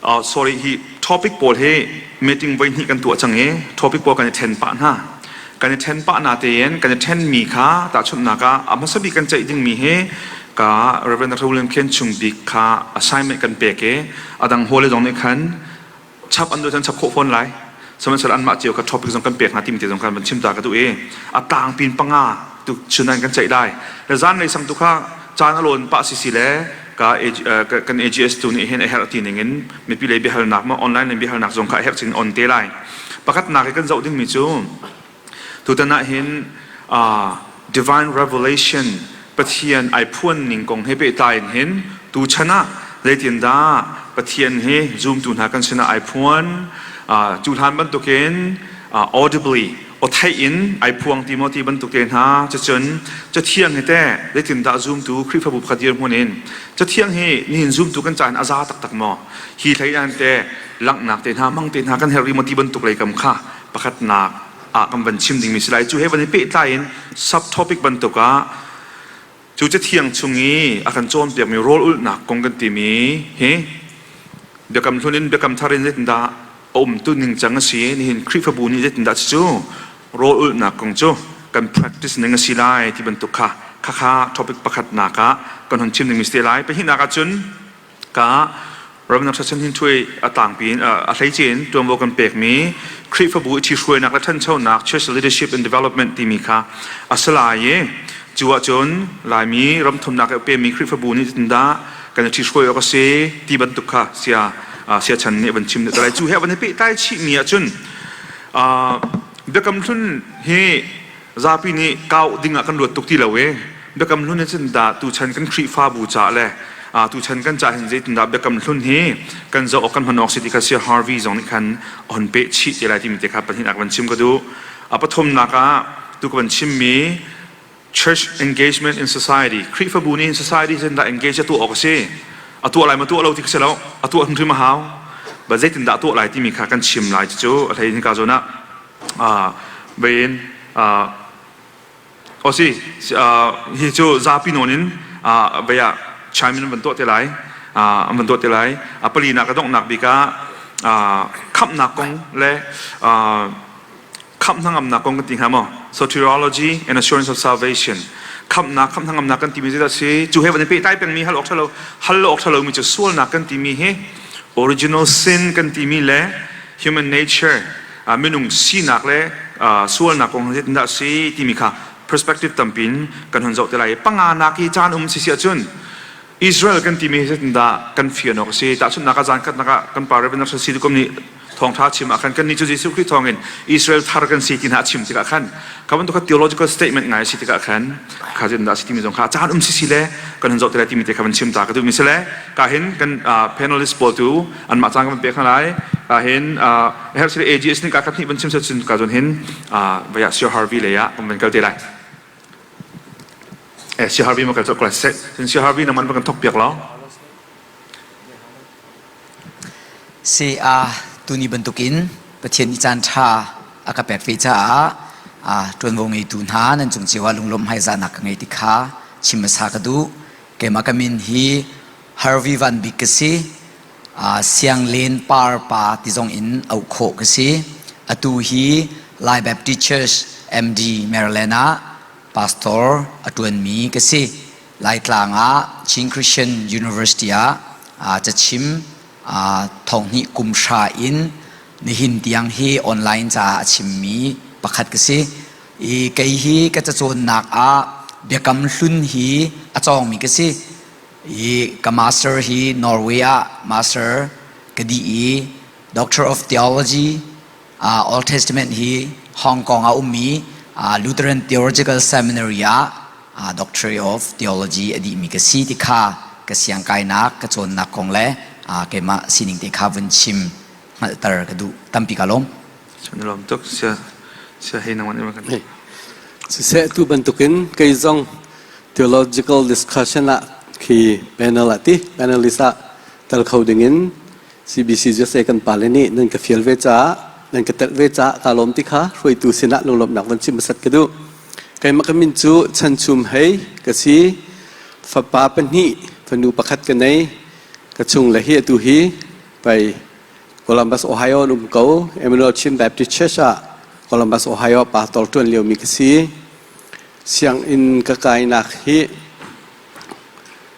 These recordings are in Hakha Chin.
Sorry, hi topic pawl hi meeting voi hnih kan tuah cang i topic pawl kan i then pah hna. Kan i then pah na tein kan i then mi kha tahchunhnak ah a hmasa bik kan ceih ding mi hi ka Reverend Dr. William Khen Chung bik kha assignment kan pek i adang hall zong nih khan chap an duh cun chap khawh fawn lai. Sihmanhsehlaw anmah cio kha topic zong kan pek hna timi te zong khan van chim ta ka duh i a tangpin panga tu chunan kan ceih lai. Le zanlei sang tu kha caan a lawn pah sisi le ka kan AGS tu nih hin a herh ti ning in mipi lei biahalnak ma online lei biahalnak zong kha a herh chin on te lai. Pakhatnak i kan zoh dingmi cu tutan ah hin divine revelation Pathian ai phuan ning kong he pehtlai in hin tu chan ah zeitindah Pathian hi zumtu hna kan sinah ai phuan cu hlan bantukin audibly aw theih in ai phuang ti maw ti bantuk te hna. Cucun Cathiang hi teh zeitindah zumtu Khrihfabu pakhat dirhmun in Cathiang hi nihin zumtu kan caan a za taktak maw, hi hlei ah teh langhnak te hna mang te hna kan herh rih maw ti bantuk lei kam kha pakhatnak ah kan van chim dingmi si lai. Cu he van i pehtlai in subtopic bantuk ah cu Cathiang chung i a kan cawnpiakmi rawl ulhnak kong kan timi hi Biakam Hlun in Biakam Thar in zeitindah a umtu ningcang a si, nihin Khrihfabu nih zeitindah cucu rawl ulhnak kong cu kan practice ning a si lai ti bantuk kha khakha topic pakhatnak ah kan hun chim dingmi si te lai. Pahnihnak ah cun ka Reverend Dr. Chan Hin Thui a tlangpi in a hleice in tuanvo kan pekmi Khrihfabu i ṭhihruainak le ṭhanchonak, Church Leadership and Development timi kha a si lai i cu ahcun Laimi ramthumnak i a pemi Khrihfabu nih zeitindah kan i ṭhihruai awk a si ti bantuk kha sia siachan nih a van chim deuh lai. Cu he a van i pehtlai chihmi ahcun Biakam Hlun hi zapi nih kau ding ah kan ruat tuk ti lo i Biakam Hlun hi cun dah tuchan kan Khrihfabu caah le tuchan kan caah hin zeitindah Biakam Hlun hi kan zoh awk kan hman awk si ti kha Sir Harvey zong nih khan a hun peh chih te lai timi te kha pahnihnak van chim ka duh. A pathumnak ah tu ka van chimmi church engagement in society, Khrihfabu nih society zeitindah engage a tuah awk a si, a tuah lai ma tuah lo ti kha si lo, a tuah hrimhrim a hau ba, zeitindah a tuah lai timi kha kan chim lai. Cucu a hlei in ka zawn ah vein osi hi cu zapi nawn in vei ah chime in van tuah te lai, an van tuah te lai. A palinak a donghnak bik ah khamhnak kong le khamh hnangamnak kong kan ti hnga maw, soteriology and assurance of salvation, khamhnak, khamh hnangamnak kan timi zeidah si, cu he van i pehtlai pengmi hal awk ṭhalo hal awk ṭhalo mi cu sualnak kan timi hi, original sin kan timi le human nature, minung sinak le sualnak kong zeitindah si timi kha perspective tampin kan hun zoh te lai. Panganak hi caan um si si ahcun Israel kan timi hi zeitindah kan fian awk a si? Tahchunhnak ah zan khatnak ah kan pa Reverend Dr. Sidukum nih thawngṭha chim ah khan kannih cu Jesuh Khrih thawngin Israel thar kan si ti hna a chim tikah khan kha bantuk theological statement ngai a si tikah khan kha zeitindah a si timi zong kha caan um sisi le kan hun zoh te lai timi te kha van chim ta ka duhmi si le ka hin kan panelist pawl tu anmah caan kan van pek hna lai. Ka hin herh sile AGS nih ka khat hnih van chim cun ka zon hin vaya Sir Harvey lei ah kan van kal te lai. Eh, si Harvey ma kal cok se. Si Harvey na man kan thok piak lo. Si a tuni bantukin Pathian i caan ṭha a ka pek ve caah a ṭuanvo ngeitu hna nan cung cio ah lunglawmh hmaizahnak ka ngei ti kha chim hmasa ka duh. Keimah ka min hi Harvey Van Bik ka si. Siang Len Par pa ti zong in auh khawh ka si. Atu hi Lai Baptist Church MD Maryland ah pastor a ṭuanmi ka si. Laitlang ah Chin Christian University ah cachim thonghnih kum hra in nihin tiang hi online caah a chimmi pakhat ka si. I kei hi ka cacawnnak ah Biakam Hlun hi a cawngmi ka si. I ka master hi Norway ah master ka dih i Doctor of Theology, Old Testament hi Hong Kong ah ummi Lutheran Theological Seminary ah Doctorate of Theology a dihmi ka si ti kha ka siangkainak ka cawnnak kong le keimah sining te kha vun chim hngalhter ka duh. Tampi ka lawm. Lawm tuk. Sia sia hei nang man kan. Siseh, tu bantukin kei zong theological discussion ah khi panel ah ti panelist ah tel kho dingin CBC USA kan pale nih nan ka fial ve caah, nan ka telh ve caah kaa lawm ti kha hruaitu sinah lunglawmhnak van chim hmasat ka duh. Keimah ka min cu Chan Chum Hei ka si. Fapa pahnih, fanu pakhat ka nei. Ka chung le hi atu hi Pei Columbus, Ohio an um ko. Emmanuel Chin Baptist Church ah Columbus, Ohio pastor ṭuan liomi ka si. Sianginn ka kainak hi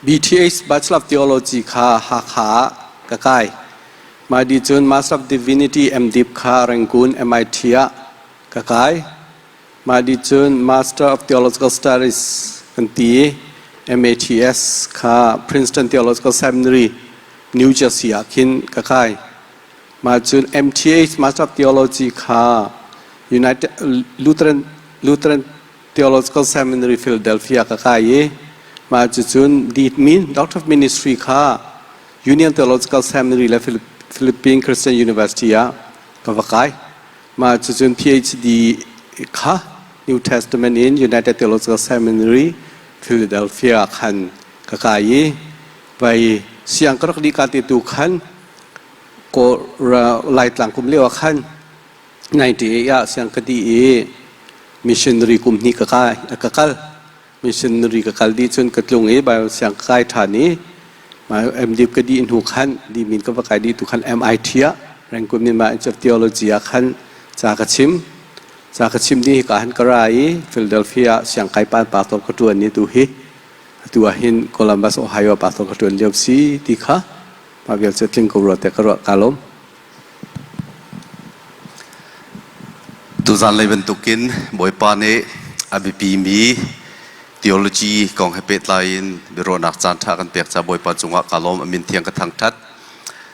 BTH Bachelor of Theology kha Hakha ah ka kai. Mah dih cun Master of Divinity MDiv kha Rangoon MIT ah ka kai. Mah dih cun Master of Theological Studies kan ti i MATS kha Princeton Theological Seminary, New Jersey ah khin ka kai. Mah cun MTH Master of Theology kha United Lutheran Lutheran Theological Seminary Philadelphia ka kai i mah cucun DMin Doctor of Ministry kha Union Theological Seminary le Philippine Christian University ah ka va kai. Mah cucun PhD kha New Testament in United Theological Seminary Philadelphia khan ka kai i vai siang ka rak dih ka te tu khan ko Laitlang kum lio ah khan 98 ah siang ka dih i missionary kum hnih ka kai ka kal missionary ka kal dih cun ka tlung i Bible siang ka kai ṭhan i MD ka dih hnu khan dimin ka va kai dih tu khan MIT ah Rangoon Myanmar Institute of Theology ah khan ca ka chim ca ka chim dih hika han ka ra i Philadelphia siang kai pan pastor ka ṭuan ni tu hi atu ah hin Columbus Ohio pastor ka ṭuan lio si ti kha mah vial cu tling ko rua te ka ruah ka lawm. Tuzan lei bantukin Bawipa nih a biapimi theology kong he pehtlai in biaruahnak caan ṭha kan pek caah Bawipa cungah kaa lawm. A min thiang ka thangṭhat.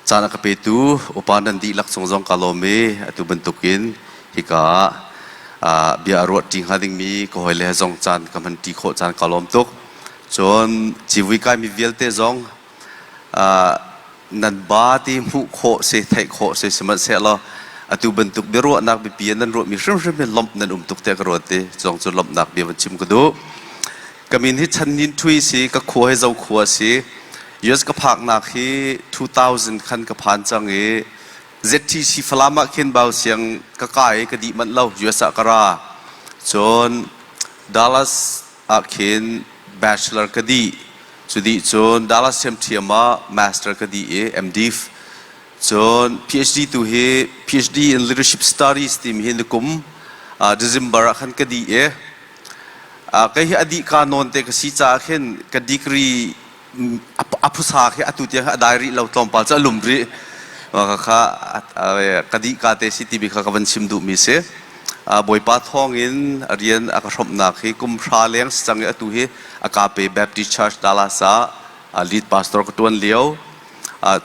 Caan a ka petu upa nan dihlak cung zong kaa lawm i atu bantukin hika ah bia a ruahṭi hnga dingmi ka hawile he zong caan ka hmanṭi khawh caan kaa lawm tuk. Cun civui kaimi vialte zong nan ba ti hmuh khawh si theih khawh si sihmanhsehlaw atu bantuk biaruahnak biapi ah nan ruahmi hrimhrim hi lawmh nan um tuk tiah ka ruat i zong cu lawmhnak bia van chim ka duh. Ka min hi Chan Nin Thui si ka khua hi Zokhua si US ka phaknak hi 2000 khan ka phan cang i ZTC Falam ah khin bau siang ka kai ka dih manh lo US ah ka ra cun Dallas ah khin bachelor ka dih Cu dih cun Dallas ṭhiamṭhiam ah master ka dih i MDiv. Cun PhD tu hi PhD in Leadership Studies timi hi nikum December ah khan ka dih i kei hi a dih ka nawn te ka si caah khin ka degree a phusa khi atu tiang a dai rih lo tlawmpal cu a lum rih. Kha ka dih ka te si timi kha ka van chim duhmi si. Bawipa thawngin a rian a ka hrawmhnak hi kum hra leng si cang i atu hi Agape Baptist Church Dallas ah lead pastor ka ṭuan lio.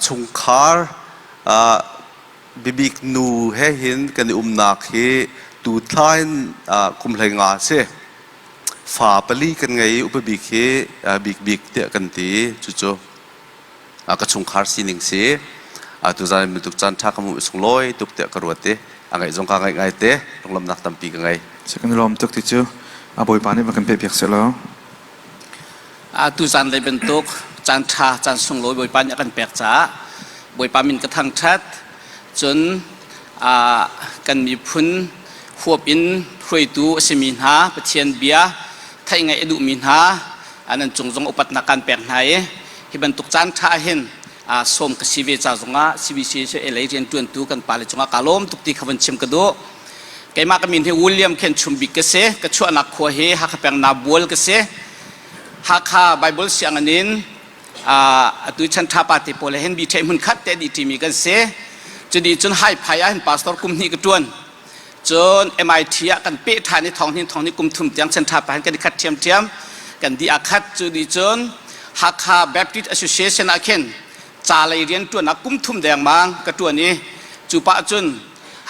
Chungkhar bibik nu he hin kan i umnak hi tu thla in kum 15 a si. Fa pali kan ngei i upa bik hi bikbik tiah kan ti. Cucu ka chungkhar sining si tuzan bantuk caan ṭha ka hmuh sunglawi tuk tiah ka ruat i a ngaih zong ka ngaih ngai te lunglawmhnak tampi ka ngei. Kan i lawm tuk ti cu a Bawipa nih va kan pek piak seh law. Tuzan lei bantuk caan ṭha caan sunglawi Bawipa nih a kan pek caah Bawipa min ka thangṭhat cun kan miphun huap in hruaitu a simi hna Pathian bia theih ngaih a duhmi hna nan cung zong upatnak kan pek hna i hi bantuk caan ṭha hin sawm ka si ve ca zongah CBC lei rianṭuantu kan pale cungah kaa lawm tuk ti kha van chim ka duh. Keimah ka min hi William Khen Chum Bik ka si. Ka chuahnak khua hi Hakha peng Nabual ka si. Hakha Bible sianginn in atu chan ṭha pa te pawl he hin bi ṭheh hmun khat te dih ṭimi kan si. Cudi cun Haiphai ah hin pastor kum hnih ka ṭuan. Cun MIT ah kan peh ṭhan i thong hnin thong hnih kum thum tiang chan ṭha pa hin kan i khat ṭhiamṭhiam. Kan dih ah khat cu dih cun Hakha Baptist Association ah khin ca lei rian ṭuan ah kum thum dengmang ka ṭuan i cu pah cun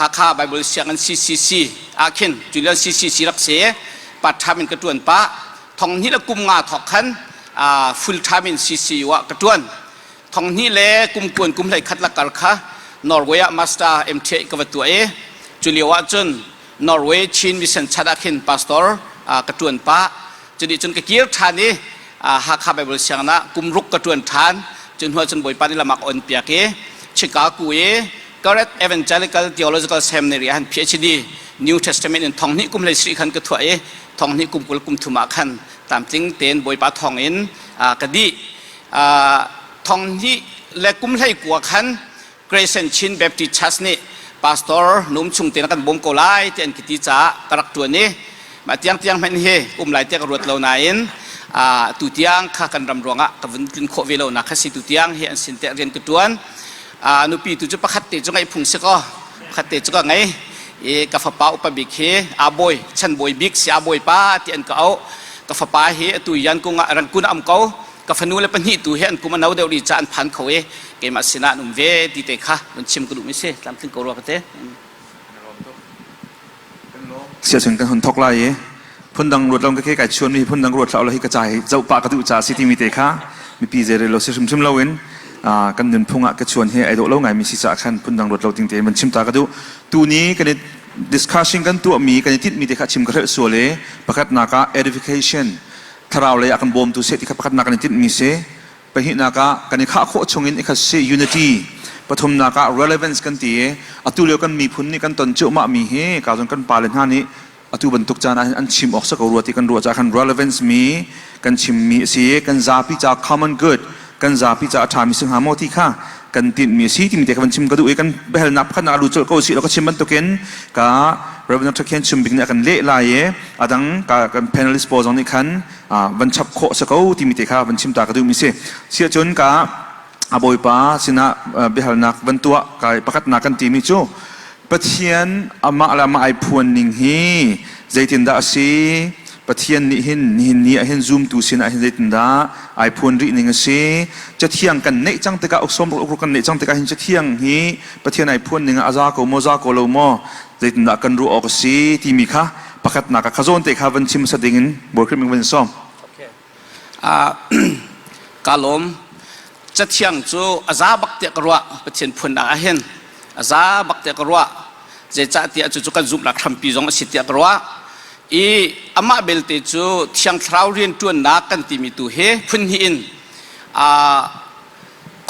Hakha Bible Sianginn CCC ah khin cu CCC rak si part time in ka ṭuan pah thong hnih le kum nga thawk khan full time in CCU ah ka ṭuan thong hnih le kum kuan kum hlei khat lakar kha Norway ah master MTA ka va tuah i cu lio ah cun Norway Chin Mission chat ah khin pastor ka ṭuan pah cuni cun ka kir ṭhan i Hakha Bible sianginn ah kum ruk ka ṭuan ṭhan cu hnu ah cun Bawipa nih lam a ka on piak i Chicago i Correct Evangelical Theological Seminary ah PhD New Testament in thong hnih kum hlei sri khan ka thuah i thong hnih kum 20 kum thum ah khan tlamtling tein Bawipa thong in ka dih thong hnih le kum hlei kua khan. Crescent Chin Baptist Church nih pastor num chung te na kan bawm ko lai ti an ka ti caah ka rak ṭuan i mah tiangtiang hmanh hi um lai tiah ka ruat lo nain tu tiang kha kan ram ruangah ka vun tlun khawh ve lo nak kha si tu tiang hi an sin te rian ka ṭuan. Nupi tu cu pakhat te cu ngeih phung si kaw pakhat te cu ka ngei i ka fapa upa bik hi a bawi chan bawi bik si a bawipa ti an ka auh. Ka fapa hi atu yan kung ah Rangkun ah um ko. Ka fanu le pahnih tu hi an kum a no deuh rih ca an phan kho i keimah sinah an um ve ti te kha vun chim ka duh mi si. Tlamtling ko rua ka te. Siahcun kan hun thok lai i phundang ruat lo ka ke kai chuan mi phundang ruat hlah hi ka ca hi zoh pah ka duh ca si timi te kha mipi zeirel lo si hrimhrim lo in kan nunphung ah ka chuan hi ai dawh lo ngai mi si caah khan phundang ruat lo ting tein van chim ta ka duh. Tuni kan i discussion kan tuah mi kan i tinh mi te kha chim ka hrelh sual i pakhatnak ah edification, thlarau lei ah kan bawmtu seh ti kha pakhatnak kan i tinh mi si. Pahnihnak ah kan i khah khawh chungin i khat si, unity. Pathumnak ah relevance kan ti i atu lio kan miphun nih kan ton cuahmah mi hi ka zon kan pale hna nih atu bantuk caan ah hin an chim awk si ko rua ti kan ruah caah khan relevance mi kan chim mi a si i kan zapi ca common good, kan zapi ca a ṭhami si hnga maw ti kha kan tinhmi a si timi te kha van chim ka duh i kan biahalnak pakhatnak a lut colh ko si lo ka chim bantukin ka Reverend Dr. Khen Chum Bik nih a kan leh lai i a dang kan panelist pawl zong nih khan van chap khawh si ko timi te kha van chim ta ka duhmi si. Siahcun ka a Bawipa sinah biahalnak van tuah kai pakhatnak kan timi cu Pathian amah le amah ai phuan ning hi zeitindah a si? Pathian nih hin nihin ni ah hin zumtu sinah hin zeitindah ai phuan rih ning a si? Cathiang kan neih cang tikah uksawm ruk kan neih cang tikah hin cathiang hi Pathian ai phuan ning ah a za ko maw za ko lo maw zeitindah kan ruah awk a si timi kha pakhatnak ah kha zawn te kha van chim hmasa ding in Bawi Khrih min van sawm. Ka lawm. Cathiang cu a za bak tiah ka ruah. Pathian phun ah hin a za bak tiah ka ruah. Zeicahtiah cucu kan zumhnak hrampi zong a si tiah ka ruah. I amah belte cu Thiang Thlarau rianṭuannak kan timi tu hi phun hnih in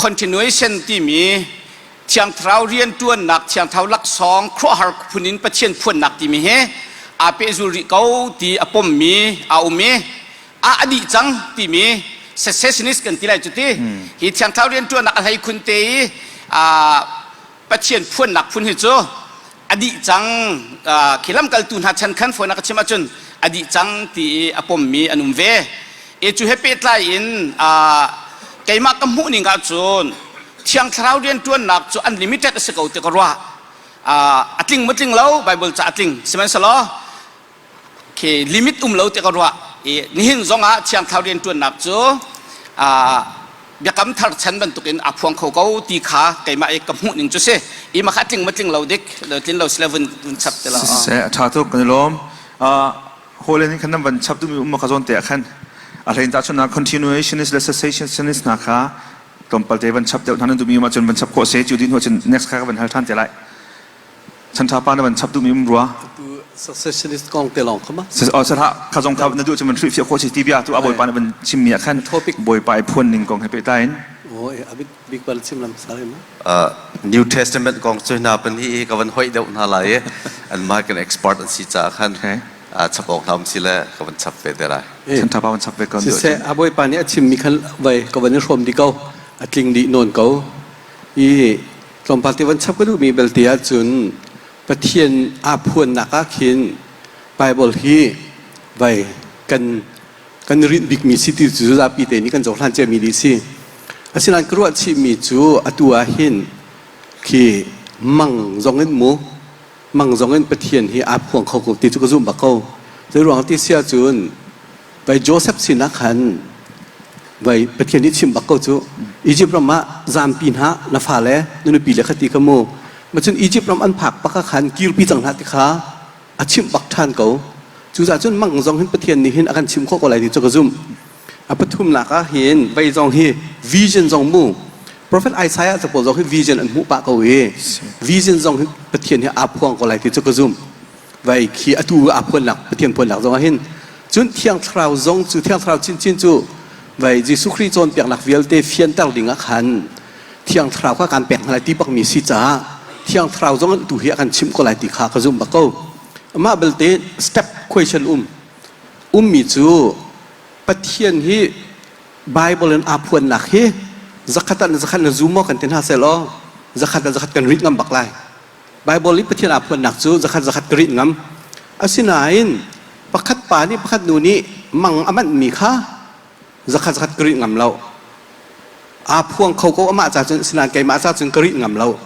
continuation timi Thiang Thlarau rianṭuannak, Thiang Thlarau laksawng, khuaruahhar phun in Pathian phuannak timi hi aa pehzul rih ko ti a pommi a um i a a dih cang timi secessionist kan ti lai cu ti. Hi Thiang Thlarau rianṭuannak a hleikhun te i Pathian phuannak phun hi cu a dih cang, khi lamkaltu hna chan khan fawinak ka chim ahcun a dih cang ti i a pommi an um ve. E cu he pehtlai in keimah ka hmuh ning ahcun Thiang Thlarau rianṭuannak cu unlimited a si ko ti ka ruah. A tling maw tling lo Bible ca a tling sihmanhsehlaw khi limit um lo ti ka ruah. I nihin zong ah Thiang Thlarau rianṭuannak cu biakam thar chan bantukin a phuang kho ko ti kha keimah i ka hmuh ning cu si. I mah kha tling ma tling lo dik tlin lo sile vun vun chap ti lo. Siseh, a ṭha tuk kan i lawm. Hawle nih khan nan van chap duhmi um ma kha zawn te ah khan a hlein tahchunhnak continuationist le cessationist hna kha tlawmpal te van chap deuh hna nan duhmi um ahcun van chap khawh se. Cu dih hnu ahcun next kha ka van hal ṭhan te lai. Chanṭha pa na van chap duhmi um rua. Atu successionist kong te lawng kha ma? Sir ha kha zong kha na duh cun van hrilhfiah khawh si ti bia tu a bawipa na van chimmi ah khan topic bawipa i phuan ning kong he pehtlai in. Oh, a big big bal chim lam sar ma. New Testament kong cu hna pan hi ka van hoih deuh hna lai i anmah kan expert an si caah khan chap awk hna um si le ka van chap ve te lai. Chanṭha pa van chap ve ko. Siseh, a bawipa nih a chimmi khan vai ka van i hrawm dih ko. A tling dih nawn ko. I tlawmpal te van chap ka duhmi belte ahcun Pathian aa phuannak ah khin Bible hi vai kan kan rinh bikmi si ti cu zapi te nih kan cohlan ciami dih si. Asinain ka ruah chihmi cu atu ah hin khi mang zong in mu mang zong in Pathian hi aa phuang kho ko ti cu ka zumh bak ko. Zei ruang ti si ahcun vai Joseph sinah khan vai Pathian nih chim bak ko cu Egypt ram ah zampi hna na fale na nupi le kha ti kha mu ma cun Egypt ram an phak bak ah khan kirpi cang hlah ti kha a chimh bak ṭhan ko. Cucaah cun mang zong hin Pathian nih hin a kan chim khawh ko lai ti cu ka zumh. A pathumnak ah hin vei zong hi vision zong mu Prophet Isaiah te pawl zong hi vision an hmuh pah ko i vision zong hi Pathian hi aa phuang ko lai ti cu ka zumh. Vai khi atu aa phuannak Pathian phuannak zong ah hin cun Thiang Thlarau zong cu Thiang Thlarau chinchin cu vai Jesuh Khrih cawnpiaknak vialte fianter ding ah khan Thiang Thlarau kha kan pek hna lai ti bakmi si caah Thiang Thlarau zong tu hi a kan chimh ko lai ti kha ka zumh bak ko. Amah belte step question um ummi cu Pathian hi Bible in aa phuannak hi zakhat ah zakhat na zum maw kan ti hna seh law. Zakhat le zakhat kan rinh ngam bak lai. Bible i Pathian aa phuannak cu zakhat zakhat ka rinh ngam. Asinain pakhat pa nih pakhat nu nih mang a manhmi kha zakhat zakhat ka rinh ngam lo. Aa phuang kho ko amah ca cun asinain keimah ca cun ka rinh ngam lo.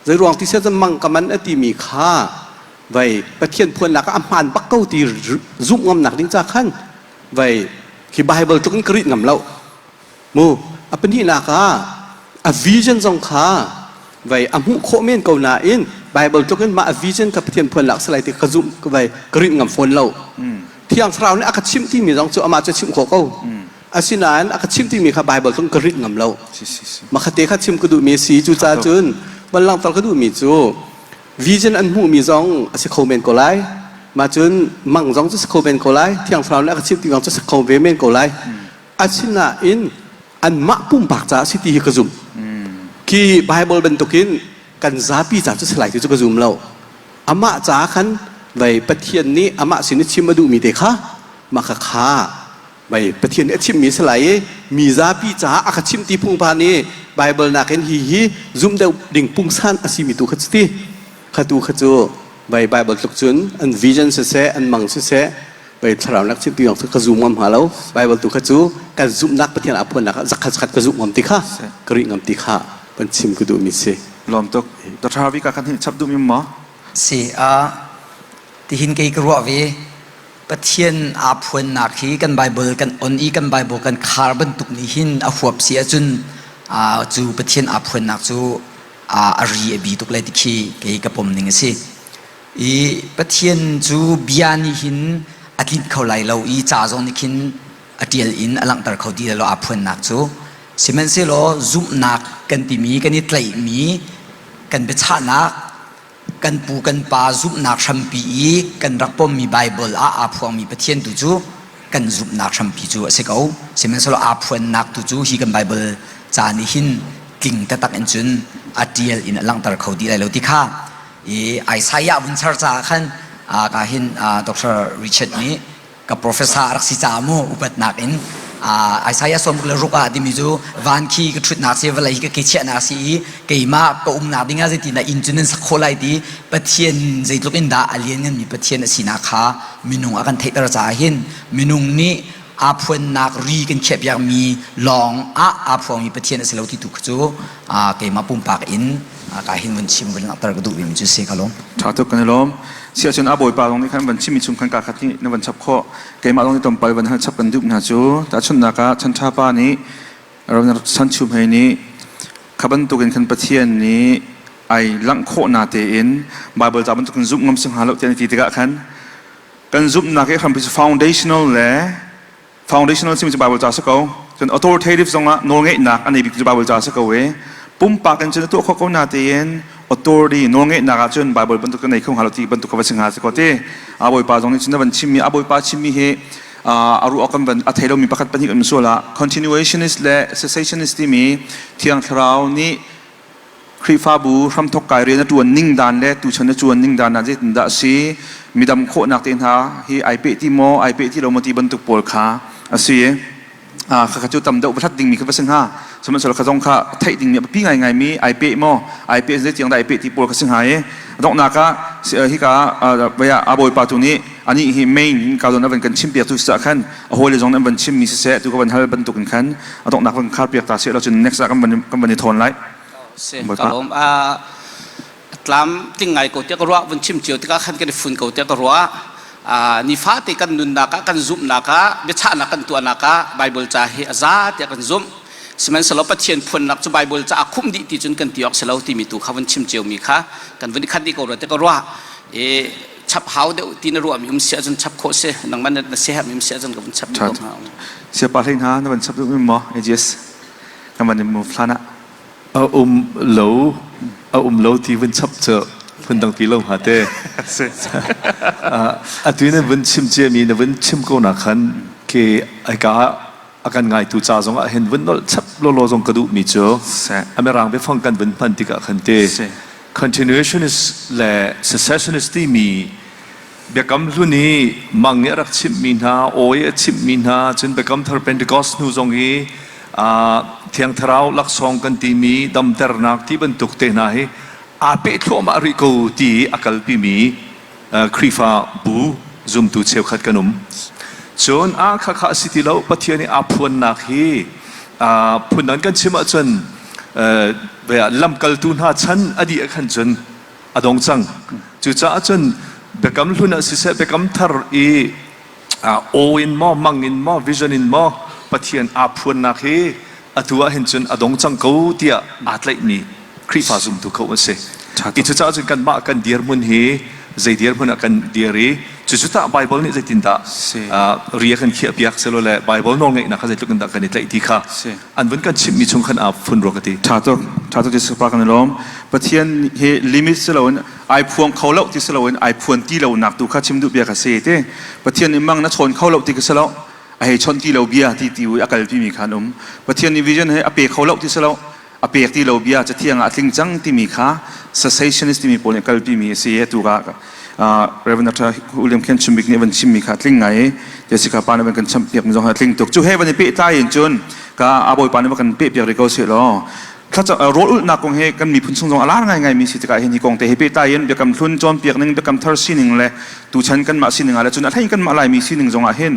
Zei ruang ti sia cun mang ka man a timi kha vai Pathian phuannak ah a hmaan bak ko ti zumh ngamnak ding ca khan vai khi Bible tluk in ka rinh ngam lo. Mu a pahnihnak ah a vision zong kha vai a hmuh khawh men ko nain Bible tluk in mah a vision kha Pathian phuan lak salai ti ka zumh vai ka rinh ngam fawn lo. Thiang Thlarau nih a ka chimh timi zong cu amah cu chimh khawh ko. Asinain a ka chimh timi kha Bible tluk in ka rinh ngam lo. Makhate kha chim ka duhmi a si. Cucaah cun van langhter ka duhmi cu vision an hmuhmi zong a si kho men ko lai. Mah cun mang zong cu si kho men ko lai. Thiang Thlarau nih a ka chimh ti zong cu si kho ve men ko lai. Asinain anmah pumpak caah si ti hi ka zumh. Khi Bible bantukin kan zapi ca cu si lai ti cu ka zum lo. Amah caah khan vei Pathian nih amah sin i chim a duhmi te kha mah kha kha vei Pathian nih a chimmi si lai i mi zapi caah a ka chimh ti phungpha nih Bible nakin hi hi zumh deuh ding pungsan a simi tu kha cu ti kha tu kha cu vei Bible tluk cun an vision siseh an mang siseh Pei thlarau nak chim ti cu ka zum ngam hnga lo. Bible tu kha cu kan zumhnak Pathian aa phuannak ah zakhat zakhat ka zumh ngam ti kha ka rih ngam ti kha kan chim ka duhmi si. Lawm tuk. Dr. Harvey ka kan hin chap duhmi maw? Si a tihin kei ka ruah ve. Pathian aa phuannak hi kan Bible kan on i kan Bible kan khar bantuk nih hin a huap si ahcun cu Pathian aa phuannak cu a ri a bi tuk lai ti khi kei ka pom ning a si. I Pathian cu bia nih hin a tlinh kho lai lo i ca zong nih khin a ṭial in a langhter kho ti lo aa phuannak cu. Sihmanhsehlaw zumhnak kan timi kan i tlaihmi kan biachahnak kan pu kan pa zumhnak hrampi i kan rak pommi Baibal ah aa phuangmi Pathian tu cu kan zumhnak hrampi cu a si ko. Sihmanhsehlaw aa phuannak tu cu hi kan Baibal ca nih hin tling taktak in cun a ṭial in a langhter kho dih lai lo ti kha i Isaiah vun char caah khan ka hin Dr. Richard nih ka professor a rak si caah mu upatnak in Isaiah 66 ah timi cu van khi ka ṭhutnak si vawlei hi ka ke chiahnak si i keimah ka umnak ding ah zeitin dah inn cu nan sak khawh lai ti Pathian zeitluk in dah a liannganmi Pathian a sinak kha minung a kan theihter caah hin minung nih aa phuannak ri kan khiahpiakmi lawng ah aa phuangmi Pathian a si lo ti tu cu keimah pumpak in ka hin vun chim vun langhter ka duh mi cu si ka lawm. Tha tuk kan i lawm. Si ahcun a bawipa zong nih khan van chimmi chung khan ka khat nih na van chap khawh. Keimah zong nih tlawmpal van hal chap kan duh hna cu tahchunhnak ah Chanṭha pa nih Chan Chum Hei nih kha bantukin khan Pathian nih ai langh khawh na tein Bible ca bantukin zumh ngam si hnga lo tiah an ti tikah khan kan zumhnak i hrampi cu foundational le foundational simi cu Bible ca si ko cun authoritative zongah nawlngeihnak a nei bik cu Bible ca si ko i pumpak in cun a tuah khawh ko na tein authority nawlngeihnak ah cun Bible bantuk ka nei kho hnga lo ti bantuk ka va si hnga si ko ti a bawipa zong nih cun na van chimmi a bawipa chimmi hi a ruah kan van a thei lomi pakhat pahnih kan sual ah continuationist le cessationist timi thiang thlarau nih Khrihfabu hramthok kai rian a ṭuan ning dan le tuchan a ṭuan ning dan ah zeitindah a si? Midam khawhnak te hna hi ai peh ti maw, ai peh ti lo maw ti bantuk pawl kha a si. Khakha cu tam deuh va hlat dingmi kha va si hnga. Sihmanhsehlaw kha zong kha theih dingmi a biapi ngaingaimi ai peh maw, ai peh zeitiang dah ai peh ti pawl kha si hnga i donghnak ah hika a bawipa tu nih anih hi main in ka zawn a van kan chimpiak tu si khan a hawile zong nih an van chimmi siseh tu ka van hal bantuk in khan a donghnak van khar piak ta seh lo cun next ah kan van i thawn lai. Si, ka lawm. Tlam tling ngai ko tiah ka ruah, vun chim cio tikah khan kan i fun ko tiah ka ruah. Nifate kan nunnak ah, kan zumhnak ah, biachahnak kan tuahnak ah Bible ca hi a za tiah kan zumh. Sihmanhsehlaw Pathian phuannak cu Bible ca a khumh dih ti cun kan ti awk si lo timi tu kha vun chim ciomi kha kan vun i khat dih ko rua tiah ka ruah. I chap hau deuh ti na ruahmi um si ahcun chap khawh si. Nangmah na siaherhmi um si ahcun ka vun chap dih ko hnga. Siapa hlei hna na van chap duh maw? AGS kan van in move hlan ah. A um lo a um lo ti vun chap cu phundang ti lo hnga te. Atu na vun chim ciami na vun chim ko na khan ke ai ka a kan ngaitu ca zong ah hin vun nolh chap lawlaw zong ka duhmi cu Amirang biafang kan vun hman tikah khan te continuationist le secessionist timi biakam hlun i mang i a rak chimhmi hna aw i a chimhmi hna cun biakam thar Pentecost hnu zong i Thiang Thlarau laksawng kan timi damternak ti bantuk te hna hi aa peh thluahmah rih ko ti a kalpimi Khrihfa bu zumtu cheukhat kan um. Cun a khakha a si ti lo Pathian i aa phuannak hi phundang kan chim ahcun lamkaltu hna chan a dih ah khan cun a dong cang. Cucaah cun biakam hlun ah siseh biakam thar i aw in maw mang in maw vision in maw Pathian aa phuannak hi atu ah hin cun a dong cang ko tiah aa tlaihmi Khrihfa zumtu kho an si. I cucaah cun kanmah kan dirhmun hi zei dirhmun ah kan dir i cucu tah Bible nih zeitindah ri a kan khiahpiak silole Bible nawlngeihnak kha zeitluk in dah kan i tlaih ti kha an vun kan chimhmi chung khan aa phun rua ka ti. Ṭha tuk, ṭha tuk Jesus pa kan i lawm. Pathian hi limit si loin ai phuang kho lo ti si loin ai phuan ti lo nak tu kha chim duh bia ka si ti. Pathian nih mang na chawn kho lo ti ka si lo. A hei chawnh ti lo bia ti ti a kalpi mi kha an um. Pathian nih vision he a pe kho lo ti si lo. A pek ti lo bia cathiang ah a tling cang timi kha cessationist timi pawl nih kalpi mi a si i atu ka Reverend Dr. William Ken Chumbik nih van chimmi kha tling ngai Jessica pa nih van kan champiak mi zong kha tling tuk cu he van i pehtlai in cun ka a bawipa nih va kan pehpiak rih ko seh law rawl ulhnak kong he kan miphun chung zong a lar ngaingai mi si tikah hin hi kong te he pehtlai in biakam hlun cawnpiak ning biakam thar sining le tuchan kanmah sining ah le cun a hlei kanmah laimi sining zong ah hin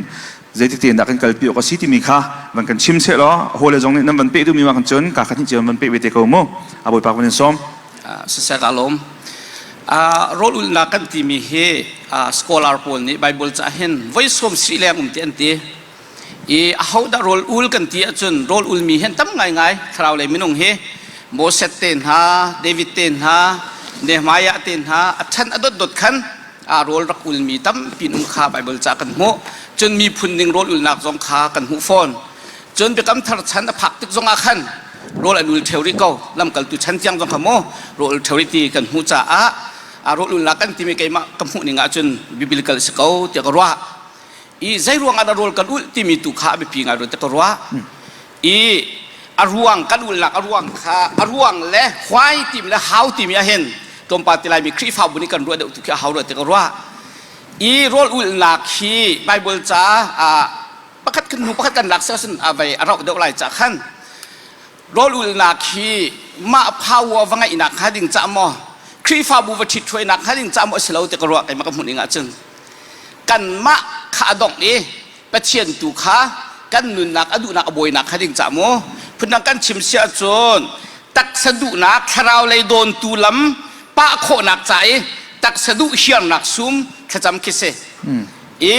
zeiti tein dah kan kalpi awk a si timi kha van kan chim seh law hawile zong nih nan van peh duhmi ma kan cun ka khat nih cio van peh ve te ko mu a bawipa van in sawm Siseh ka lawm. Rawl ulhnak kan timi hi scholar pawl nih Bible ca hin voi sawm si leng um ti an ti. I ahodah rawl ul kan ti ahcun rawl ulmi hin tam ngaingai thlarau lei minung hi Moses te hna, David te hna, Nehemiah te hna a chan a dotdot khan rawl rak ulmi tampi um kha Bible ca kan hmuh. Cun miphun ning rawl ulnak zong kha kan hmuh fawn. Cun biakam thar chan a phak tik zongah khan rawl an ul ṭheo rih ko. Lamkaltu chan tiang zong kha maw rawl ul ṭheo rih ti kan hmuh caah rawl ulnak kan timi keimah ka hmuh ning ahcun biblical si ko tiah ka ruah. I zei ruang ah dah rawl kan ulh timi tu kha a biapi ngai rua tiah ka ruah. I a ruang kan ulnak a ruang kha a ruang le why timi le how timi ahhin tlawmpal ti laimi Khrihfabu nih kan ruah deuh tu khi a hau rua tiah ka ruah. I rawl ulhnak hi Bible ca pakhat kan hnu pakhat kan lak siasin a vei a rauh deuh lai ca khan rawl ulnak hi mah power va ngeihnak hnga ding ca maw Khrihfabu va ṭhit hruainak hnga ding ca maw a si lo ti ka ruah keimah ka hmuh ning ahcun kanmah kha a dongh i Pathian tu kha kan nunnak a duhnak a bawinak hnga ding ca maw phundang kan chim si ahcun taksa duhnak thlarau lei dawntu lam pah khawhnak ca i taksa duh hiarnak sum thlacam khi si i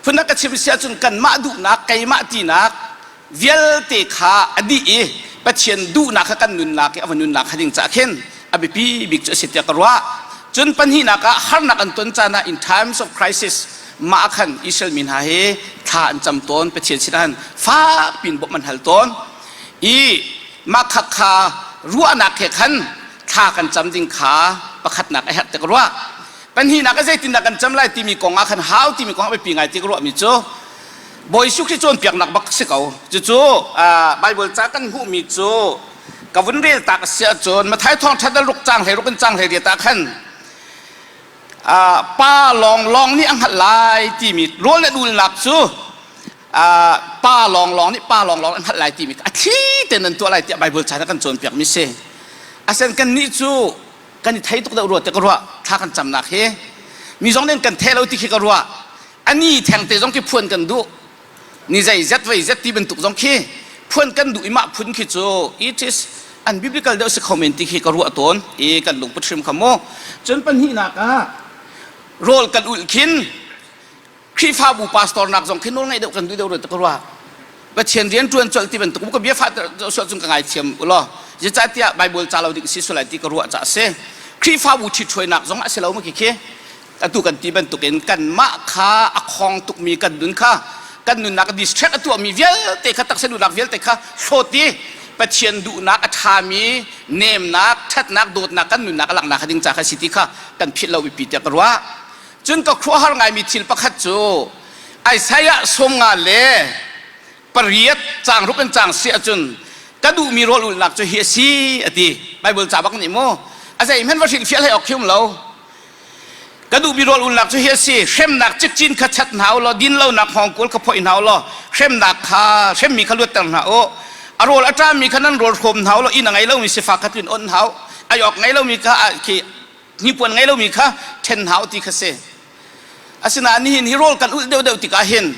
Phun ka chim si ahcun kanmah duhnak, keimah tinak vialte kha a dih i Pathian duhnak kha kan nunnak i a va nunnak kha ding caah khin a biapi bik cu a si tiah ka ruah. Cun pahnihnak ah harnak an ton caan ah in times of crisis mah ah khan Israel mi hna hi thla an cam tawn Pathian sinah han fak pin bawmh an hal tawn i mah kha kha ruahnak he khan thla kan cam ding kha pakhatnak a herh tiah ka ruah. Pahnihnak ah zeitindah kan cam lai timi kong ah khan hau timi kong ah biapi ngai ti ka ruahmi cu Bawi Jesuh Khrih cawnpiaknak bak si ko. Cucu Bible ca kan hmuhmi cu ka vun rel tak a si ahcun Matthai thawngṭha dal ruk cang hlei ruk in cang hlei riat ah khan pa lawnglawng nih a hngalh lai timi rawl le dulnak cu pa lawnglawng nih pa lawnglawng an hngalh lai timi a thli tein an tuah lai tiah Bible ca na kan cawnpiakmi si. Asen kannih cu kan i thei tuk deuh rua ti ka ruah thla kan camnak hi mi zong nih kan the lo ti khi ka ruah ani theng te zong khi phuan kan duh ni zei zet vei zet ti bantuk zong khi phuan kan duh i mah phun khi cu it is unbiblical deuh si kho men ti khi ka ruah tawn i kan lungput hrim kha mu cun pahnihnak ah rawl kan ulh khin Khrihfabu pastor nak zong khi nawl ngaih deuh kan duh deuh rua ka ruah. Pathian rian ṭuan colh ti bantuk ka bia fah sual cung ka ngaithiam ulaw zeicahtiah Bible ca lo ding si sual lai ti ka ruah caah a si. Khrihfabu ṭhithruainak zong a si lo ma khi atu kan ti bantukin kanmah kha a khong tukmi kan nun kha kan nunnak a distract a tuahmi vialte kha taksa duhnak vialte kha hlawt i Pathian duhnak a ṭhami nemnak ṭhatnak dawtnak kan nunnak a langhnak ding ca kha si ti kha kan philh lo biapi tiah ka ruah. Cun ka khuahar ngaimi thil pakhat cu Isaiah 58 caang ruk in caang si ahcun ka duhmi rawl ulhnak cu hi a si a ti. Bible ca bak nih mu a zeihmanh va hrilhfiah hlei awk khi um lo. Ka duhmi rawl ulnak cu hi a si. Hremnak cikcin kha chat hna u law dinlonak hngawngkual kha phoih hna u law hremnak kha hremmi kha luatter hna u. A rawl a ṭami kha nan rawl hrawm hna u law inn a ngei lomi sifak kha tlun awnh hna u. Ai awk ngei lomi kha khi hnipuan ngei lomi kha ṭhen hna u ti kha si. Asinain nihin hi rawl kan ulh deuhdeuh tikah hin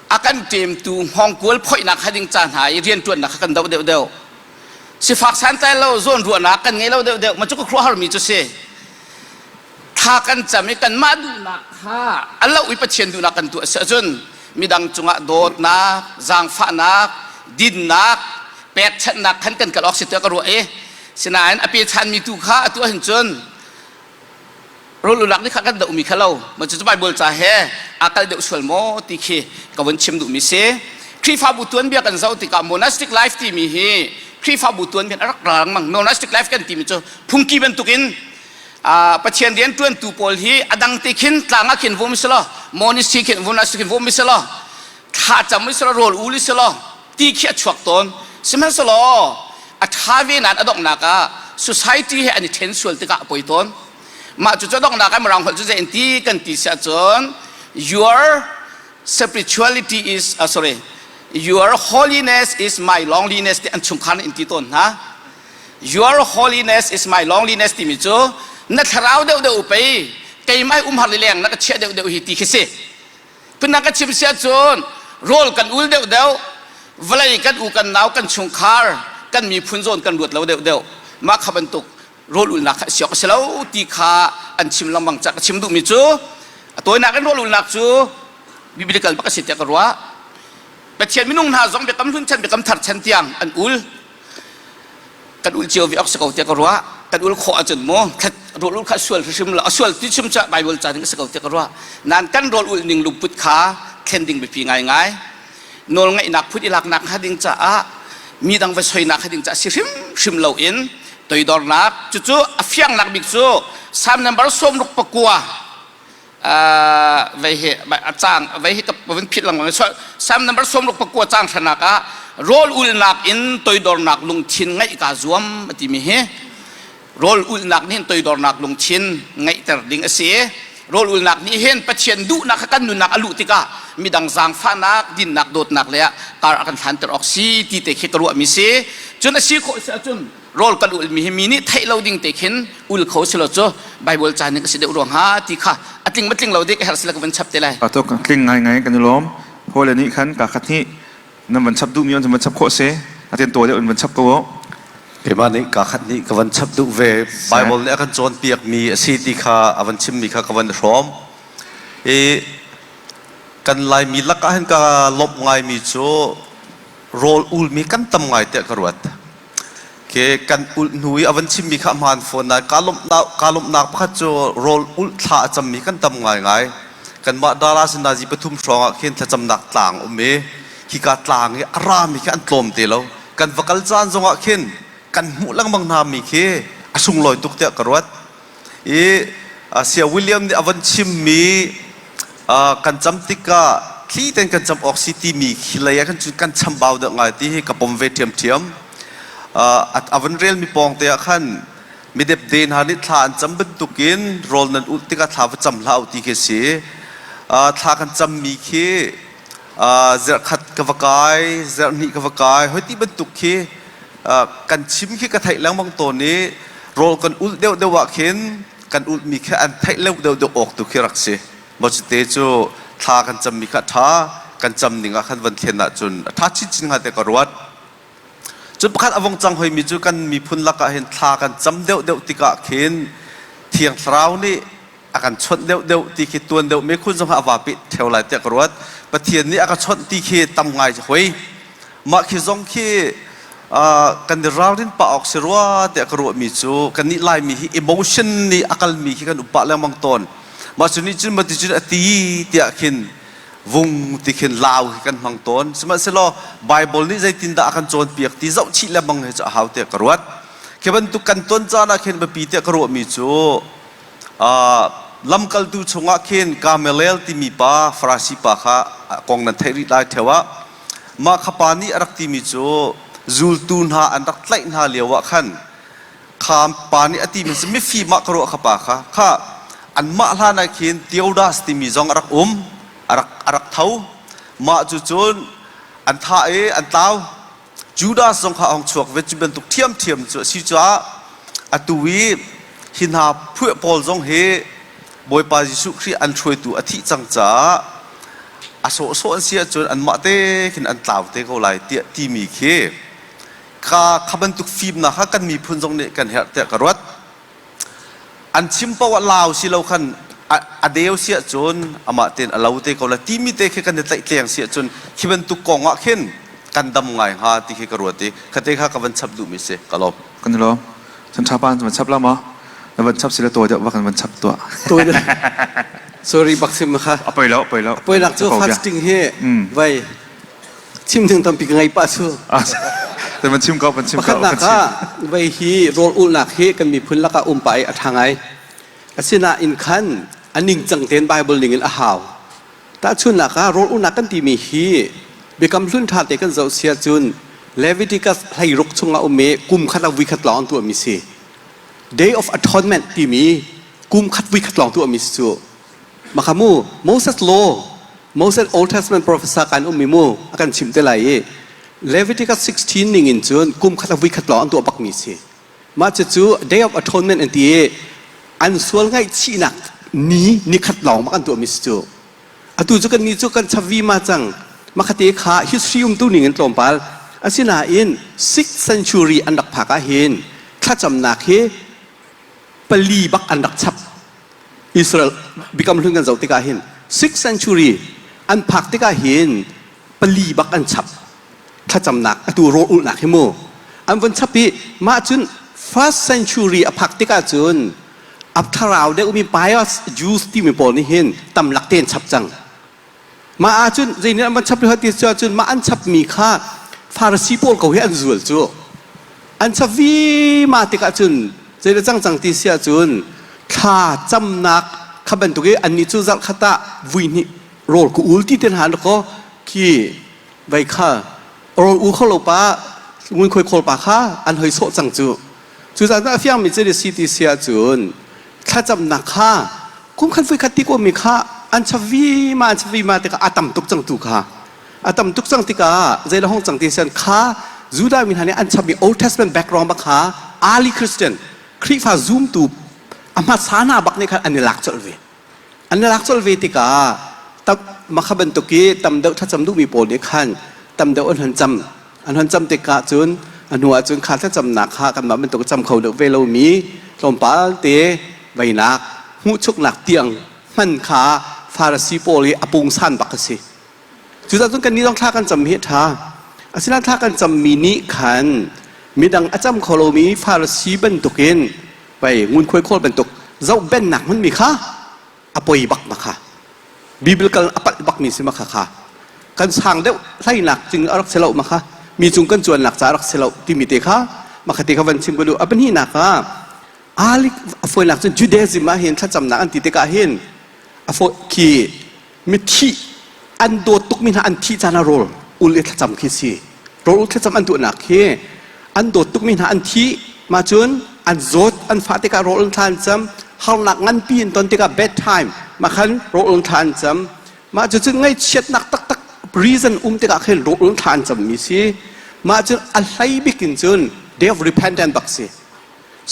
a kan ṭemtu hngawngkual phoihnak kha ding ca hna i rianṭuannak kha kan doh deuhdeuh. Sifak santlai lo zawnruahnak kan ngei lo deuhdeuh ma cu ka khuaruahharmi cu si. Thla kan cam i kanmah duhnak kha a lo i Pathian duhnak kan tuah si ahcun midang cungah dawtnak, zaangfahnak, dinnak, pekchanhnak khan kan kal awk si tiah ka ruah i sinain a pechanmi tu kha a tuah hin cun rawl ulak nih kha kan dohmi kha lo ma cu Bible ca he aa kal deuh sual maw ti khi ka vun chim duhmi si Khrihfabu tuanbia kan zoh tikah monastic life timi hi Khrihfabu tuanbia a rak ra lengmang monastic life kan timi cu phungki bantukin Pathian rian ṭuantu pawl hi a dang te khin tlang ah khin vum selaw monastery khin monastery khin vum selaw thla cam selaw rawl ul selaw ti khi a chuak tawn sihmanhsehlaw a ṭha ve nain a donghnak ah society he an i ṭhen sual tikah a poi tawn mah cu cu donghnak ah mirang holh cu zei in ti kan ti si ahcun your spirituality is uh, sorry your holiness is my loneliness ti an chungkhar in ti tawn hna your holiness is my loneliness timi cu na thlarau deuh deuh pei keimah umhar lileng na ka chiah deuh deuh hi ti khi si Phundang ka chim si ahcun rawl kan ul deuhdeuh, vawlei kan u kan nau kan chungkhar kan miphun zawn kan ruat lo deuhdeuh. Mah kha bantuk rawl ulnak kha siok a si lo ti kha an chim lengmang cak. Ka chim duhmi cu a tawinak in rawl ulnak cu biblical bak a si tiah ka ruah. Pathian minung hna zong biakam hlun chan biakam thar chan tiang an ul. Kan ul cio ve awk si ko tiah ka ruah. Kan ul khawh ahcun mu rawl ul kha sual hrimhrim lo. A sual ti chim cu Bible ca ding a si ko tiah ka ruah. Nain kan rawl ul ning lungput kha thlen ding biapi ngaingai. Nawlngaihnak phun i laknak hnga ding caah mi dang va soinak hnga ding caah si hrimhrim loin toidornak cucu a fiangnak bik cu Psalm number 69 vei hi a cang vei hi ka vun phit lengmang Psalm number 69 cang hranak ah rawl ulnak in toidornak lungthin ngeih ka zuam a timi hi rawl ulnak nih hin toidornak lungthin ngeihter ding a si rawl ulnak nih hin Pathian duhnak kha kan nunnak a luh tikah midang zaangfahnak dinnak dawtnak le ah kar a kan hlanter awk si ti te khi ka ruahmi si cun a si khawh si ahcun rawl kan ulmi hi mi nih theih lo ding te khin ul kho si lo cu Bible ca ning a si deuh ruang ha ti kha a tling ma tling lo dik herh sila ka van chap te lai. Atuk tling ngai ngai kan i lawm. Hawle nih khan ka khat hi nan van chap duh mi on van chap khawh se. Aten to deuh in van chap ko. Keimah nih ka khat nih ka van chap duh ve. Bible nih a kan cawnpiak mi a si ti kha a van chim mi kha ka van hrawm. I kan Laimi lakah hin ka lawmh ngai mi cu rawl ulmi kan tam ngai tiah ka ruat. Ke kan ulh hnu i a van chimmi kha a hmaan fawn nain kaa lawmhnak, kaa lawmhnak pakhat cu rawl ulh thla a cammi kan tam ngaingai. Kanmah Dallas in nazi pathum hrawng ah khin thlacamnak tlang um i khika tlang i a rami khi an tlawm te lo. Kan va kal caan zongah khin kan hmuh lengmang hna mi khi a sunglawi tuk tiah ka ruat. I Saya William nih a van chimmi kan cam tikah thli tein kan cam awk si timi khi lei ah khan cun kan chambau deuh ngai ti hi ka pom ve ṭhiamṭhiam. A van relmi pawng te ah khan midepde hna nih thla an cam bantukin rawl nan ulh tikah thla va cam hlah u ti khi a si. Thla kan cammi khi zarhkhat ka va kai, zarhhnih ka va kai, hoi ti bantuk khi kan chim khi ka theih lengmang tawn i rawl kan ulh deuhdeuh ah khin kan ulhmi khi an theih leu deuhdeuh awk tu khi rak si. Maw cute cu thla kan cammi kha a ṭha, kan cam ning ah khan van thlen ahcun a ṭha chinchin hnga tiah ka ruat. Cun pakhat a vong cang hoimi cu kan miphun lakah hin thla kan cam deuhdeuh tikah khin Thiang Thlarau nih a kan chawnh deuhdeuh ti khi tuan deuh me khun zong a va peh theo lai tiah ka ruat. Pathian nih a ka chawnh ti khi tam ngai hoi. Mah khi zong khi kan i ralrin pah awk si rua tiah ka ruahmi cu kannih Laimi hi emotion nih a kalmi khi kan um pah lengmang tawn. Mah cu nih cun mati cun a ti tiah khin vung ti khin lau hi kan hmang tawn. Sihmanhsehlaw Bible nih zeitindah a kan cawnpiak ti zoh chih lengmang hi cu a hau tiah ka ruat. Khi bantuk kan ton caan ah khin biapi tiah ka ruahmi cu Lamkaltu chungah khin Gamaliel timi pa Farasi pa kha kong nan theih rih lai ṭheo ah mah kha pa nih a rak timi cu zultu hna an rak tlaih hna lioah khan kha. Kha pa nih a timi cu mifim ah ka ruah kha pa kha. Kha anmah hlan ah khin Theodas timi zong a rak um, a rak, a rak tho. Mah cu cun an thah i an tlau. Judas zong kha a hung chuak ve cu bantuk ṭhiamṭhiam cu a si caah atu i hi hna phuah pawl zong hi Bawipa Jesuh Khrih an hruaitu a thih cang caah a sawhsawh an si ahcun anmah te khin an tlau te ko lai tiah timi khi kha kha bantuk fimnak kha kan miphun zong nih kan herh tiah ka ruat. An chim paoh ah lau si lo khan a deu si ahcun amah tein a lo te ko lai timi te khi kan i tlaihtleng si ahcun khi bantuk kong ah khin kan dam ngai hnga ti khi ka ruat i khate kha ka van chap duhmi si ka lawm. Kan i lawm. Chan ṭha pa na van chap la maw? Na van chap si le tawi deuh va kan van chap tuah. Tawi deuh. Sorry bak sim kha. A poi lo, a poi lo. A poi nak cu fasting hi vai chim ding tampi ka ngei pah cu. Van chim ko, van chim ko. Pakhatnak ah vei hi rawl ulhnak hi kan miphun lakah um pah i a ṭha ngai. Asinain khan a ningcang tein Bible ning in a hau. Tahchunhnak ah rawl ulhnak kan timi hi Biakam Hlun ṭha te kan zoh sia cun Leviticus 16 chungah um i kum khat ah vuikhat lawng an tuahmi si. Day of Atonement timi kum khat vuikhat lawng tuahmi si cu. Maka mu Moses Law, Moses Old Testament professor kan ummi mu a kan chimh te lai i Leviticus 16 ning in cun kum khat a vui khat lawng an tuah bakmi si. Mah cucu Day of Atonement an ti i an sual ngaihchihnak ni nikhat lawng bak an tuahmi si cu. Atu cu kan ni cu kan chavi ma cang. Makhate kha history umtu ning in tlawmpal. Asinain 6th century an rak phak ah hin thlacamnak hi pali bak an rak chap. Israel Biakam Hlun kan zoh tikah hin 6th century an phak tikah hin pali bak an chap thlacamnak atu rawl ulhnak hi mu an von chap i mah cun first century a phak tikah cun a thlarau deuhmi pious Jews timi pawl nih hin tamlak tein chap cang Mah ahcun zeinih an van chap rih ti ahcun mah an chapmi kha Farasi pawl ko hi an zual cu. An chap vima tikah cun zeidah cang cang ti si ahcun thla camnak kha bantuk i annih cu zarh khat ah vui hnih rawl ku ul ti te hna ko khi vei kha rawl u kho lo pa ngunkhuai khawl pa kha an hoi sawh cang cu. Cucaah a fiangmi cu si ti si ahcun thlacamnak kha kum khat voi khat ti komi kha an chavi ma an chavi ma tikah a tam tuk cang tu kha a tam tuk cang tikah zei le hong cang ti sian kha Judah mi hna nih an chapmi Old Testament background bak kha early Christian Khrihfa zumtu a hmasa hna bak nih khan an i lak colh ve an i lak colh ve tikah makha bantuk i tam deuh thlacam duhmi pawl nih khan tam deuh an hon cam An hon cam tikah cun a hnu ah cun kha thlacamnak kha kanmah bantuk cam kho deuh ve lomi tlawmpal te veinak hmuhchuknak tiang hman kha Farasi pawl i a pungsan bak a si. Cucaah cun kannih zong thla kan cam hi a ṭha. Asinain thla kan cammi nih khan midang a cam kho lomi Farasi bantukin pei ngunkhuai khawl bantuk zohbennak hmanmi kha a poi bak ma kha biblical a palh bak mi si ma kha kha kan sang deuh hlainak cing a rak si lo ma kha mi cung kan cuannak ca rak si lo timi te kha ma kha te kha van chim ka duh a pahnihnak ah alik a fawinak cun Judaism ah hin thlacamnak an ti tikah hin a fawi khi mithi an dawt tukmi hna an thih caan ah rawl ul i thlacam khi si rawl ul thlacam an tuahnak khi an dawt tukmi hna an thi mah cun an zawt an fah tikah rawl ul thla an cam harnak nganpi in ton tikah bad time mah khan rawl ul thla an cam mah cu cun ngaihchiatnak taktak reason um tikah khin rawl ul thla an cammi si mah cun a hlei bik in cun day of repentance bak si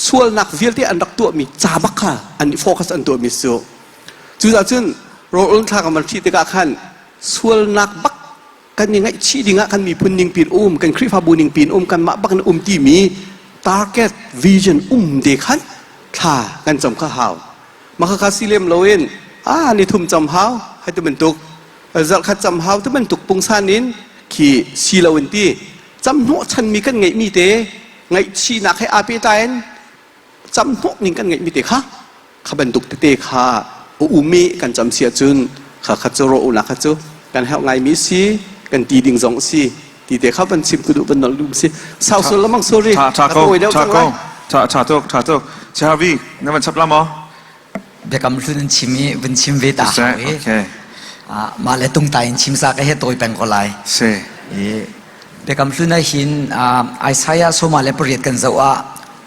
sualnak vialte an rak tuahmi ca bak kha an i focus an tuahmi cu Cucaah cun rawl thla kan van ṭhi tikah khan sualnak bak kan i ngaihchih dingah kan miphun ningpin um, kan Khrihfabu ningpin um, kanmah bak in um timi target vision um te khan thla kan cam kha hau. Mah kha si lem loin ah ni thum cam hau hai tu bantuk zarh khat cam hau tu bantuk pungsan in khi si loin ti cam hnawh chanmi kan ngeihmi te ngaihchihnak he aa pehtlai in cam hnawh ning kan ngeihmi te kha kha bantuk tete kha a um i kan cam si ahcun kha kha cu rawh unak kha cu kan herh ngaimi si kan ti ding zong si ti te kha van chim ku duh van nolh duh si sau sul lamang sorry tha tha ko tha ko tha tha tuk tha tuk Chavi na van chap la maw biakam hlun in chim i vun chim ve ta hau i mah le tungtai in chim sa ka he tawi peng ko lai si biakam hlun ah hin Isaiah soma le pariat kan zoh ah.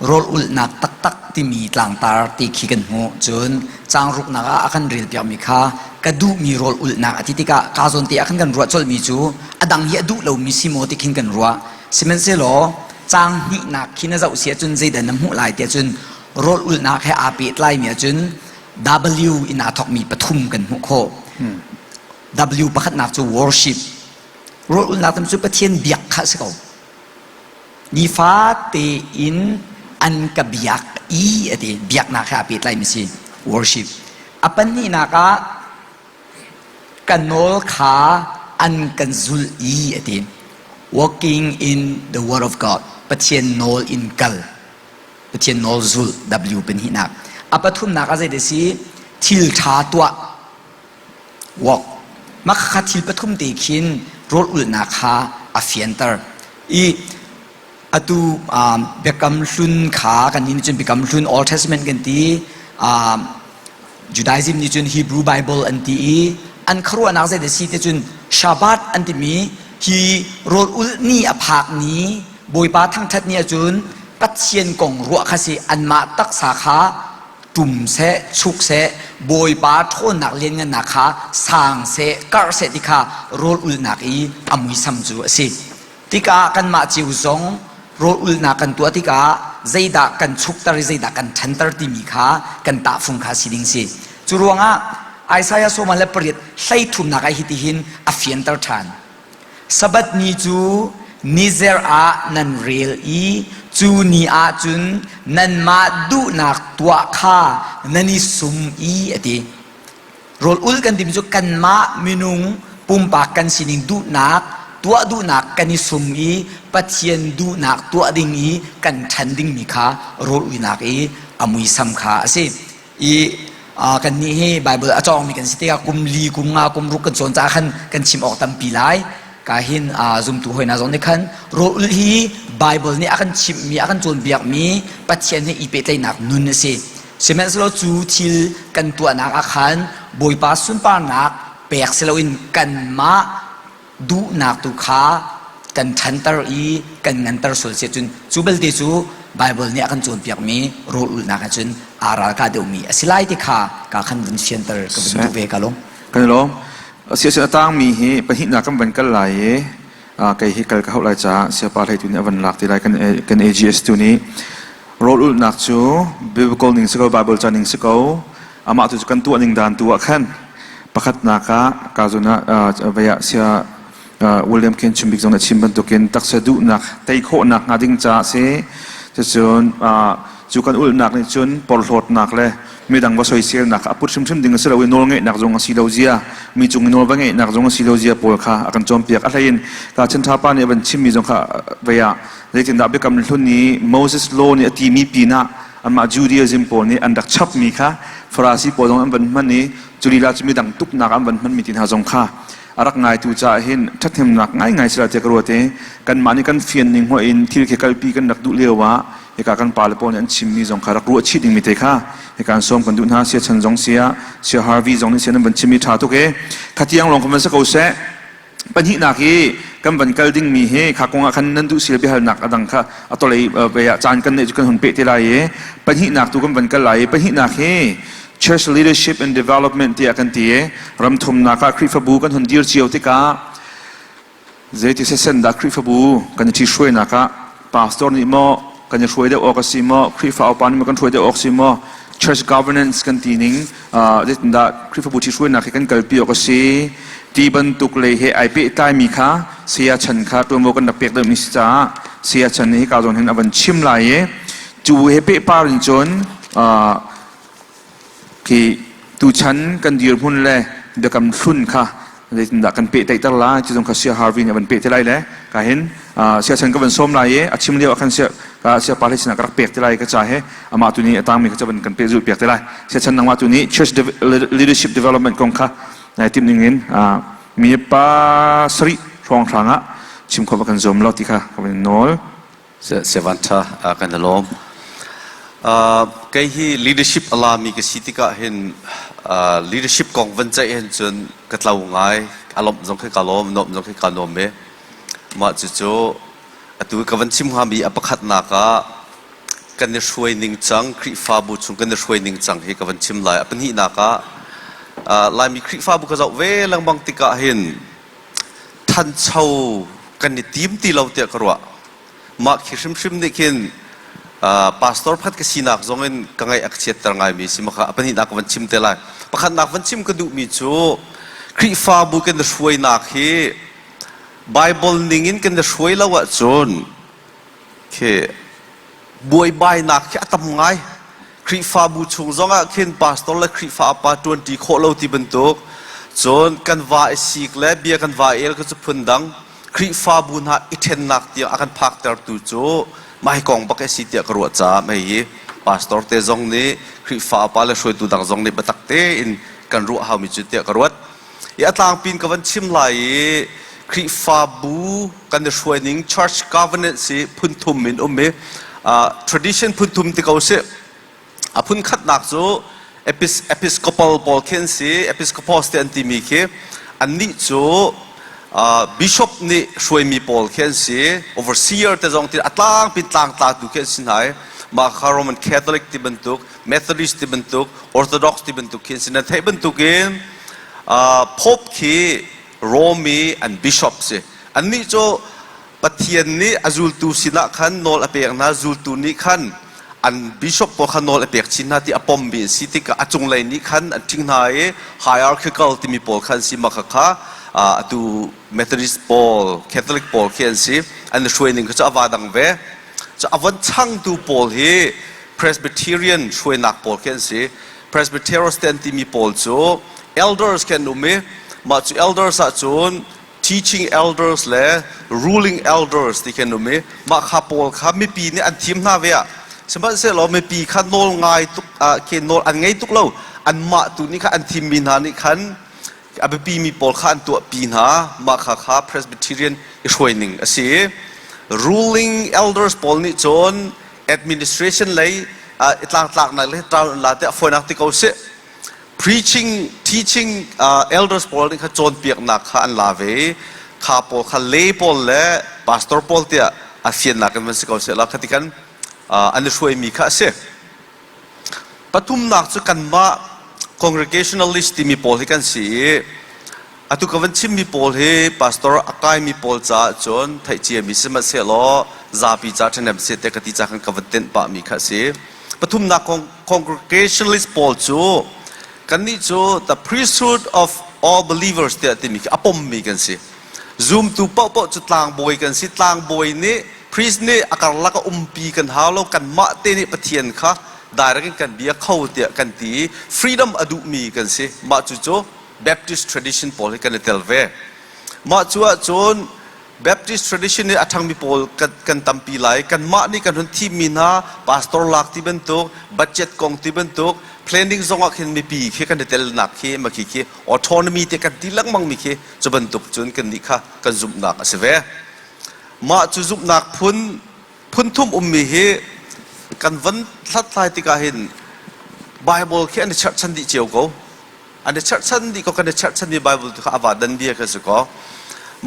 Rawl ulhnak taktak timi tlangtar ti khi kan hmuh. Cun caang ruknak ah a kan relpiakmi kha ka duhmi rawl ulhnak a ti tikah kaa zawn te ah khan kan ruah colhmi cu a dang hi a duh lomi si maw ti khin kan ruah. Sihmanhsehlaw caang hnihnak khi na zoh si ahcun zeidah na hmuh lai tiah cun rawl ulhnak he aa pehtlaimi ahcun W in aa thawkmi pathum kan hmuh khawh. W pakhatnak cu worship. Rawl ulhnak cu Pathian biak kha a si ko. Nifate in an ka biak i a ti. Biaknak he aa pehtlaimi si. Worship. A pahnihnak ah ka nawl kha an kan zulh i a ti. Walking in the word of God. Pathian nawl in kal. Pathian nawl zulh W pahnihnak. A pathumnak ah zeidah si? Thil ṭha tuah. Walk. Mah khakha thil pathum te khin rawl ulhnak kha a fianter. I atu Biakam Hlun kha kan nih cun Biakam Hlun Old Testament kan ti. Judaism nih cun Hebrew Bible an ti i an khuaruahnak zeidah si ti cun Shabbat an timi hi rawl ulh ni a phak ni Bawipa thangṭhat ni ahcun Pathian kong ruah kha si anmah taksa kha ṭum seh chuk seh Bawipa ṭhawnnak lianngannak kha sang seh karh seh ti kha rawl ulhnak i a muisam cu a si. Tikah kanmah cio zong rawl ulhnak kan tuah tikah zeidah kan chukter i zeidah kan ṭhanter timi kha kan tahfung kha si ding si. Cu ruangah Isaiah 48 hleithumnak ah hitihin a fianter ṭhan. Sabbath ni cu nizer ah nan rel i cu ni ah cun nanmah duhnak tuah kha nan i sum i a ti. Rawl ul kan timi cu kanmah minung pumpak kan sining duhnak tuah duhnak kan i sum i Pathian duhnak tuah ding i kan ṭhan dingmi kha rawl uinak i a muisam kha a si. I kannih hi Bible a cawngmi kan si tikah kum li kum nga kum ruk kan cawn caah khan kan chim awk tampi lai. Ka hin zumtu hoi hna zong nih khan rawl ul hi Bible nih a kan chimhmi a kan cawnpiakmi Pathian he i pehtlaihnak nun a si. Sihmanhsehlaw cu thil kan tuahnak ah khan Bawipa sunparnak pek si loin kanmah duhnak tu kha kan ṭhanter i kan nganter sual si ahcun cu belte cu Bible nih a kan cawnpiakmi rawl ulhnak ahcun aa ralkah deuhmi a si lai ti kha ka khan vun fianter ka vun duh ve ka lung. Kan i lawm. Siasin a tangmi hi pahnihnak kan van kal lai i kei hi kal ka hauh lai caah siapa hlei tu nih a van lak ti lai kan kan AGS tu nih rawl ulhnak cu biblical ning si ko Bible ca ning si ko amah tu cu kan tuah ning dan tu ah khan pakhatnak ah ka zun ah vei ah sia William Ken Chimbik zong nih a chim bantukin taksa duhnak tei khawhnak hnga ding caah si cucun cu kan ulhnak nih cun porhlawtnak le midang va soiselnak a put hrimhrim ding a si lo i nawlngeihnak zong a si lo zia mi cung i nawl va ngeihnak zong a si lo zia pawl kha a kan cawnpiak a hleiin ka chan pa nih a van chimmi zong kha vei ah zeitindah biakam hlun i Moses law nih a timi pinah anmah Judaism pawl nih an rak chapmi kha Farasi pawl zong an van hman i cu lila cu midang tuknak an van hmanmi ti hna zong kha a rak ngaitu caah hin ṭhathnemnak ngaingai sila tiah ka ruat i kanmah nih kan fian ning hmuh in thil khi kalpi kan rak duh lio ah hika kan pale pawl nih an chimmi zong kha rak ruah chih dingmi te kha hika an sawm kan duh hna sia chan zong sia sia Harvey zong nih sia nan van chimmi ṭha tuk e khatiang lawng kha van si ko seh pahnihnak hi kan van kal dingmi hi kha kong ah khan nan duh sil biahalnak a dang kha a tolei ve ah caan kan neih cu kan hun peh te lai i pahnihnak tu kan van kal lai i pahnihnak hi church leadership and development tiah kan ti i ramthumnak ah Khrihfabu kan hun dir cio tikah zeiti sesen dah Khrihfabu kan i ṭhihruainak ah pastor nih maw kan i hruai deuh awk a si maw Khrihfa upa nih maw kan hruai deuh awk si maw church governance kan ti ning zeitindah Khrihfabu ṭhihruainak hi kan kalpi awk a si ti bantuk lei he ai pehtlaimi kha saya chan kha ṭuanvo kan rak pek deuhmi si caah saya chan nih hika zawn hin a van chim lai i cu he pehpar in cun Khi tuchan kan dirhmun le biakam hlun kha zeitindah kan pehtlaihter lai ti zong kha Sia Harvey nih a van peh te lai le ka hin sia chan ka van sawm lai i a chim lio ah khan sia ka sia pa hlei sinah ka rak pek te lai ka ca he amah tu nih a tangmi kha ca van kan peh zulh piak te lai sia chan nangmah tu nih church leadership development kong kha nai timh ning in mi pa sarih hrawnghrang ah chim kho va kan zuam lo ti kha ka van nawl Sevan ṭha kan i lawm. Kei hi leadership a lami ka si tikah hin leadership kong van ceih hin cun ka tlo ngai. A lawmh zong khi ka lawm, nuamh zong khi ka nuam ve. Mah cucu atu ka van chim hngami a pakhatnak ah. kan i hruai ning cang, Khrihfabu chung kan i hruai ning cang hi ka van chim lai. A pahnihnak ah Laimi Khrihfabu ka zoh ve lengmang tikah hin thancho kan i tim ti lo tiah ka ruah. Mah khi hrimhrim nih khin pastor pakhat ka sinak zong in ka ngaih a ka chiatter ngaimi si maka a pahnihnak ka van chim te lai. Pakhatnak van chim ka duhmi cu Khrihfabu kan i hruainak hi Bible ning in kan i hruai lo ahcun khi buaibainak khi a tam ngai. Khrihfabu chung zongah khin pastor le Khrihfa upa ṭuanṭi khawh lo ti bantuk, cun kan va i sik le bia kan va el kha cu phundang, Khrihfabu hna i ṭhennak tiang a kan phaktertu cu mah hi kong bak a si tiah ka ruah caah mei hi pastor te zong nih Khrihfa upa le hruaitu dang zong nih biatak tein kan ruah haumi cu tiah ka ruat. I a tlangpi in ka van chim lai i Khrihfabu kan i hruai ning church governance hi phun thum in um i tradition phun thum ti ko sih. A phun khatnak cu Episcopal pawl khi an si, Episcopos te an timi khi annih cu bishop nih hruaimi pawl khi an si, overseer te zong ti a tlangpi tlangtlatu khi an si hna i mah kha Roman Catholic ti bantuk, Methodist ti bantuk, Orthodox ti bantuk khi an si. Nan theih bantukin Pope khi Rome i an bishop si. Annih cu Pathian nih a zultu sinah khan nawl a pek hna, zultu nih khan an bishop pawl kha nawl a pek chin hna ti a pommi an si tikah a cunglei nih khan an ṭhing hna i hierarchical timi pawl kha an si. Mah khakha atu Methodist pawl, Catholic pawl khi an si. An i hruai ning kha cu a va dang ve. Cu a von changtu pawl hi Presbyterian hruainak pawl khi an si. Presbyteros te an timi pawl cu elders khi an um i mah cu elders ahcun teaching elders le ruling elders ti khi an um i mah kha pawl kha mipi nih an thim hna ve ah sihmanhsehlaw mipi kha nawl ngai tuk ah khi nawl an ngei tuk lo anmah tu nih kha an thimmi hna nih khan a biapimi pawl kha an tuahpi hna mah kha kha Presbyterian i hruai ning a si ruling elders pawl nih cun administration lei i tlangtlaknak le ṭan la te a fawinak ti ko sih preaching teaching elders pawl nih kha cawnpiaknak kha an la ve kha pawl kha lay pawl le pastor pawl tiah a fiannak in van si ko seh la khati kan an i hruaimi kha a si Pathumnak cu kanmah Congregationalist timi pawl hi kan si i atu ka van chimmi pawl hi pastor a kaimi pawl caah cun theih ciami sihmanhsehlaw zapi ca ṭhahnem seh te ka ti ca khan ka van tenh pahmi kha a si. Pathumnak Congregationalist pawl cu kannih cu the priesthood of all believers tiah timi khi a pommi kan si. Zumtu paohpaoh cu tlangbawi kan si. Tlangbawi nih Priest nih a karlak a umpi kan hau lo kanmah te nih Pathian kha direct in kan bia kho tiah kan ti i freedom a duhmi kan si. Mah cu cu Baptist tradition pawl hi kan i tel ve. Mah cu ahcun Baptist tradition i a ṭhangmi pawl kan, kan tampi lai. Kanmah nih kan hun thimmi hna pastor lak ti bantuk, budget kong ti bantuk, planning zong ah khin mipi khi kan i telnak khi ma khi khi autonomy te kan ti lengmang mi khi cu bantuk cun kannih kha kan zumhnak a si ve. Mah cu zumhnak phun phunthum ummi hi kan van hlathlai tikah hin Bible khi an i cherhchan dih cio ko. An i cherhchan dih ko kan i cherhchanmi Bible tu kha a va dan bia kha si ko.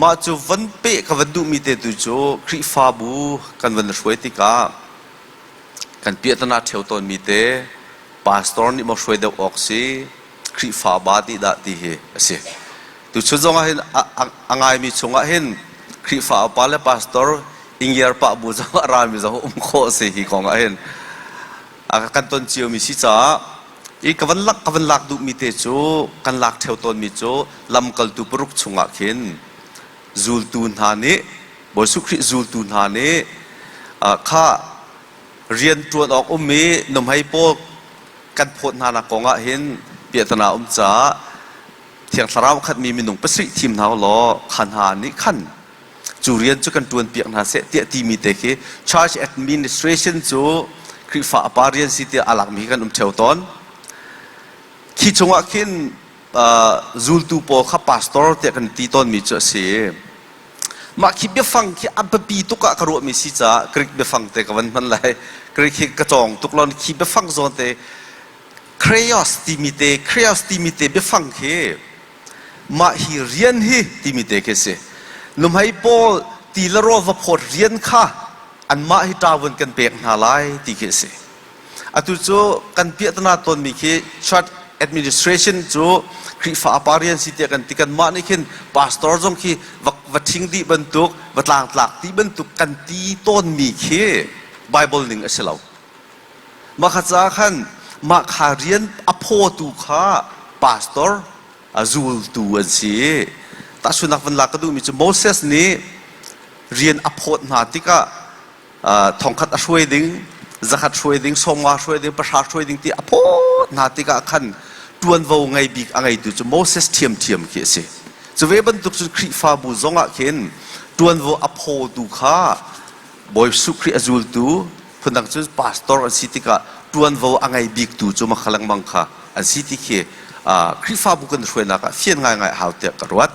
Mah cu van peh ka van duhmi te tu cu Khrihfabu kan van hruai tikah kan piahtana ṭheo tawnmi te pastor nih maw hruai deuh awk si Khrihfa ba nih dah ti hi a si. Tuchun zongah hin a ngaimi chungah hin Khrihfa upa le pastor ingiar pah bu zong a rami zong um khawh a si hi kong ah hin. A kan ton ciomi si caah i ka van lak ka van lak duhmi te cu kan lak ṭheo tawnmi cu lamkaltu paruk chungah khin zultu hna nih Bawi Jesuh Khrih zultu hna nih kha rian ṭuan awk um i nuhmei pawl kan phawt hna nak kong ah hin piahtana um caah Thiang Thlarau khatmi minung pasarih thim hna u law kha hna nih khan cu rian cu kan ṭuan piak hna seh tiah timi te khi church administration cu Khrihfa upa rian si tiah a lakmi khi kan um ṭheo tawn. Khi chungah khin zultu pawl kha pastor tiah kan ti tawnmi cu a si. Mah khi biafang khi a biapi tuk ah ka ruahmi si caah Greek biafang te ka van hman lai. Greek hi ka cawng tuk lo khi biafang zawn te Kreos timi te Kreos timi te biafang khi mah hi rian hi timi te khi si. Nuhmei pawl ti le rawl va phawt rian kha. Anmah hi ṭavun kan pek hna lai ti khi a si. Atu cu kan piahtana tawnmi khi church administration cu Khrihfa upa rian si tiah kan ti. Kanmah nih khin pastor zong khi va, va ṭhing dih bantuk, va tlangtlak dih bantuk kan ti tawnmi khi Bible ning a si lo. Mah kha caah khan mah kha rian a phawtu kha pastor a zultu an si. Tahchunhnak van lak ka duhmi cu Moses nih rian a phawt hna tikah thongkhat a hruai ding, zakhat hruai ding, sawmnga hruai ding, pahra hruai ding ti a phawt hna tikah khan ṭuanvo ngei bik a ngeitu cu Moses ṭhiamṭhiam khi a si. Cu ve bantuk cun Khrihfabu zongah khin ṭuanvo a phawtu kha Bawi Jesuh Khrih a zultu phundang cu pastor an si tikah ṭuanvo a ngei biktu cu makha lengmang kha an si ti khi Khrihfabu kan hruainak ah fian ngaingai a hau tiah ka ruat.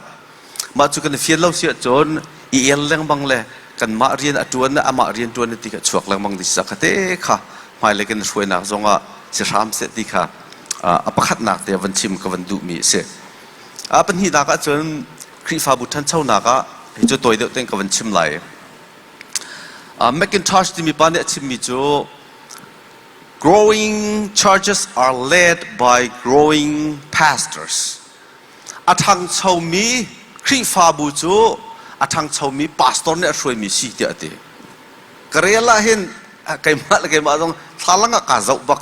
Mah cu kan i fian lo si ahcun i el lengmang le kanmah rian a ṭuan le amah rian ṭuan ti kha chuak lengmang ding si kha te kha hmailei kan hruainak zongah si hram seh ti kha a pakhatnak te van chim ka van duhmi a si. A pahnihnak ahcun Khrihfabu ṭhanchonak ah hi cu tawi deuh tein ka van chim lai. McIntosh timi pa nih a chimmi cu growing churches are led by growing pastors. A ṭhangchomi Khrihfabu cu a ṭhangchomi pastor nih a hruaimi si tiah a ti. Ka rel ah hin keimah le keimah zong thlalang ah kaa zoh bak.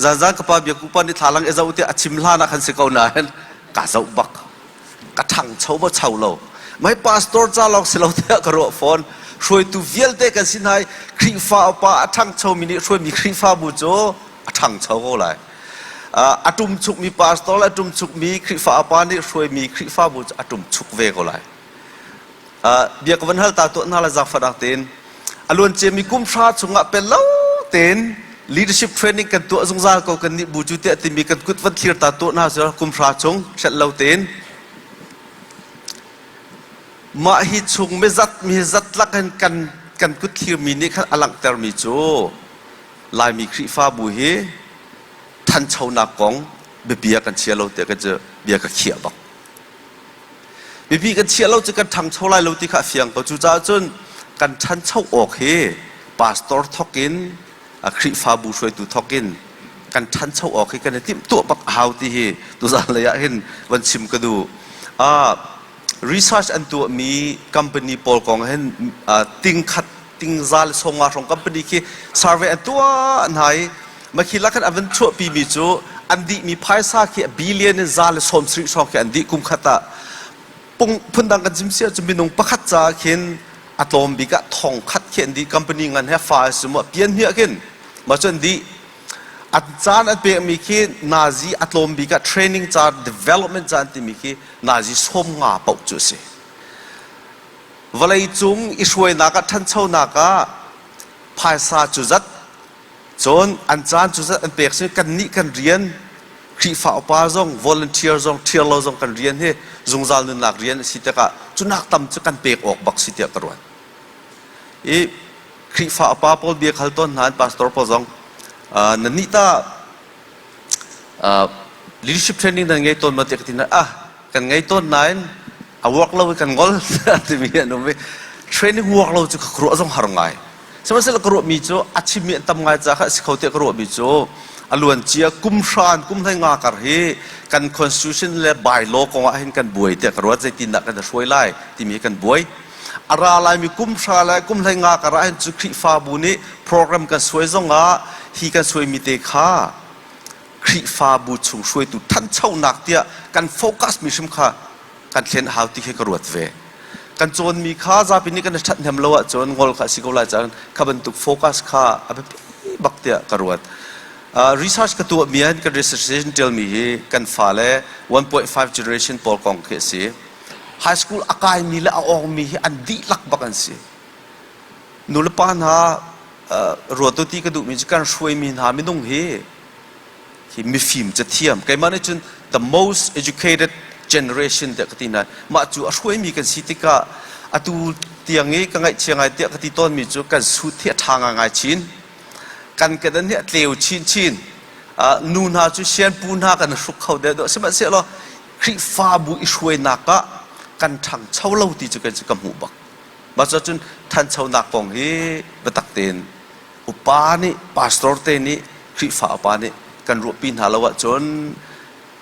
Zanzan ka pa biaku pa nih thlalang i zoh tiah a chim hlan ah khan si ko nain kaa zoh bak. Ka ṭhangcho maw cho lo. Mai pastor ca lawng si lo tiah ka ruah fawn. Hruaitu vialte kan si hna i Khrihfa upa a ṭhangchomi nih hruaimi Khrihfabu cu a ṭhangcho ko lai. A ṭumchukmi pastor le a ṭumchukmi Khrihfa upa nih hruaimi Khrihfabu cu a ṭumchuk ve ko lai. Bia ka van hal ta tuah hna la zaangfahnak tein. A luan ciami kum hra chungah pel lo tein leadership training kan tuah zungzal ko kan nih bu cu tiah timi kan kut van thlir ta tuah hna cu kum hra chung hrelh lo tein. Mah hi chung mizat mi zatlak in kan kan kut thlirmi nih khan a langhtermi cu Laimi Khrihfabu hi thanchonak kong biapi ah kan chia lo tiah kan cu bia ka khiah bak. Biapi kan chiah lo cu kan ṭhangcho lai lo ti kha a fiang ko. Cucaah cun kan ṭhancho awk hi pastor thawk in a Khrihfabu hruaitu thawk in kan ṭhancho awk hi kan i timhtuah bak a hau ti hi tuzan lei ah hin van chim ka duh. Uh, research an tuahmi company pawl kong hin uh, ting khat tingza le sawmnga hrawng company khi survey an tuah hna i makhi lakhan an van chuahpi mi cu an dihmi phaisa khi billion in za le 70 hrawng khi an dih kum khat ah pung phundang kan chim si ahcun minung pakhat ca khin a tlawm bik ah thong khat khi an dih company ngan he fa si mu pian hmiah khin ma cu an dih an caan an pekmi khi nazi a tlawm bik ah training ca development ca an timi khi nazi 50 paoh cu a si Vawleicung i hruainak ah ṭhanchonak ah phaisa cu zat cun an caan cu zat an pek si kannih kan rian Khrihfa upa zong volunteer zong ṭhiar lo zong kan rian hi zungzal nunnak rian a si tikah cunak tam cu kan pek awk bak si tiah ka ruat. I Khrihfa upa pawl bia khal tawn hna an pastor pawl zong nan nih ta leadership training nan ngei tawn ma tiah ka ti hna ah kan ngei tawn nain a work lo i kan ngol timi an um i training work lo cu ka ruah zong har ngai sihmanhsehlaw ka ruahmi cu a chimmi an tam ngai ca kha a si kho tiah ka ruahmi cu a luan cia kum hran kum hlei nga kar hi kan constitution le bylaw kong ah hin kan buai tiah ka ruat zeitindah kan i hruai lai timi hi kan buai a ra laimi kum hra le kum hlei nga kar ah hin cu Khrihfabu nih program kan suai zong ah hi kan suaimi te kha Khrihfabu chung hruaitu thanchonak tiah kan focus mi hrim kha kan thlen hau ti khi ka ruat ve. Kan cawnmi kha zapi nih kan i ṭhathnem lo ahcun ngol kha a si ko lai caan kha bantuk focus kha a biapi bak tiah ka ruat. Research ka tuahmi ah kan research ṭialmi hi kan fale 1.5 generation pawl kong khi a si. High school a kaimi le a awngmi hi an dihlak bak an si. Nulepa hna ruat u ti ka duhmi cu kan hruaimi hna minung hi hi mifim cathiam keimah nih cun the most educated generation tiah ka ti hna mah cu a hruaimi kan si tikah atu tiang i ka ngaihchia ngai tiah ka ti tawnmi cu kan suit hi a ṭha ngaingai chin kan kedan hi a tleu chinchin nu hna cu sianpu hna kan hruk kho deuh deuh sihmanhsehlaw Khrihfabu i hruainak ah kan ṭhangcho lo ti cu kan cu ka hmuh bak mah cun ṭhanchonak kong hi biatak. tein upa nih pastor te nih Khrihfa upa nih kan ruahpi hna lo ahcun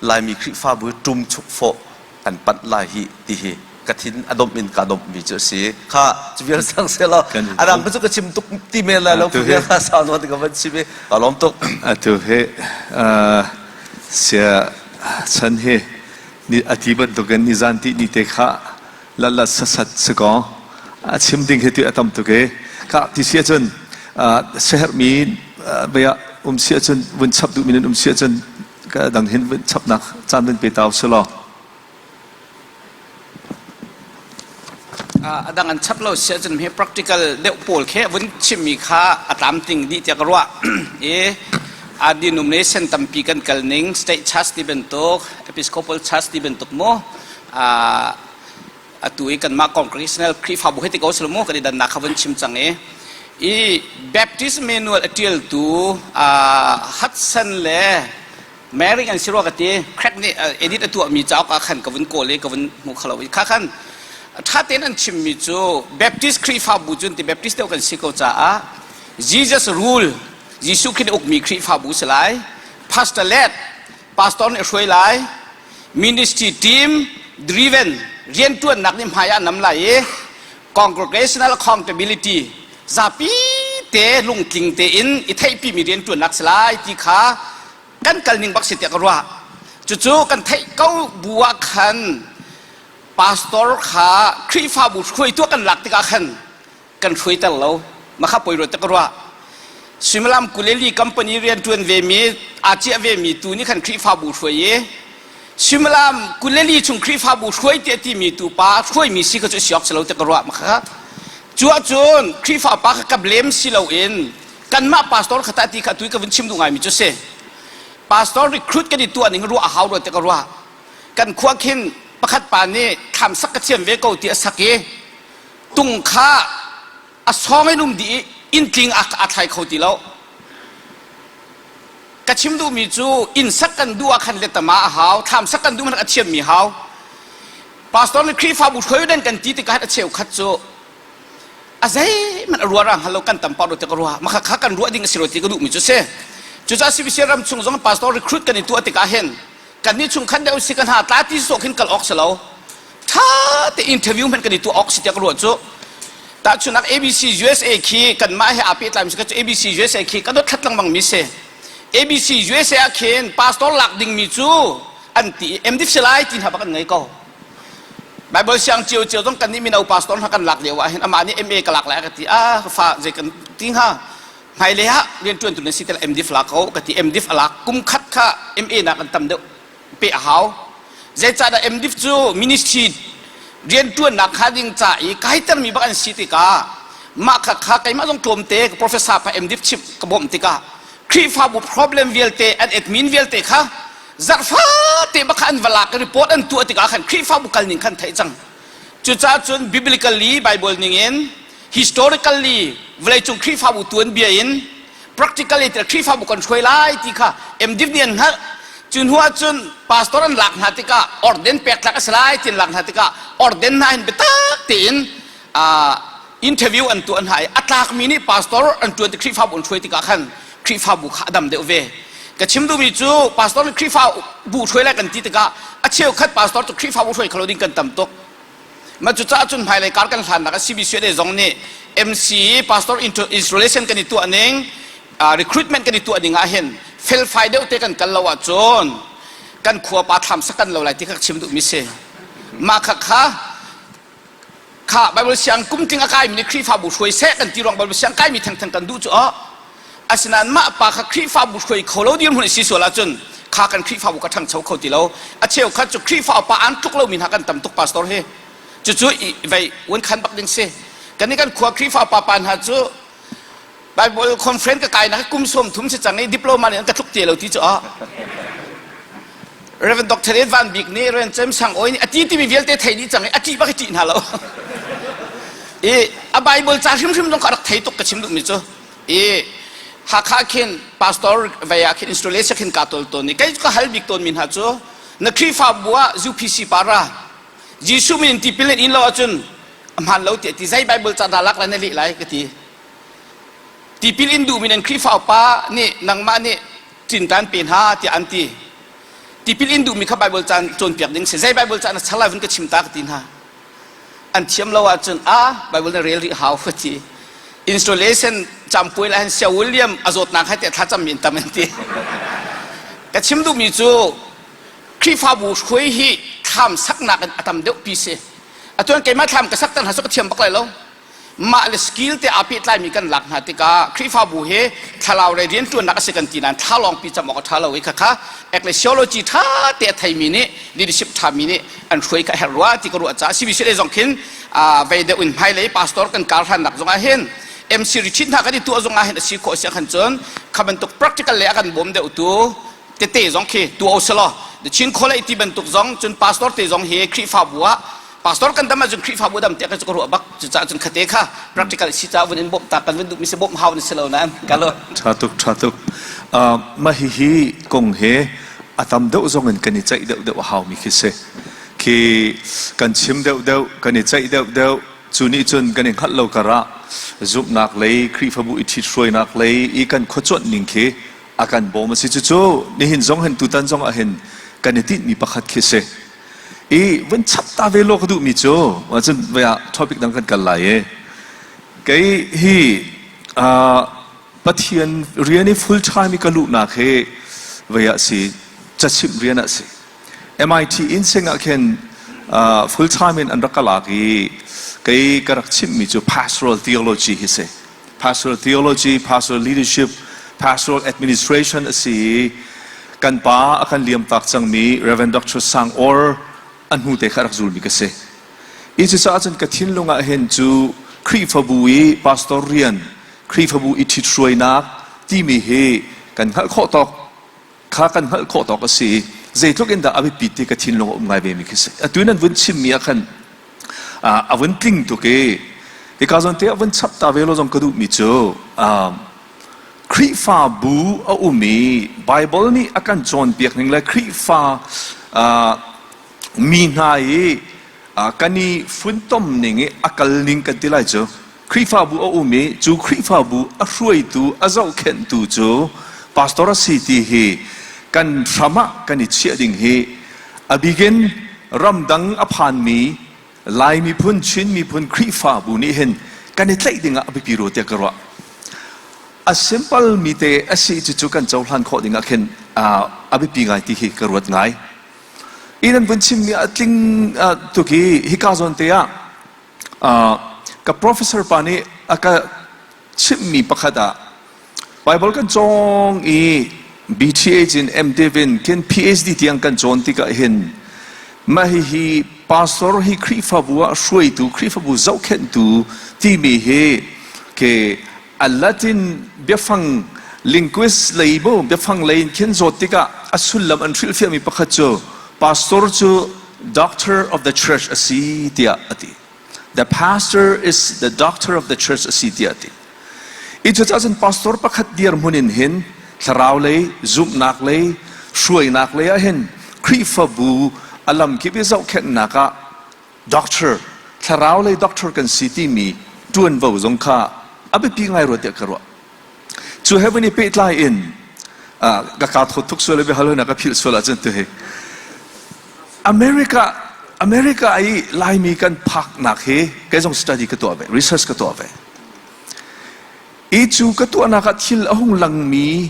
Laimi Khrihfabu hi ṭum chuk fawh kan panh lai hi ti hi ka thin a domh in ka domh mi cu a si. Kha cu vial sang selaw a dang cu ka chim tuk ti men lai lo ku vial kha sau nawn ka van chim i ka lawm tuk. Atu hi sia chan hi a ti bantukin nizan ti ni te kha lalat sasat si ko a chim ding hi tu a tam tuk i ka ti si ahcun siaherhmi bia um si ahcun vun chap duhmi nan um si ahcun ka dang hin vun chapnak caan vun pe tau si law A dang an chap lo si ahcun hi practical deuh pawl khi vun chimmi kha a tlamtling dih tiah ka ruah i a denomination tampi kan kal ning state church ti bantuk episcopal church ti bantuk mu atu i kanmah congregational Khrihfabu hi ti ko silo mu kan i dannak kha vun chim cang i i Baptist manual a ṭialtu Hudson le Mary an si rua ka ti crack nih edit a tuahmi cauk ah khan ka vun kawl i ka vun hmu kho lo i kha khan ṭha tein an chimmi cu Baptist Khrihfabu cun ti Baptist deuh kan si ko caah Jesus rule Jesuh Khrih nih ukmi Khrihfabu si lai pastor led pastor nih a hruai lai ministry team driven rianṭuannak nih hmai ah nam lai i congregational accountability zapi te lungtling tein i theihpimi rianṭuannak si lai ti kha kan kal ning bak si tiah ka ruah. Cucu kan theih ko bu ah khan pastor kha Khrihfabu hruaitu kan lak tikah khan kan hruaiter lo. Mah kha poi ruat ka ruah. Suimilam 24 company rianṭuan vemi aa ciah vemi tu nih khan Khrihfabu hruai i suimilam 24 chung Khrihfabu hruai tiah timi tu pa hruaimi si kha cu si awk si lo tiah ka ruah. Mah kha cu ahcun Khrihfa pa kha ka blame si loin kanmah pastor kha tah ti kha atu ka vun chim duh ngaimi cu si pastor recruit kan i tuah ning ruah a hau rua ti ka ruah kan khua khin pakhat pa nih thlam sak ka thiam ve ko ti a sak i tung kha a sawng in um dih i inn tling a, a thlai kho ti lo ka chim duhmi cu inn sak kan duh ah khan letama a hau thlam sak kan duh man a thiammi hau pastor nih Khrihfabu hruai den kan ti tikah a cheukhat cu a zeihmanh a ruah ra hngal lo kan tam pah ti ka ruah mah kha kan ruah ding a si lo ti ka duhmi cu si cucaah CBC ram chung zong pastor recruit kan i tuah tikah hin kan nih chung khan deuh si kan ha tla ti sawh khin kal awk si lo tha te interview hmanh kan i tuah awk si tiah ka ruah cu tahchunak ABC USA khi kanmah he aa pehtlai mi si ka cu ABC USA khi ka dot thlat lengmang mi si ABC USA ah khin pastor lak ding mi cu an ti MDF si lai ti hna bak an ngei ko Bible siang cio cio zong kan nih mino pastor hna kan lak lio ah hin amah nih MA ka lak lai ka ti ah fa zei kan ti hnga hmailei ah rianṭuan tu na si tel MDiv lak ko ka ti MDiv a lak kum khat kha MA nak an tam deuh pe a hau zeicahdah MDiv cu ministry rianṭuannak kha ding ca i kaitermi bak an si tikah mah kha kha keimah zong tlawmte ka professor pa MDiv chimh ka bawmh tikah Khrihfabu problem vialte an admin vialte kha zarhfate bak kha an va lak i report an tuah tikah khan Khrihfabu kal ning khan theih cang. Cucaah cun biblically Bible ning in historically vawleicung Khrihfabu tuanbia in practically Khrihfabu kan hruai lai ti kha MDiv nih an hngalh. Cu hnu ah cun pastor an lak hna tikah orden pek tlak a si lai ti an lak hna tikah orden hna hin biatak tein interview an tuah hna i a tlakmi nih pastor an ṭuan ti Khrihfabu an hruai tikah khan Khrihfabu kha a dam deuh ve. Ka chim duhmi cu pastor nih Khrihfabu hruai lai kan ti tikah a cheukhat pastor cu Khrihfabu hruai kho lo ding kan tam tuk. Mah cucaah cun hmailei kar kan hlannak ah CBCUSA zong nih MC pastor installation kan i tuah ning recruitment kan i tuah ning ah hin felfai deuh te kan kal lo ahcun kan khua pa thlam sak kan lo lai ti kha ka chim duhmi si. Mah kha kha kha Bible siang kum tling a kaimi nih Khrihfabu hruai seh kan ti ruang Bible siang kaimi thengtheng kan duh cu aw asinain mah pa kha Khrihfabu hruai kho lo dirhmun i si sual ahcun kha kan Khrihfabu ka ṭhangcho kho ti lo a cheukhat cu Khrihfa upa an tluk lomi hna kan tam tuk pastor hi cucu vei un khan bak ding si kan nih kan khua Khrihfa upa pa hna cu Bible conference ka kai nak kum som thum si cang i diploma nih an ka tluk te lo ti cu ah Reverend Dr. Ed Van Bik nih Reverend James Sang Oi nih a ti timi vialte thei dih cang i a ṭih bak i ṭih hna lo i a Bible ca hrimhrim zong kha rak thei tuk ka chim duhmi cu i Hakha khin pastor vei ah khin installation khin ka tol tawn i kei ka hal bik tawn mi hna cu na Khrihfabu ah UPC para Jesuh min in tipil in in lo ahcun a hmaan lo tiah ti zei Bible ca dah lak lai na leh lai ka ti. Tipil in duhmi nan Khrihfa upa nih nangmah nih ṭintan pe hna tiah an ti. Tipil in duhmi kha Baibal caan cawnpiak ding si. Zei Baibal caan a char lai vun ka chim ta ka ti hna. An thiam lo ahcun a Bible na rel rih hau ka ti. Installation campuai la hin Sia William a zawtnak hai tiah thlacam mi in tam an ti. Ka chim duhmi cu Khrihfabu hruai hi thlam saknak in a tam deuh pi si. Atuan keimah thlam ka sak tan hna cu ka thiam bak lai lo. Mah le skill te aa pehtlaimi kan lak hna tikah Khrihfabu hi thlarau lei rianṭuannak a si kan ti nain thla lawngpi cam awk a ṭha lo i khakha ecclesiology ṭha te a theimi nih leadership ṭhami nih an hruai kha a herh rua ti ka ruah caah CBC lei zong khin vei deuh in hmailei pastor kan kar hlannak zong ah hin MC retreat hna kan i tuah zong ah hin a si khawh si khan cun kha bantuk practical le a kan bawm deuh tu tete zong khi tuah u selaw The Chin College ti bantuk zong cun pastor te zong hi Khrihfabu ah pastor kan dam ahcun Khrihfabu dam tiah ka ruah bak cucaah cun khate kha practical si ca vun in bawmh ta kan vun duhmi si bawmh hau na si lo nain ka lo Tha tuk tha tuk mah hihi kong he a tam deuh zong in kan i ceih deuh deuh a haumi khi si khi kan chim deuh deuh kan i ceih deuh deuh cu nih cun kan i hngalh lo karah zumhnak lei Khrihfabu i ṭhithruainak lei i kan khuacuanh ning khi a kan bawm a si cucu nihin zong hin tutan zong ah hin kan i tinhmi pakhat khi si i vun chap ta ve law ka duhmi cu cun vei ah topic dang kan kal lai i kei hi Pathian rian i full time i ka luhnak hi vei ah si cachimh rian ah si MIT insing ah khin full time in an rak ka lak i kei ka rak chimhmi cu pastoral theology hi si pastoral theology, pastoral leadership, pastoral administration a si i kan pa a kan liamtak cangmi Reverend Dr. Sang Or a hnu te kha rak zulmi ka si. I cucaah cun ka thinlung ah hin cu Khrihfabu i pastor rian, Khrihfabu i ṭhithruainak timi hi kan hngalh khawh tawk kha kan hngalh khawh tawk a si i zeitluk in dah a biapit ti ka thinlung a um ngai ve mi khi si. Atu nan vun chimmi ah khan a vun tling tuk i hika zawn te a vun chap ta ve lo zong ka duhmi cu Khrihfabu a um i Bible nih a kan cawnpiak ning le Khrihfa mi hna i kan i funtom ning i a kal ning kan ti lai cu Khrihfabu a um i cu Khrihfabu a hruaitu a zohkhenhtu cu pastor a si ti hi kan hram ah kan i chiah ding hi a bikin ramdang a phanmi Lai miphun Chin miphun Khrihfabu nih hin kan i tlaih ding ah a biapi rua tiah ka ruah. A simple mi te a si cucu kan cohlan khawh ding ah khin a biapi ngai ti hi ka ruat ngai. I nan vun chimmi a tling tuk i hika zawn te ah ka professor pa nih a ka chimhmi pakhat ah Bible kan cawng i BTH in MDiv in khin PhD tiang kan cawn tikah hin mah hihi pastor hi Khrihfabu ah hruaitu Khrihfabu zohkhenhtu timi hi ke a Latin biafang linguist lei bu biafang lei in khin zawt tikah a sullam an hrilhfiahmi pakhat cu pastor cu doctor of the church a si tiah a ti. The pastor is the doctor of the church a si tiah a ti. I cucaah cun pastor pakhat dirhmun in hin thlarau lei, zumhnak lei, hruainak lei ah hin Khrihfabu a lamkip i zohkhenhnak ah doctor, thlarau lei doctor kan si timi ṭuanvo zong kha a biapi ngai rua tiah ka ruah. Cu he van i pehtlai in ka kaa thawt tuk sual i biahal na ka philh sual ahcun tu hi America America i Laimi kan phaknak hi kei zong study ka tuah ve research ka tuah ve i cu ka tuahnak ah thil a hung langmi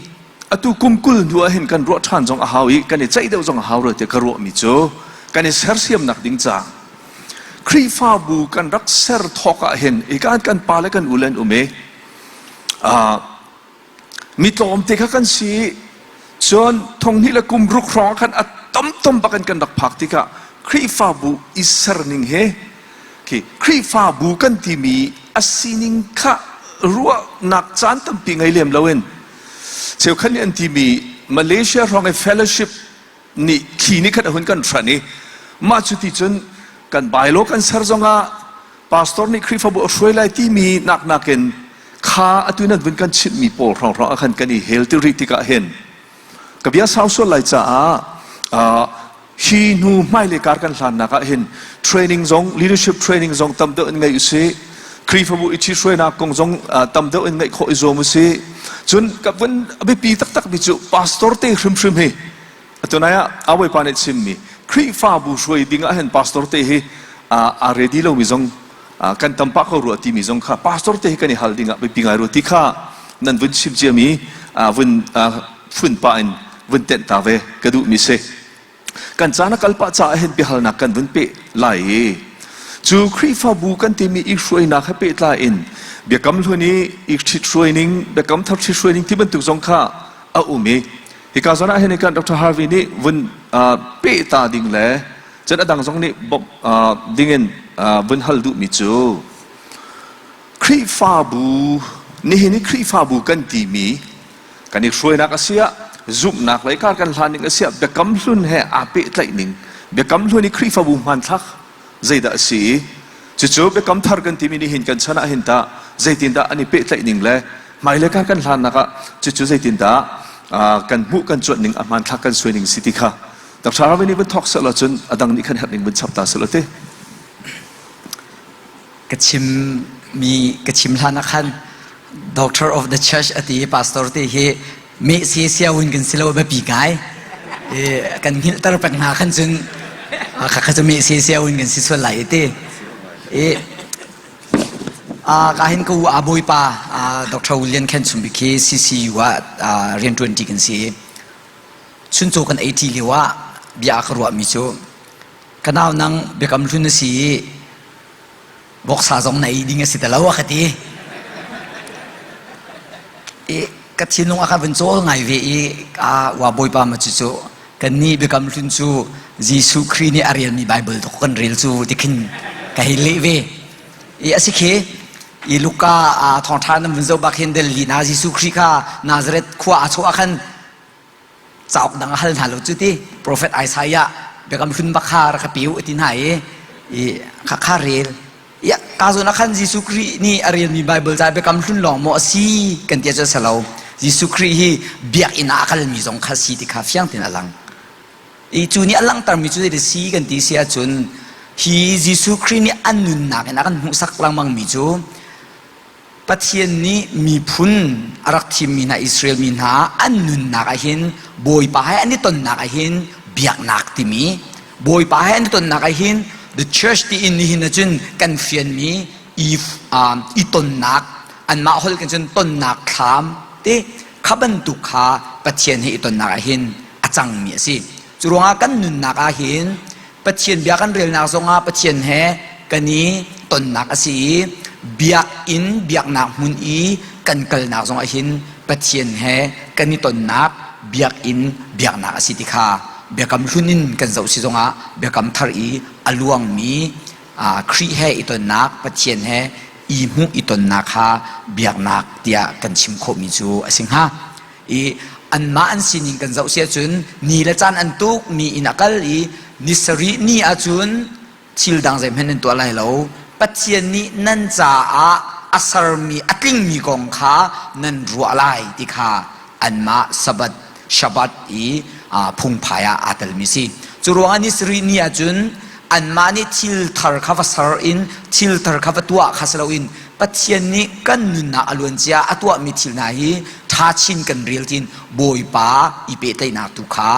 atu kum 20 hnu ah hin kan ruah ṭhan zong a hau i kan i ceih deuh zong a hau rua tiah ka ruahmi cu kan i sersiamnak ding ca Khrihfabu kan rak ser thawk ah hin i kan kan pa le kan u le an um i mi tlawmte kha kan si cun thonghnih le kum ruk hrawng ah khan a tamtam bak in kan rak phak tikah Khrihfabu i serning he khi Khrihfabu kan timi a sining kha ruahnak caan tampi ngei lem loin cheukhat nih an timi Malaysia hrawng i fellowship nih thli nih khan a hun kan hran i mah cu ti cun kan bylaw kan ser zongah pastor nih Khrihfabu a hruai lai timi nak nakin kha atu nan vun kan chimhmi pawl hrawnghrang ah khan kan i hel ti rih tikah hin ka bia sau sual lai caah hi hnu hmailei kar kan hlannak ah hin training zong leadership training zong tam deuh in ngei usih. Khrihfabu i ṭhithruainak kong zong tam deuh in ngaih khawh i zuam usih. Cun ka vun a biapi taktakmi cu pastor te hrimhrim hi atu nai ah a bawipa nih chimmi Khrihfabu hruai ding ah hin pastor te hi aa ready lomi zong kan tam pah ko rua timi zong kha pastor te hi kan i hal ding ah biapi ngai rua ti kha nan vun chim ciami vun fun pah in vun tenh ta ve ka duhmi si. Kan caan a kal pah caah hin biahalnak kan vun peh lai i cu Khrihfabu kan timi i hruainak he pehtlai in biakam hlun i i ṭhithruai ning, biakam thar ṭhithruai ning ti bantuk zong kha a um i hika zawn ah hin kan Dr. Harvey nih vun peh ta ding le cun a dang zong nih bawmh ding in vun hal duhmi cu Khrihfabu nihin i Khrihfabu kan timi Kan i hruainak a si ah, zumhnak lei kar kan hlan ning a si ah, biakam hlun he aa pehtlaih ning, biakam hlun i Khrihfabu hmanthlak zeidah a si i, cucu biakam thar kan timi nih hin kan chan ah hin tah zeitindah an i pehtlaih ning le hmailei kar kan hlannak ah cucu zeitindah kan hmuh kan cuanh ning a hmanthlak kan suai ning si ti kha Dr. Harvey nih vun thawk seh cun a dang nih khan herh ning vun chap ta seh ti. Ka chimmi ka chim hlan ah khan Doctor of the Church a ti i pastor te hi meh se siawin kan si lo biapi ngai. Kan hngilhter peng hna khan cun kha kha cu meh se siawin kan si sual lai ti. I ka hin ka u a bawipa Dr. William Khen Chumbi khi CCU ah rianṭuanṭi kan si. Chuncaw kan ei ṭi lio ah bia ka ruahmi cu ka nau nang biakam hlun na si i voksa zong na ei ding a si ti lo a ka ti. I ka thinlung a ka vun cawl ngai ve i a ua bawipa ma cu cu kannih biakam hlun cu Jesuh Khrih nih a relmi Bible tuk kan rel cu ti khin ka hei leh ve. I a si khi i Luka thawngṭha nan vun zoh bak hin Delhi na Jesuh Khrih kha Nazareth khua a chuah khan cauk dang a hal hna lo cu ti profet Isaiah biakam hlun bak kha rak ka pe u ti hna i i kha kha rel ya ka zawn ah khan Jesuh Khrih nih a relmi Bible ca biakam hlun lawng maw a si kan ti cu a si lo Jesuh Khrih hi biakinn ah a kalmi zong kha si ti kha fiang tein a lang i cu nih a langhtermi cu zei si kan ti si ahcun hi Jesuh Khrih nih a nunnak in a kan hmuhsak lengmangmi cu Pathian nih miphun a rak thimmi hna Israel mi hna an nunnak ah hin Bawipa he an i tonnak ah hin biaknak timi Bawipa he an i tonnak ah hin the church ti in nihin ahcun kan fianmi i, i tonnak anmah holh kan cun tonnak thlam te kha bantuk kha Pathian he i tonnak ah hin a cangmi a si. Cu ruangah kan nunnak ah hin Pathian bia kan relnak zongah Pathian he kan i tonnak a si i biakinn biaknak hmun i kan kalnak zongah hin Pathian he kan i tonnak biakinn biaknak a si ti kha biakam hlun in kan zoh si zongah biakam thar i a luangmi Khrih he i tonnak Pathian he i hmuh i tonnak kha biaknak tiah kan chim khawhmi cu a si hnga. I anmah an sining kan zoh si ahcun ni le caan an tuk mi in a kal i ni sarih ni ahcun thil dang zeihmanh nan tuah lai lo. Pathian nih nan caah a sermi a tlingmi kong kha nan ruah lai ti kha anmah Sabbath Shabbat i phungphai ah aa telmi si. Cu ruangah ni sarih ni ahcun anmah nih thil thar kha va ser in thil thar kha va tuah kha si loin Pathian nih kan nunnak a luancia a tuahmi thil hna hi ṭha chin kan rel tiin Bawipa i pehtlaihnak tu kha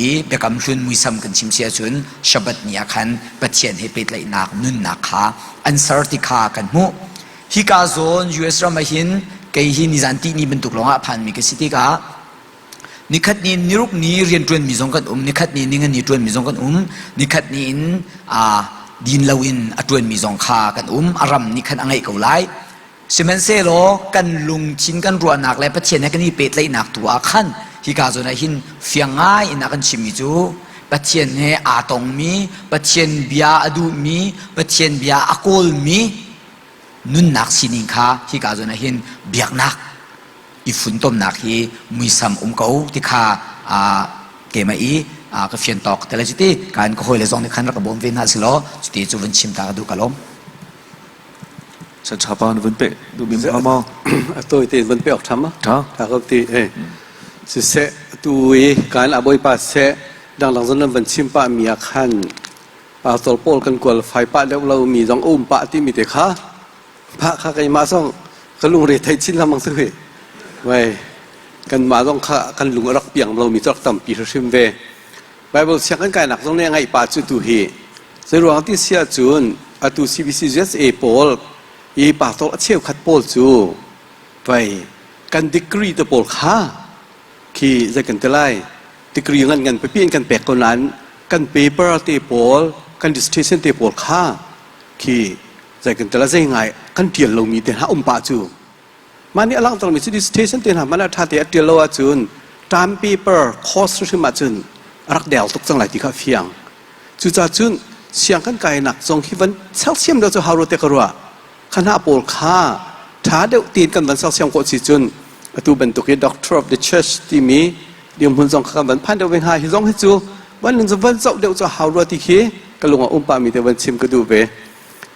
i biakam hlun muisam kan chim si ahcun Shabbat ni ah khan Pathian he pehtlaihnak nunnak kha an ser ti kha kan hmuh. Hika zawn US ram ah hin kei hi nizan tihni bantuk lawngah a phanmi ka si tikah Nikhat ni niruk ni rianṭuanmi zong kan um, nikhat ni ningani ṭuanmi zong kan um, nikhat ni in aa din loin a ṭuanmi zong kha kan um. A ram nih khan a ngeih ko lai. Sihmanhsehlaw kan lungthin kan ruahnak le Pathian he kan i pehtlaihnak tu ah khan hika zawn ah hin fiang ngai in a kan chimmi cu Pathian he aa tongmi, Pathian bia a duhmi, Pathian bia a kawlmi nunnak sining kha hika zawn ah hin biaknak i funtomnak hi muisam um ko ti kha keimah i ka fian tawk te le cuti kan ka hawile zong nih khan rak ka bawm ve hna silaw cuti cu vun chim ta ka duh ka lawm. Chapa na vun pe duh bim ma ma a tawi te vun pe ok tham ma tha tha ko ti eh siseh tu i kan a bawipa seh dangdang zon nan van chim pa mi ah khan pastor paul kan qualify pa deuh lo mi zong um pa ti mi te kha. Mah kha keimah zong ka lungre thei chin lengmang si hui. Wei kanmah zong kha kan lung a rak piang lomi cu rak tampi hrimhrim ve. Bible sianginn kainak zong nih a ngeih pa cu tu hi. Zeiruang ti si ahcun atu CBC USA pawl i pastor a cheukhat pawl cu vei kan degree te pawl kha khi zei kan ti lai degree ngan ngan pipi in kan pek ko nain kan paper te pawl kan dissertation te pawl kha khi zei kan ti lai zei ngai kan tial lomi te hna um pah cu mah nih a langhtermi cu dissertation te hna hmanh ah ṭha te a ṭial lo ahcun term paper course hrimhrim ahcun a rak del tuk cang lai ti kha a fiang. Cucaah cun siang kan kainak zong hi van sersiam deuh cu hau rua te ka ruah. Kha hna pawl kha ṭha deuh tein kan van sersiam khawh si cun atu bantuk hi Doctor of the Church timi dirhmun zong kha kan van phan deuh ve hnga. Hi zong hi cu van van zoh deuh cu hau rua ti khi ka lung ah um pahmi te van chim ka duh ve.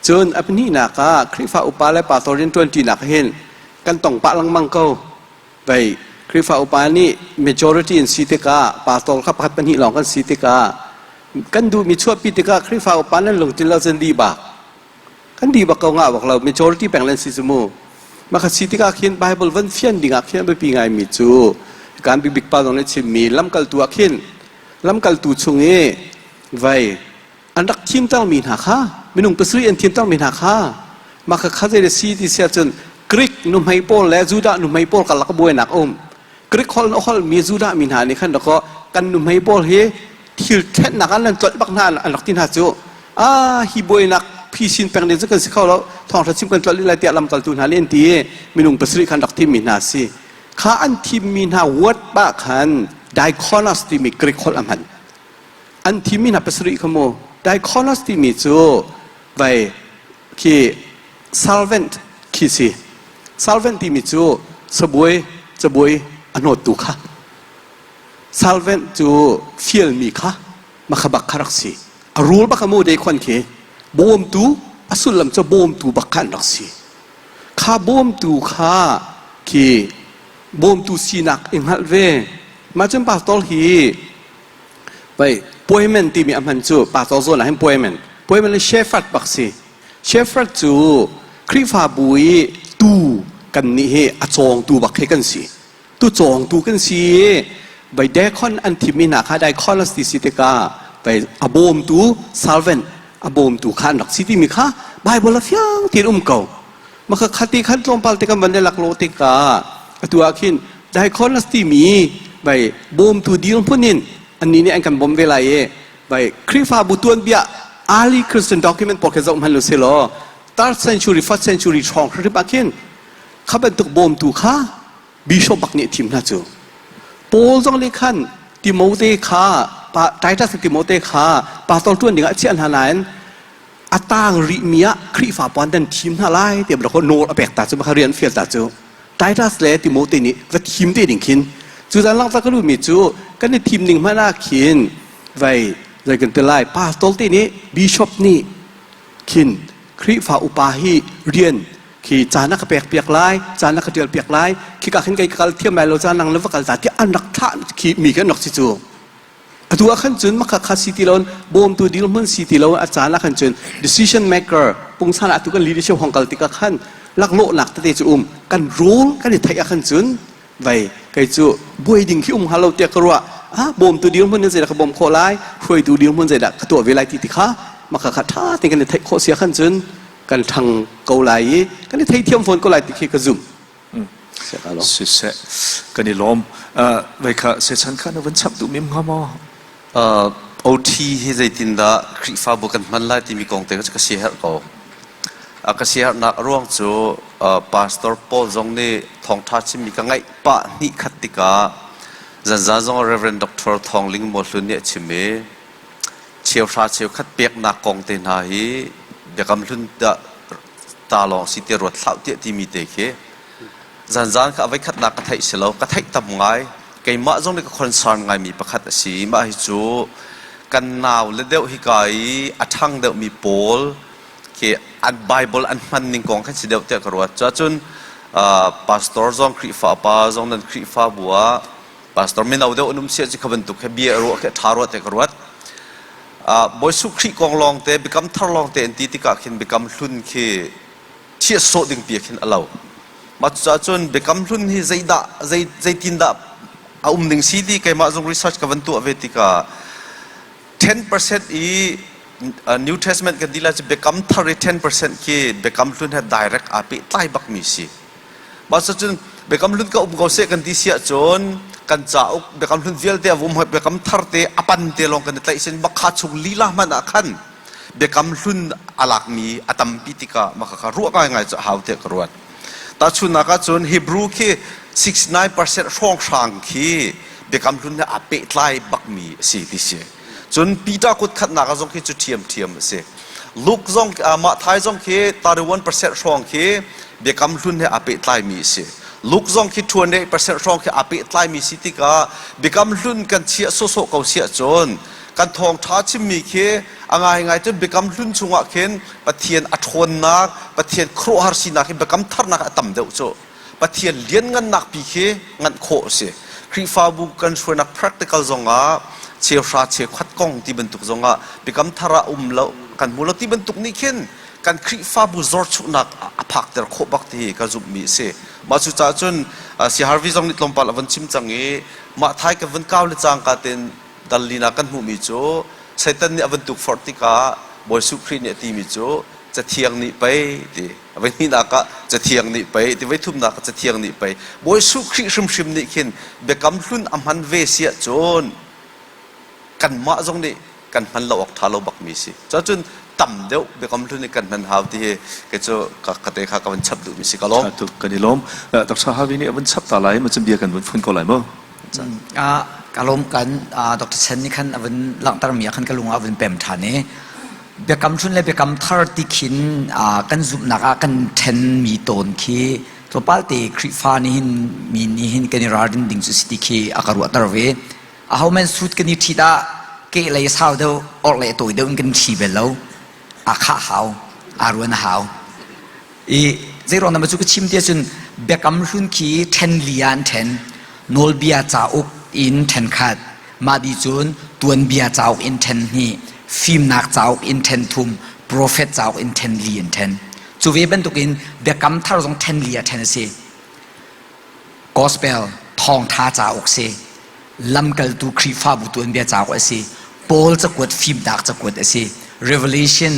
Cun a pahnihnak ah Khrihfa upa le pastor rianṭuanṭinak hin kan tong pah lengmang ko. Vei Khrihfa upa nih majority in si tikah pastor kha pakhat pahnih lawng kan si tikah kan duhmi chuahpi tikah Khrihfa upa nan lungtlin lo cun dih bak. Kan dih bak ko ngah bak lo majority peng lan si cu mu. Mah kha si tikah khin Bible van fian ding ah khin a biapi ngaimi cu kan bikbik pa zong nih chimmi lamkaltu ah khin lamkaltu chung i vei an rak thimtermi hna kha minung pasarih an thimtermi hna kha mah kha kha zei si ti si ahcun Greek nuhmei pawl le Judah nuhmei pawl karlak buainak a um Greek holh in a holhmi Judah mi hna nih khan dakaw kan nuhmei pawl hi thil thennak an lan tlolh bak hna an rak ti hna cu ah hi buainak phisin peng ding cu kan si kho lo thawngṭha chim kan tlolh lai tiah lamkaltu hna nih an ti i minung pasarih khan rak thimmi hna si kha an thimmi hna word pa khan diakonos timi Greek holh a hman An thimmi hna pasarih kha mu diakonos timi cu vai khi servant khi si. Servant timi cu sabuai cabuai a hnawttu kha. Servant cu fialmi kha makhabak kha rak si. A rul bak a mu dekhon khi bawmtu a sullam cu bawmtu bak kha an rak si. Kha bawmtu kha khi bawmtu sinak i hngalh ve. Mah cun pastor hi Pei poimen timi a hman cu pastor zawn ah hin poimen. Poimen le shepherd bak si. Shepherd cu Khrihfabu i tuu kan nih hi a cawngtu bak hi kan si. Tu cawngtu kan si i bei dekhon an thimmi hna kha diakonos ti si tikah bei a bawmtu servant a bawmtu kha an rak si timi kha Bible a fiang tein um ko. Maka khati khan tlawmpal te kan van i laklawh tikah atu ah khin diakonos timi bai bawmtu dirhmun in annih nih an kan bawmh ve lai i bai Khrihfabu tuanbia early Christian document pawl khi zoh hmanh u silaw third century first century hrawng hrim ah khin kha bantuk bawmtu kha bishop bak nih a thim hna cu Paul zong nih khan Timote kha pa Titus le Timote kha pastor ṭuan dingah a chiah hna nain a taang rihmi ah Khrihfa puan nan thim hna lai tiah nawl a pek ta cu maka rian fial ta cu Titus le Timote nih va thim te ding khin cu zan langhter ka duhmi cu kan i thim ning hmanh ah khin vai zei kan ti lai pastor te nih bishop nih khin Khrihfa upa hi rian khi caan a ka pek piak lai caan a ka tial piak lai khika khin kei ka kal thiam lai lo caan nang na va kal ta tiah an rak thlah khi mi kan rak si cu Atu ah khan cun makha kha si ti lo bawmtu dirhmun si ti lo a caan ah khan cun decision maker pungsan ah atu kan leadership hong kal tikah khan laklawhnak tete cu um kan role kan i theih ah khan cun vai kei cu buai ding khi um hnga lo tiah ka ruah ah bawmtu dirhmun in zeidah ka bawm khawh lai hruaitu dirhmun zeidah ka tuah ve lai ti ti kha makha kha ṭha tein kan i theih khawh si ah khan cun kan ṭhang ko lai i kan i theithiam fawn ko lai ti khi ka zumh. Siseh, kan i lawm. Vei kha sechan kha na van chap duh mim hnga maw? OT hi zeitindah Khrihfabu kan hman lai timi kong te ka siaherh ko. Ka siaherhnak a ruang cu Pastor Paul zong nih thawngṭha chimmi ka ngaih pah hnih khat tikah zanzan zong Reverend Dr. Thawng Ling Maw Hlun nih a chim i cheuhra cheukhat peknak kong te hna hi biakam hlun dah ta lawng si ti ruat hlah tiah timi te khi zanzan kha a voikhatnak ka theih si lo ka theih tam ngai keimah zong nih ka concern ngaimi pakhat a si mah hi cu kan nau le deuh hika i a ṭhang deuhmi pawl khi an Bible an hman ning kong khan si deuh tiah ka ruat cun pastor zong Khrihfa pa zong nan Khrihfabu ah pastor mino deuh an um sia ci kha bantuk he bia ruah khi ṭha ruah te ka ruat Bawi Jesuh Khrih kong lawngte biakam thar lawngte an ti tikah khin biakam hlun khi Chiah sawh ding pi khin a lo. Mah cucaah cun Biakam Hlun hi zeidah zei zeitindah a um ning si ti keimah zong research ka van tuah ve tikah 10% i New Testament kan ti lai cu Biakam Thar i 10% khi Biakam Hlun he direct aa pehtlai bakmi si. Mah cun Biakam Hlun ka um ko seh kan ti si ahcun kan cauk Biakam Hlun vialte a um hoi Biakam Thar te a pan te lawng kan i tlaih sin bakha chung lila hmanh ah khan Biakam Hlun a lakmi a tampi tikah mah kha ruah ngaingai cu a hau tiah ka ruat. Tahchunhnak ahcun Hebrew khi 69% hrawnghrang khi Biakam Hlun he aa pehtlai bakmi a si ti si. Cun Peter kut khatnak ah zong khi cu ṭhiamṭhiam a si. Luke zong Matthai zong khi 31% hrawng khi Biakam Hlun he aa pehtlaimi a si. Luke zong khi 28% hrawng khi aa pehtlaimi si tikah Biakam Hlun kan chiah sawsawh ko si ahcun kan thawngṭha chimmi khi a ngaingai cun Biakam Hlun chungah khin Pathian a ṭhawnnak, Pathian khuaruahhar sinak hi Biakam Tharnak ah a tam deuh cu. Pathian lianngannak pi khi nganh khawh a si. Khrihfabu kan hruainak practical zongah cheuhra cheukhat kong ti bantuk zongah Biakam Thar ah um lo kan hmu lo ti bantuk nih khin kan Khrihfabu zorchuknak a phakter khawh bak ti hi ka zumhmi a si. Mah cucaah cun si Harvey zong nih tlawmpal a von chim cang i mah thai ka vun kau le cangka tein dal lina kan hmuhmi cu Satan nih a van tukforh tikah Bawi Jesuh Khrih nih a timi cu Cathiang nih pei ti a voi hnihnak ah Cathiang nih pei ti voi thumnak ah Cathiang nih pei Bawi Jesuh Khrih hrimhrim nih khin biakam hlun a hman ve si ahcun kanmah zong nih kan hman lo awk ṭha lo bakmi si. Cun tam deuh biakam hlun i kan hman hau ti hi kei cu ka te kha ka van chap duhmi si ka lawm. Ṭha tuk kan i lawm. Dr. Harvey nih a van chap ta lai ma cun bia kan vun fun ko lai mu. Ka lawm kan Dr. Chen nih khan a vun langhtermi ah khan ka lung ah a vun pem ṭhan i biakam hlun le biakam thar ti khin kan zumhnak ah kan ṭhenmi tawn khi tlawmpal te Khrihfa nih hin mi nih hin kan i ralrin ding cu si ti khi a ka ruahter ve. Aho men suit kan i ṭhit ah kehlei sau deuh orhlei tawi deuh in kan ṭhi bel lo. Aa khah hau, aa ruan a hau. I zeiruang dah cu ka chim ti ahcun biakam hlun khi ṭhen li ah an ṭhen. Nawlbia cauk in ṭhen khat, mah dih cun tuanbia cauk in ṭhen hnih, fimnak cauk in ṭhen thum, profet cauk in ṭhen li in ṭhen. Cu ve bantukin biakam thar zong ṭhen li ah ṭhen a si. Gospel thawngṭha cauk si. Lamkaltu Khrihfabu tuanbia cauk a si. Paul cakuat fimnak cakuat a si. Revelation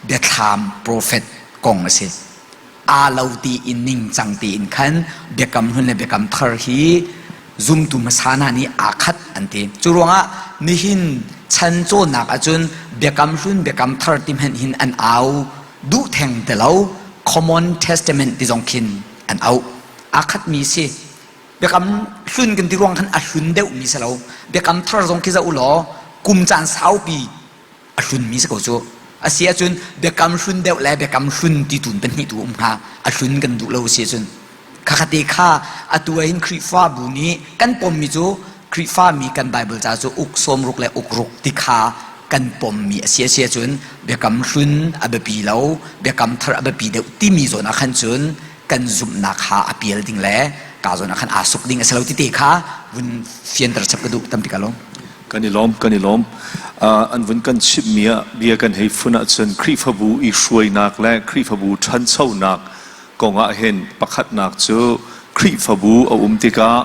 biathlam profet kong a si. Aa lo tiin ningcang tein khan biakam hlun le biakam thar hi zumtu hmasa hna nih aa khat an ti. Cu ruangah nihin chan cawnnak ahcun biakam hlun biakam thar ti hmanh hin an au duh theng ti lo. Common Testament ti zong khin an auh. Aa khatmi si. Biakam hlun kan ti ruang khan a hlun deuhmi si lo. Biakam thar zong khi zoh u law kum caan saupi a hlunmi si ko cu. A si ahcun biakam hlun deuh le biakam hlun ti tun pahnih tu um hnga. A hlun kan duh lo si ahcun. Khakate kha atu ahhin Khrihfabu nih kan pommi cu Khrihfami kan Bible ca cu uk sawmruk le uk ruk ti kha kan pommi a si a si ahcun biakam hlun a biapi lo, biakam thar a biapi deuh timi zawn ah khan cun kan zumhnak kha a pial ding le ka zawn ah khan aa suk ding a si lo ti te kha vun fianter chap ka duh tampi ka lawm. Kan i lawm, kan i lawm. An vun kan chimhmi ah bia kan hei fun ahcun Khrihfabu i hruainak le Khrihfabu ṭhanchonak kong ah hin pakhatnak cu Khrihfabu a um tikah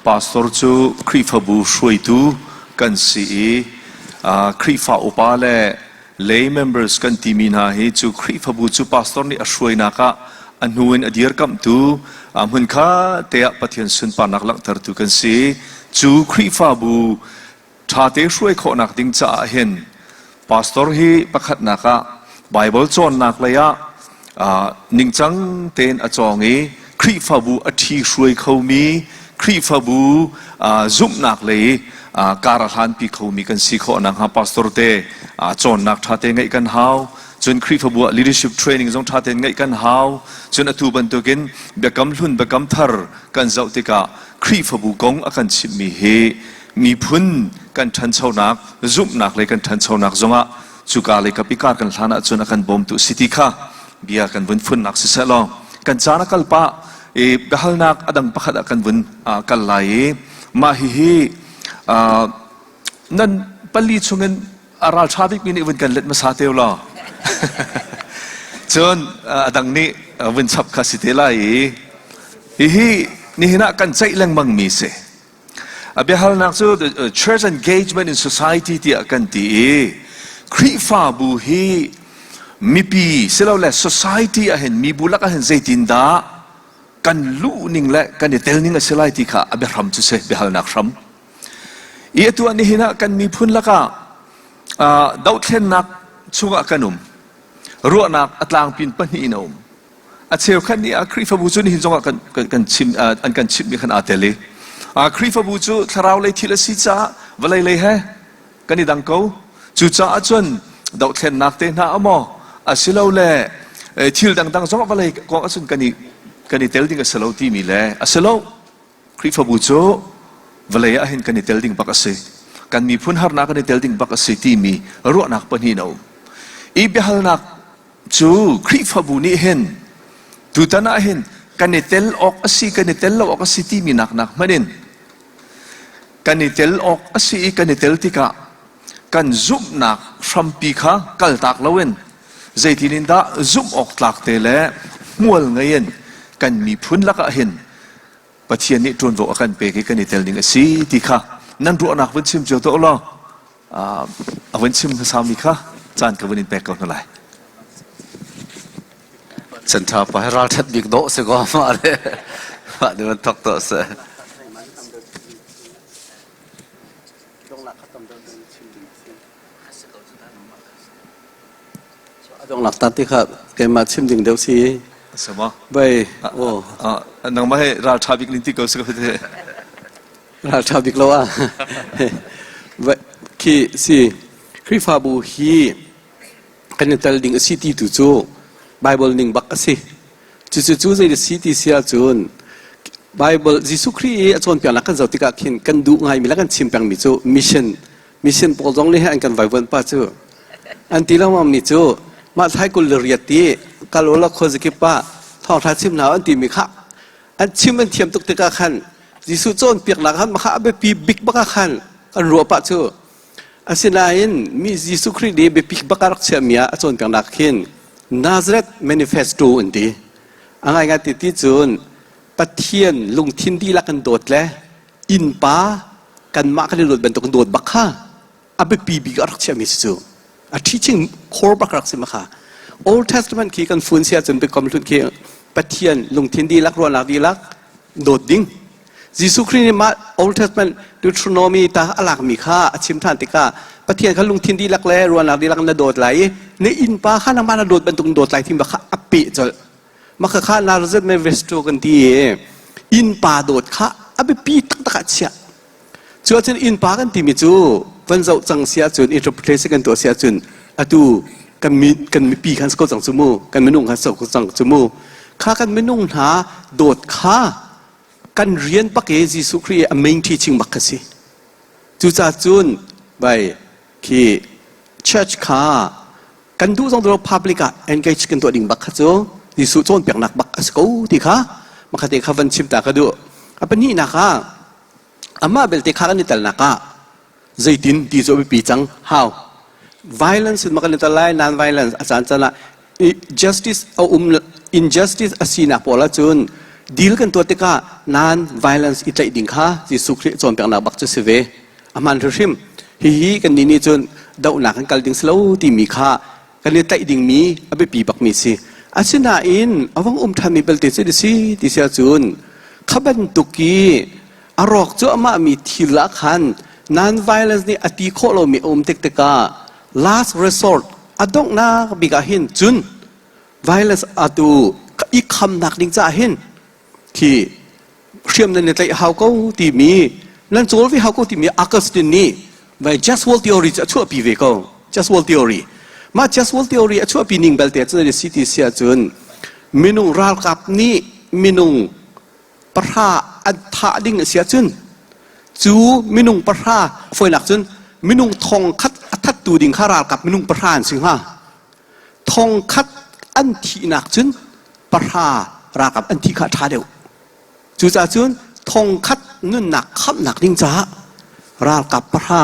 pastor cu Khrihfabu hruaitu kan si i Khrihfa upa le lay members kan timi hna hi cu Khrihfabu cu pastor nih a hruainak ah a hnu in a dirkamhtu hmunkhat te ah Pathian sunparnak langhtertu kan si. Cu Khrihfabu ṭhate hruai khawhnak ding caah hin pastor hi pakhatnak ah Bible cawnnak lei ah ningcang tein a cawng i Khrihfabu a ṭhi hruai khomi Khrihfabu zumhnak lei kar a hlanpi khomi kan si khawh nakhnga pastor te cawnnak ṭhate ngeih kan hau. Cun Khrihfabu ah leadership training zong ṭha tein ngeih kan hau. Cun atu bantukin biakam hlun biakam thar kan zoh tikah Khrihfabu kong a kan chimhmi hi miphun kan ṭhanchonak, zumhnak lei kan ṭhanchonak zongah cuka lei kap i kar kan hlan ahcun a kan bawmtu si ti kha bia kan vun funnak siseh law kan caan a kal pah i biahalnak a dang pakhat ah kan vun kal lai i mah hihi nan pali chungin a ralṭha bikmi nih vun kan let hmasa te law cun a dang nih. vun chap kha si te lai i hihi nihin ah kan ceih lengmang mi si. A biahalnak cu Church Engagement in Society tiah kan ti i Khrihfabu hi mipi silole society ah hin mibu lak ah hin zeitindah kan luh ning le kan i tel ning a si lai ti kha a biahram cu si biahalnak hram. I atu ah nihin ah kan miphun lakah dohthlennak chungah kan um. Ruahnak a tlangpin pahnih in a um. A cheukhat nih ah Khrihfabu cu nihin zongah kan, kan, kan chim, an kan chimhmi khan aa tel i Khrihfabu cu thlarau lei thil a si caah vawlei lei he kan i dang ko. Cucaah cun dohthlennak te hna amaw asilole thil dangdang zongah vawlei kong ahcun kan i kan i tel ding a si lo timi le a si lo. Khrihfabu cu vawlei ah hin kan i tel ding bak a si. Kan miphun harnak kan i tel ding bak a si timi ruahnak pahnih a um. I biahalnak cu Khrihfabu nih hin tutan ah hin kan i tel awk a si kan i tel lo awk a si timi nak nak hmanh in kan i tel awk a si i kan i tel tikah kan zumhnak hrampi kha kaltak loin zeitin in dah zumh awk tlak te le hmual ngei in kan miphun lakah hin Pathian nih ṭuanvo a kan pek i kan i tel ding a si ti kha nan ruahnak vun chim cio tuah law a vun chim hmasami kha caan ka vun in pek ko hna lai. Chan ṭha pa hi ralṭhat bik dawh si ko mah le mah nih van thok tuah seh. Donglak ta ti kha keimah chim ding deuh si. Sama. Bai, oh. Nangmah he ral ṭha bik nin ti ko si ko te. Ral ṭha bik lo ah. Bai, khi si Khrihfabu hi kan i tel ding a si ti tu cu Bible ning bak a si. Cucu cu zei si ti si ahcun Bible Jesuh Khrih i a cawnpiaknak kan zoh tikah khin kan duh ngaimi le kan chim pengmi cu mission mission pawl zong nih an kan vaivuanh pa cu an ti lengmang mi cu mah thlai 28 ti kal ula khuazakip ah thawngṭha chim hna an timi kha an chim an thiam tuk tikah khan Jesuh cawnpiaknak khan mah kha a biapi bik bak ah khan an ruah pah cu asinain mi Jesuh Khrih nih biapi bak a rak chiahmi ah a cawnpiaknak khin Nazareth Manifesto an ti a ngaingai ti ti cun Pathian lungthin dihlak in dawt le innpa kanmah kan i dawt bantuk in dawt bak kha a biapi bik a rak chiahmi si cu a teaching core bak rak si ma kha Old Testament khi kan fun sia cun biakam hlun khi Pathian lungthin dihlak ruahnak dihlak dawt ding Jesuh Khrih nih mah Old Testament Deuteronomy ta a lakmi kha a chim ṭhan tikah Pathian kha lungthin dihlak le ruahnak dihlak na dawt lai i na innpa kha nangmah na dawt bantuk in dawt lai timi kha a peh colh Mah khakha Nazareth Manifesto kan ti i innpa dawt kha a biapi taktak ah chiah. Cu ahcun innpa kan timi cu van zoh cang si ahcun interpretation kan tuah si ahcun atu kan mi kan mipi khan si ko cang cu mu kan minung khan si ko cang cu mu kha kan minung hna dawt kha kan rian bak i Jesuh Khrih i a main teaching bak kha si. Cucaah cun bai khi church kha kan duh zong duh public ah engage kan tuah ding bak kha cu Jesuh cawnpiaknak bak a si ko ti kha makhat kha van chim ta ka duh a pahnihnak ah amah belte kha kan i telnak ah zeitin ti cu a biapi cang how violence in makan i tel lai non violence a caan caan ah justice a um injustice a sinak pawl ahcun deal kan tuah tikah non violence i tlaih ding kha Jesuh Khrih cawnpiaknak bak cu si ve A hmaan hrimhrim. Hihi kannih nih cun dohnak kan kal ding si lo timi kha kan i tlaih dingmi a biapi bakmi si. Asinain a vong um ṭhanmi belte cu si ti si ahcun kha bantuk i a rawk cuahmah mi thil ah khan non-violence nih a ti khawh lomi a um tik tikah last resort a donghnak bik ah hin cun violence atu i khamnak ding caah hin khi hriam nan i tlaih hau ko timi nan cawl ve hau ko timi Augustine nih vai just world theory cu a chuahpi ve ko just world theory mah just world theory a chuahpi ning belte cu si ti si ahcun minung ralkap nih minung pahra an thah ding a si ahcun cu minung pahra fawinak cun minung thong khat a thattu ding kha ralkap minung pahra an si hnga thong khat an thihnak cun pahra ralkap an thih kha a ṭha deuh. Cucaah cun thong khat nunnak khamhnak ding caah ralkap pahra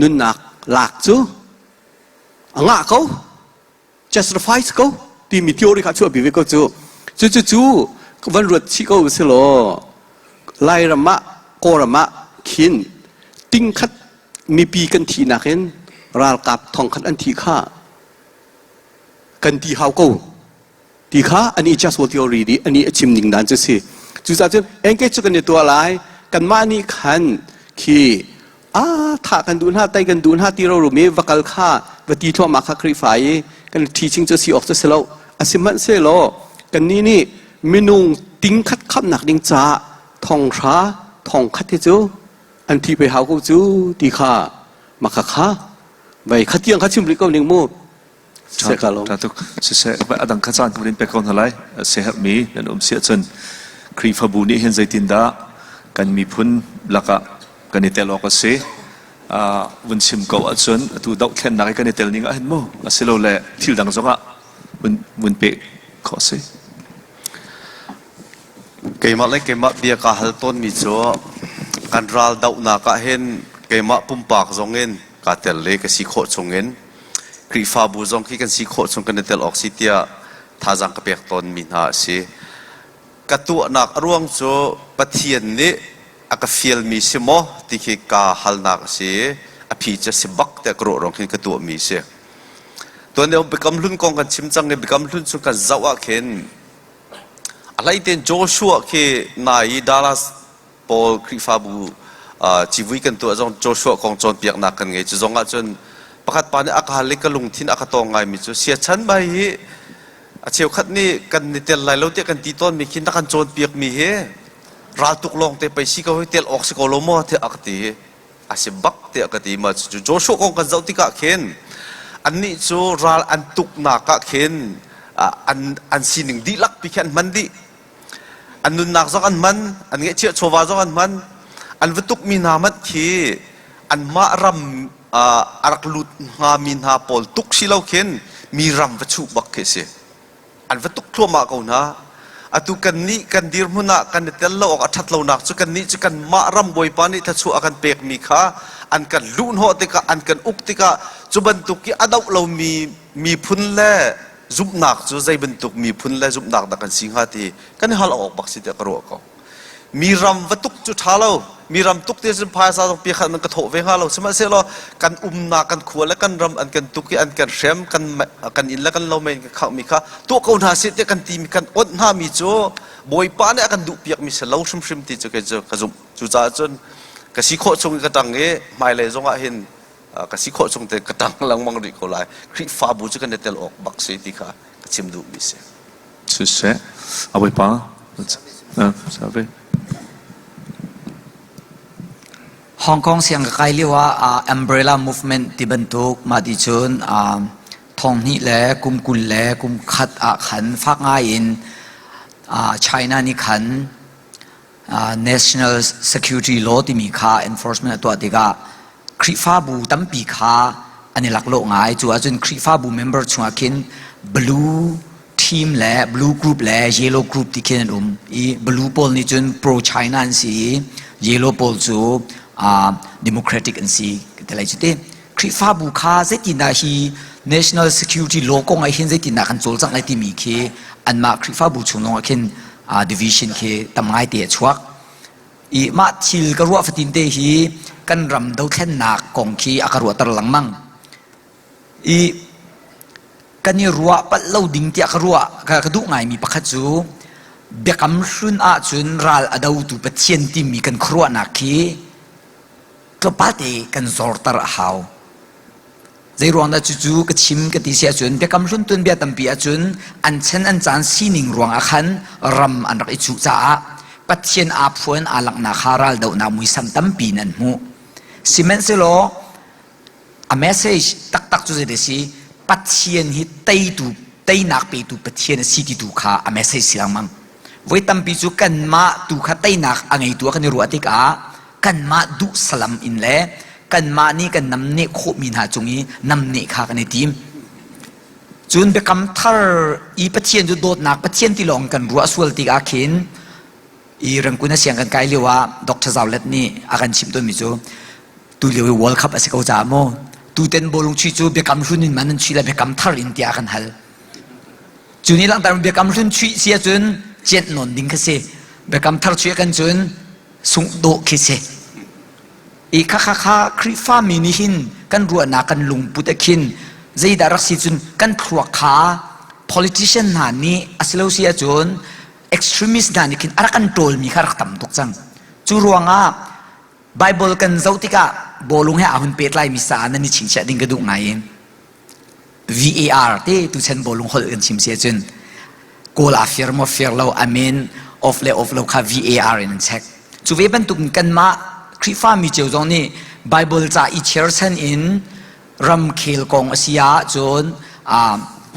nunnak lak cu a ngah ko, justify ko. Timi theory kha chuahpi ve ko cu. Cucu cu van ruat chih ko si law Lairam ah Kawlram ah khin tingkhat mipi kan thihnak in ralkap thongkhat an thi kha kan ti hau ko ti kha ani just war theory nih ani a chim ning dan cu si. Cucaah cun engage cu kan i tuah lai kanmah nih khan khi a thah kan duh hna tai kan duh hna ti ro rum i va kal kha va ti thluahmah kha Khrihfa i kan teaching cu si awk cu si lo a si hmanhsehlaw kannih nih minung tingkhat khamnak ding caah thonghra thongkhat hi cu an thi pe hau ko cu ti kha maka kha vai khatiang kha chim rih ko ning mu. Siseh ka lawm. Tuk. Siseh a dang kha caan kan in pek ko hna lai. Siaherhmi nan um si ahcun Khrihfabu nih hin zeitindah kan miphun lakah kan i tel awk a si. Vun chim ko ahcun atu dohthlennak i kan i tel ning ah hin mu asilole thil dang zongah vun vun pe khawh a si. Keimah le keimah bia kaa hal tawnmi cu kan ral dohnak ah hin keimah pumpak zong in kaa tel i ka si khawh chung in Khrihfabu zong khi kan si khawh chung kan i tel awk si tiah thazaang ka pek tawnmi hna a si. Ka tuahnak a ruang cu Pathian nih a ka fialmi si maw ti khi kaa halnak a si i a phi cu a si bak tiah ka ruah ruang khin ka tuahmi a si. Tuan deuh Biakam Hlun kong kan chim cang i Biakam Hlun cu kan zoh ah khin a hleitein Joshua khi nai i Dallas pawl Khrihfabu civui kan tuah zong Joshua kong cawnpiaknak kan ngei. Cu zong ahcun pakhat pa nih a ka hal i ka lungthin a ka tawng ngaimi cu siachan bai hi a cheukhat nih kan i tel lai lo tiah kan ti tawnmi khi na kan cawnpiakmi hi raltuk lawng te pei si ko hi tel awk si ko lo maw tiah a ka ti. A si bak tiah ka ti. Mah cu Joshua kong kan zoh tikah khin annih cu ral an tuknak ah khin an an sining dihlak pi khi an hman dih. An nunnak zong an hman, an ngeihchiah chawva zong an hman. An va tukmi hna hmanh khi anmah ram a rak lut hngami hna pawl tuk si lo khin mi ram va chuh bak khi a si. An va tuk thluahmah ko hna. Atu kannih kan dirhmun ah kan i tel lo awk a ṭhat lonak cu kannih cu kanmah ram Bawipa nih thluachuah a kan pekmi kha an kan luhhnawh tikah an kan uk tikah cu bantuk i a doh lomi miphun le zumhnak cu zei bantuk miphun le zumhnak dah kan si hnga ti kan i hal awk bak si tiah ka ruah ko. Mi ram va tuk cu ṭha lo. Mi ram tuk te cun phaisa zong pi khat man ka thawh ve hnga lo. Sihmanhsehlaw kan umnak kan khua le kan ram an kan tuk i an kan hrem kan kan inn le kan lo mei kan khanghmi kha tuah ko hna sih tiah kan timi kan onh hna mi cu Bawipa nih a kan duhpiak mi si lo hrimhrim ti cu kei cu ka zumh. Cucaah cun ka si khawh chung i ka ṭang i hmailei zong ah hin ka si khawh chung te ka ṭang lengmang rih ko lai. Khrihfabu cu kan i tel awk bak si ti kha ka chim duhmi si. Siseh, a Bawipa, sabe. Hong Kong siang ka kai lio ah umbrella movement ti bantuk mah ti cun thong hnih le kum 20 le kum khat ah khan fak ngai in China nih khan National Security Law timi kha enforcement a tuah tikah Khrihfabu tampi kha an i laklawh ngai. Cu ahcun Khrihfabu member chungah khin blue team le blue group le yellow group ti khin an um i blue pawl nih cun pro China an si i yellow pawl cu uh, democratic an si ti lai cu ti. Khrihfabu kha zeitindah hi national security law kong ah hin zeitindah kan cawlcangh lai timi khi anmah Khrihfabu chung lawng ah khin uh, division khi tam ngai te a chuak. I mah thil ka ruah fatin te hi kan ram dothlennak kong khi a ka ruahter lengmang. I kan i ruah palh lo ding tiah ka ruah ka, ka duh ngaimi pakhat cu biakam hlun ahcun ral a dotu Pathian timi kan khuaruahnak khi tlawmpal te kan zorter a hau. Zeiruang dah cucu ka chim ka ti si ahcun biakam hlun tuanbia tampi ahcun an chan an caan sining ruang ah khan ram an rak i cuh caah Pathian aa phuan aa langhnak kha raldohnak muisam tampi in an hmuh. Sihmanhsehlaw a message taktak cu zei si Pathian hi teitu teinak petu Pathian a si ti tu kha a message si lengmang. Voi tampi cu kanmah tu kha teinak a ngeitu ah kan i ruah tikah kanmah duh salam in le kanmah nih kan namneh khawhmi hna cung i namneh kha kan i tim. Cun biakam thar i Pathian cu dawtnak Pathian ti lawng kan ruah sual tikah khin i Rangkun a siang kan kai lio ah Dr. Zaulet nih a kan chimh tawnmi cu tu lio i World Cup a si ko caah maw tuten bawlung chuih cu biakam hlun in man an chuih le biakam thar in tiah a kan hal. Cu nih langhter biakam hlun chuih si ahcun cianh nawn ding kha si. Biakam thar chuih kan cun sungh dawh khi si. I kha kha kha Khrihfami nih hin kan ruahnak kan lungput a khin zeidah rak si cun kan thluak kha politician hna nih a si lo si ahcun extremist hna nih khin a rak kan ṭawlmi kha rak tam tuk cang. Cu ruangah Bible kan zoh tikah bawlung he aa hun pehtlaimi sa nan i chingchiah ding ka duh ngai in VAR te tuchan bawlung holh kan chim si ahcun kawl a fir maw fir lo amen off le off lo kha VAR in an check. Cu ve bantuk in kanmah Khrihfami cio zong nih Bible ca i cherchan in ramkhel kong a si ah cun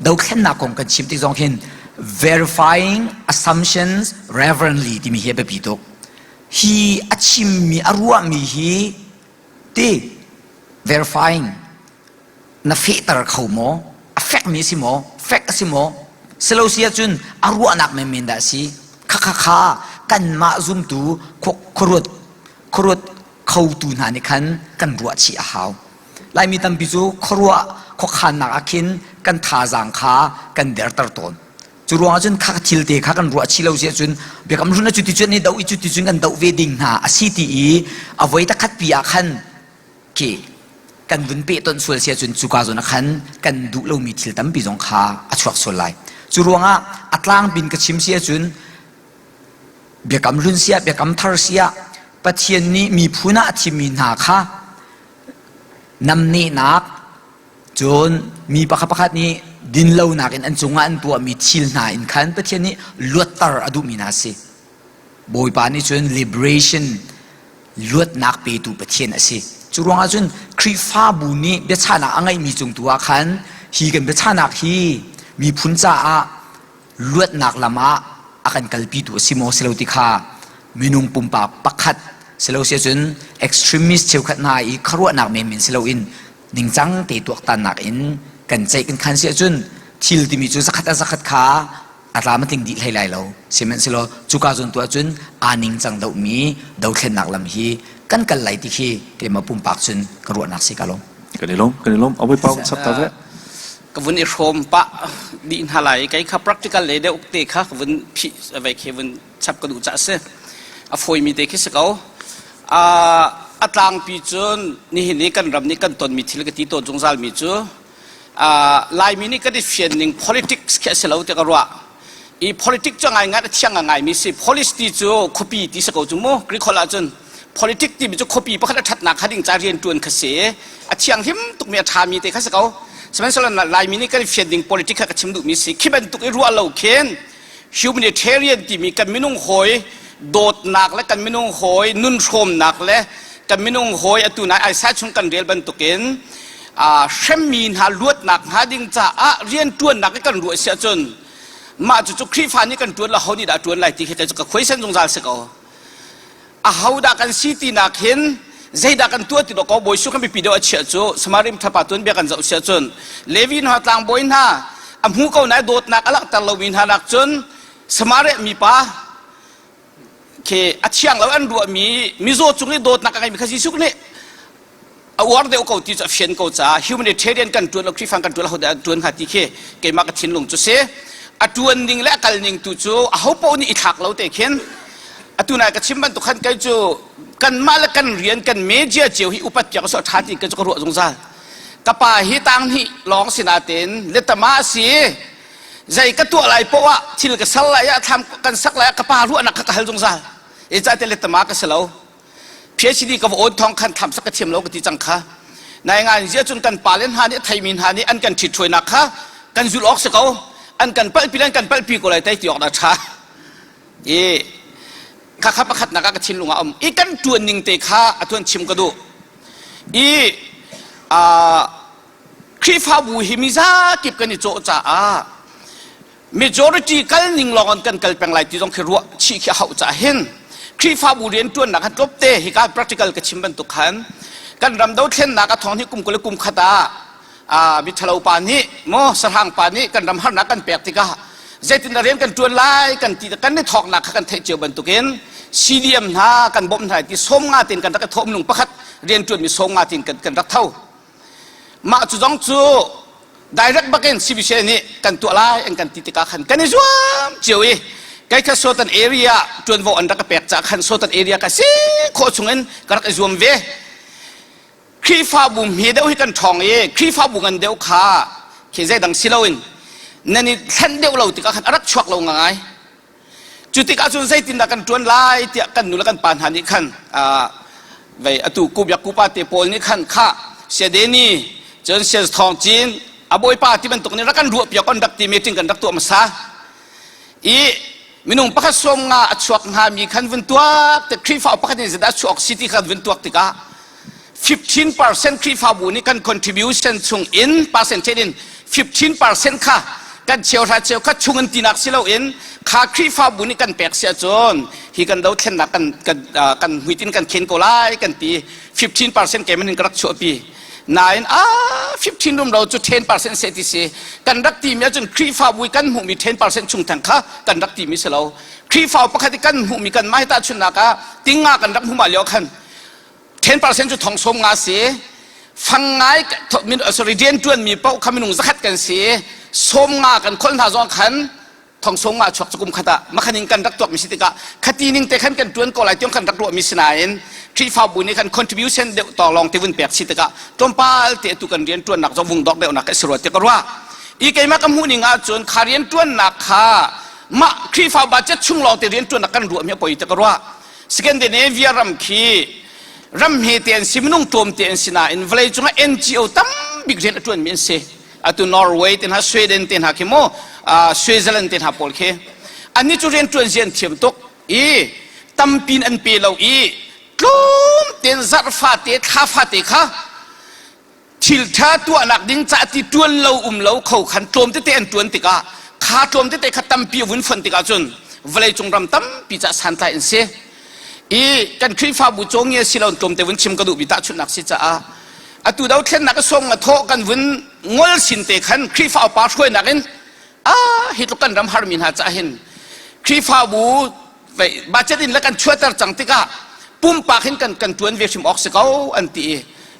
dothlennak kong kan chim tik zong hin verifying assumptions reverently timi hi a biapi tuk. Hi a chimmi a ruahmi hi ti verifying na fehter kho maw? A fekmi a si maw? Fek a si maw? Silo si ahcun a ruahnak menmen dah a si. Kha kha kha kanmah zumtu khuaruat khuaruat khotu hna nih khan kan ruah chih a hau. Laimi tampi cu khuaruah khuakhannak ah khin kan thazaang kha kan derter tawn. Cu ruangah cun kha thil te kha kan ruah chih lo si ahcun biakam hlun a cuti cun i doh i cuti cun kan doh ve ding hna a si ti i a voi takhat pi ah khan khi kan vun pehtonh sual si ahcun cuka zawn ah khan kan duh lomi thil tampi zong kha a chuak sual lai. Cu ruangah a tlangpin ka chim si ahcun biakam hlun siah biakam thar siah Pathian nih miphun ah a thimmi hna kha namnehnak cun mi pakhat pakhat nih dinlonak in an cungah an tuahmi thil hna in khan Pathian nih luatter a duhmi hna a si. Bawipa nih cun liberation luatnak petu Pathian a si. Cu ruangah cun Khrihfabu nih biachahnak a ngeihmi cung tu ah khan hi kan biachahnak hi miphun caah luatnak lam ah a kan kalpitu a si maw si lo ti kha minung pumpak pakhat si lo si ahcun extremist cheukhat hna i khuaruahnak menmen si loin ningcang te tuaktannak in kan ceih kan khan si ahcun thil timi cu zakhat a zakhat kha a tlam a tling dih hlei lai lo sihmanhsehlaw cuka zawn tu ahcun aa ningcang dohmi dothlennak lam hi kan kal lai ti khi keimah pumpak cun ka ruahnak si ka lawm Kan i lawm, kan i lawm. Awi pau chap ta ve. Ka vun i hrawm pah dih hna lai kei kha practical le deuh te kha ka vun phih vai khi vun chap ka duh ca si. A fawimi te khi si ko. A tlangpi cun nihin i kan ram nih kan tonmi thil ka ti tawn zungzal mi cu Laimi nih kan i fian ning politics khi a si lo ti ka ruah. I politics cu ngaingai a thiang ngaimi si. Police ti cu khuapi ti si ko cu mu. Greek holh ahcun politics timi cu khuapi pakhat a ṭhatnak kha ding ca rian ṭuan kha si. A thianghlim tukmi a ṭhami te kha si ko. Sihmanhsehlaw Laimi nih kan i fian ding politics kha ka chim duhmi si. Khi bantuk i ruah lo khin humanitarian timi kan minung hawi dawtnak le kan minung hawi nun hrawmnak le kan minung hawi atu nai Isaiah chung kan rel bantukin hremmi hna luatnak hnga ding caah rian ṭuannak i kan ruah si ahcun mah cucu Khrihfa nih kan ṭuan lo ho nih dah ṭuan lai ti khi cu ka khuaisen zungzal si ko. Aho dah kan si tinak hin zeidah kan tuah ti ko Bawi Jesuh kan biapi deuh a chiah cu Samarim thapa tuanbia kan zoh si ahcun Levi hna tlangbawi hna a hmu ko na dawtnak a langhter lomi hna nak cun Samaria mipa khi a thiang lo an ruahmi mizaw cung i dawtnak a ngeimi kha Jesuh nih a uar deuh ko ti cu a fian ko caah humanitarian kan ṭuan lo Khrihfa kan ṭuan lo hodah an ṭuan hnga ti khi keimah ka thinlung cu si a ṭuan ning le a kal ning tu cu aho paoh nih i thlak lo te khin atu nai ka chim bantuk khan kei cu kanmah le kan rian kan media cio hi upat piak a ṭha ti ka cu ka ruah zungzal ka pa hi tang hnih lawng si natin letama a si zei ka tuah lai poah ah thil ka sal lai ah thlam kan sak lai ah ka pa ruahnak kha ka hal zungzal e ca te letama ka si lo PhD ka va awn thong khan tham sak ka thiam lo ka ti cang kha nai ngan zia cun kan pale hna nih theimi hna nih an kan ṭhitṭhuainak kha kan zulh awk si ko an kan palhpi le an kan palhpi ko lai tai ti awk dah ṭha i kha kha pakhatnak ah ka thinlung ah um i kan ṭuan ning te kha a tuan chim ka duh i Khrihfabu hi mizakip kan i cawh caah majority kal ning lawng in kan kal peng lai ti zong khi ruah chih khi a hauh caah hin Khrihfabu rianṭuannak khan tlawpte hika practical ka chim bantuk khan kan ram dothlennak a thawng hi kum 20 le kum khat ah miṭhalo pa nih maw sahrang pa nih kan ram harnak kan pek tikah zeitin rian kan ṭuan lai kan ti kan i thawknak kha kan theih cio bantukin CDM hna kan bawmh hna ti sawm nga tin kan rak i thawh minung pakhat rianṭuanmi sawm nga tin kan, kan rak tho mah cu zong cu. Direct bakin CBC nih kan tuah lai an kan ti tikah khan kan i zuam cio i kei kha Sotan area ṭuanvo an rak ka pek caah khan Sotan area ka si khawh chungin ka rak i zuam ve. Khrihfabu hme deuh hi kan ṭhawng i Khrihfabu ngan deuh kha khi zeidang si loin nan i thlen deuh lo tikah khan a rak chuak lo ngai. Cu tikah cun zeitindah kan ṭuan lai tiah kan nu le kan pa hna nih khan vei atu kubiak kupa te pawl nih khan khah Siadeni cun Sian Thawng Cin a bawipa ti bantuk nih rak kan ruah piak on rak ti meeting kan rak tuah hmasa i minung pakhat sawm nga a chuak hnga mi khan vun tuak te Khrihfa pakhat nih zeidah chuak si ti khan vun tuak tikah 15% Khrihfabu nih kan contribution chung in percentage in 15% kha kan cheuhra cheukhat chung in tinak si loin kha Khrihfabu nih kan pek si ahcun hi kan dothlennak kan kan kan hmuitin kan khen ko lai kan ti 15% keman in ka rak chuahpi nain a 15 rum lo cu 10% se ti si kan rak timi ahcun Khrihfabu i kan hmuhmi 10% chung theng kha kan rak timi si lo Khrihfabu pakhat i kan hmuhmi kan mah hi tahchunhnak ah tinga kan rak hmuh mah lio khan 10% cu thong sawm nga si fang ngai sorry rian tuan mi paoh kha minung zakhat kan si sawm nga kan khol hna zong khan thong sawm nga chuak cu kum khat ah makhan in kan rak tuak mi si tikah khati ning te khan kan tuan ko lai tiang kan rak ruah mi si nain Khrihfabu nih khan contribution deuh tawng lawng te vun pek si tikah tlawmpal te tu kan rian tuannak zong vung dok deuh nak ka si rua ti ka ruah i keimah ka hmuh ning ahcun kha rian tuannak kha mah Khrihfa budget chung lawng te rian tuannak kan ruah mi a poi ti ka ruah Scandinavia ram khi ram hmete an si minung tlawmte an si nain vawlei cungah NGO tambik rian a ṭuanmi an si. Atu Norway te hna, Sweden te hna khi mu, Switzerland te hna pawl khi. Annih cu rian ṭuan zia an thiam tuk i tampin an pe lo i tlawm tein zarh fate, thla fate kha thil ṭha tuahnak ding ca ti ṭuan lo um lo kho khan tlawm tete an ṭuan tikah kha tlawm tete kha tampi a vun fonh tikah cun vawleicung ram tampi ca santlai an si i kan Khrihfabu cawngia si lo tlawm te vun chim ka duh bi tahchunhnak si caah atu dothlennak a song a thawh kan vun ngol sin te khan Khrihfa upa hruainak in ah hi tluk kan ram harmi hna ca hin Khrihfabu budget in le kan chuahter cang tikah pumpak hin kan kan tuan ve hrim awk si ko an ti i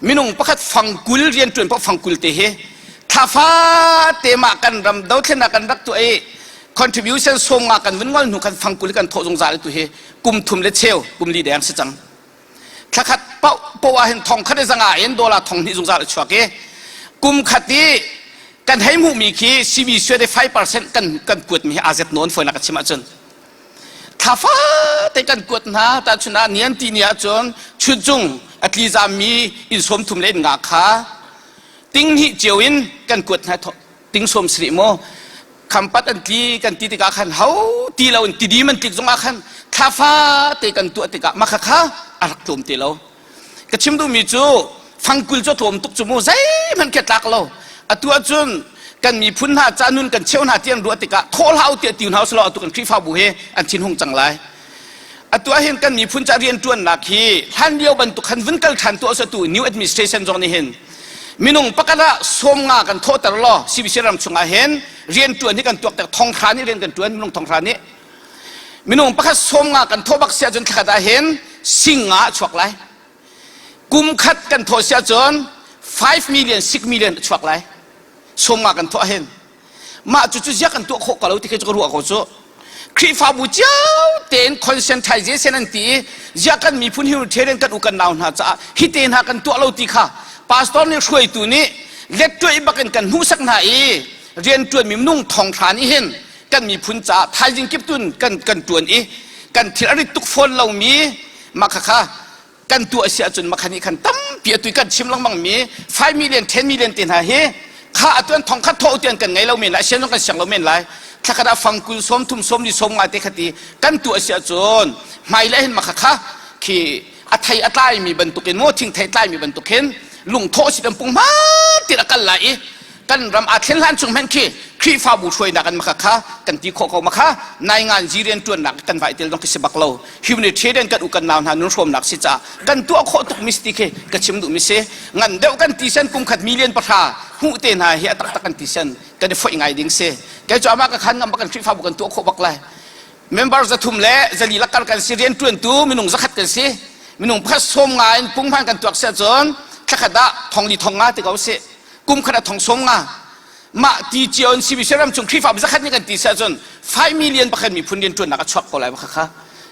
minung pakhat fangkul rian tuan paoh fangkul te hi thlafa te mah kan ram dothlennak kan rak tuah i contribution sawm nga kan vun ngol hnu kan fangkul kan thawh zungzal tu hi kum thum le cheu kum li deng si cang thlakhat paoh paoh ah hin thong khat i zanga in dollar thong hnih zungzal a chuak i kum khat i kan hei hmuhmi khi CB suate 5% kan kan kuatmi hi azet nawn fawinak ka chim ahcun thla fate kan kuat hna tahchun ah nian ti ni ahcun chuncung a tlizammi inn sawm thum le inn nga kha ting hnih cio in kan kuat hna ting sawm sarih maw khampat an tli kan ti tikah khan ho ti lo in tidim an tlik zongah khan thla fate kan tuah tikah mah kha a rak tlawm ti lo Ka chim duhmi cu fangkul cu a tlawm tuk cu mu zeihmanh khi a tlak lo. Atu ahcun kan miphun hna ca nun kan cheu hna ti an ruah tikah thawh hlah u tiah ti hna usih law atu kan Khrihfabu hi an thinhung cang lai. Atu ahhin kan miphun ca rianṭuannak hi hlan lio bantuk khan vun kal ṭhan tuah usih atu new administration zong nih hin minung pakhat ah sawm nga kan thawhter law CBC ram chungah hin rianṭuan hi kan tuak ter thong hra nih rian kan ṭuan minung thong hra nih Minung pakhat sawm nga kan thawh bak si ahcun thlakhat ah hin sing nga a chuak lai. Kum khat kan thawh si ahcun 5 million, 6 million a chuak lai. Sawm nga kan thawh hin. Mah cu cu zia kan tuah khawh ko lo ti khi cu ka ruah ko cu. Khrihfabu cio tein conscientization an ti i ziah kan miphun humanitarian kan u kan nau hna caah hi te hna kan tuah lo ti kha pastor nih hruaitu nih lettuai bakin kan hmuhsak hna i rianṭuanmi minung thong hra nih hin kan miphun caah thaizing kip tun kan kan tuan i kan thil a rit tuk fawn lomi mah khakha kan tuah si ahcun mah kha nih khan tampi atu kan chim lengmang mi 5 million 10 million te hna hi kha atu an thong khat thaw tian kan ngei lo men lai sian zong kan siang lo men lai thlakhat ah fangkul sawm thum sawm li sawm nga te khati kan tuah si ahcun hmai le hin mah khakha khi a thei a tlai mi bantukin maw thing thei tlai mi bantuk hin lungthawh si kan pung hma tin a kal lai i kan ram aa thlen hlan chung hmanh khi Khrihfabu hruainak an maka kha kan ti khawh ko maka naingan zi rian tuannak kan vai tel dong khi si bak lo humanitarian kan u kan nau hna nun hrawmnak si ca kan tuah khawh tuk mi si ti khi ka chim duh mi si ngan deuh kan ti sen kum khat million pahra hmuh te hna hi a taktak kan ti sen kan i foih ngai ding si kei cu ama ka khan ngam bak kan Khrihfabu kan tuah khawh bak lai member zathum le zali lakar kan si rian tuantu minung zakhat kan si minung pakhat sawm nga in punghman kan tuak si ahcun thlakhat ah thong li thong nga ti ko si kum khat ah thong sawm nga. Mah ti cio in CBC ram chung Khrihfabu zakhat nih kan ti si ahcun 5 million pakhat miphun rianṭuannak a chuak ko lai kha kha.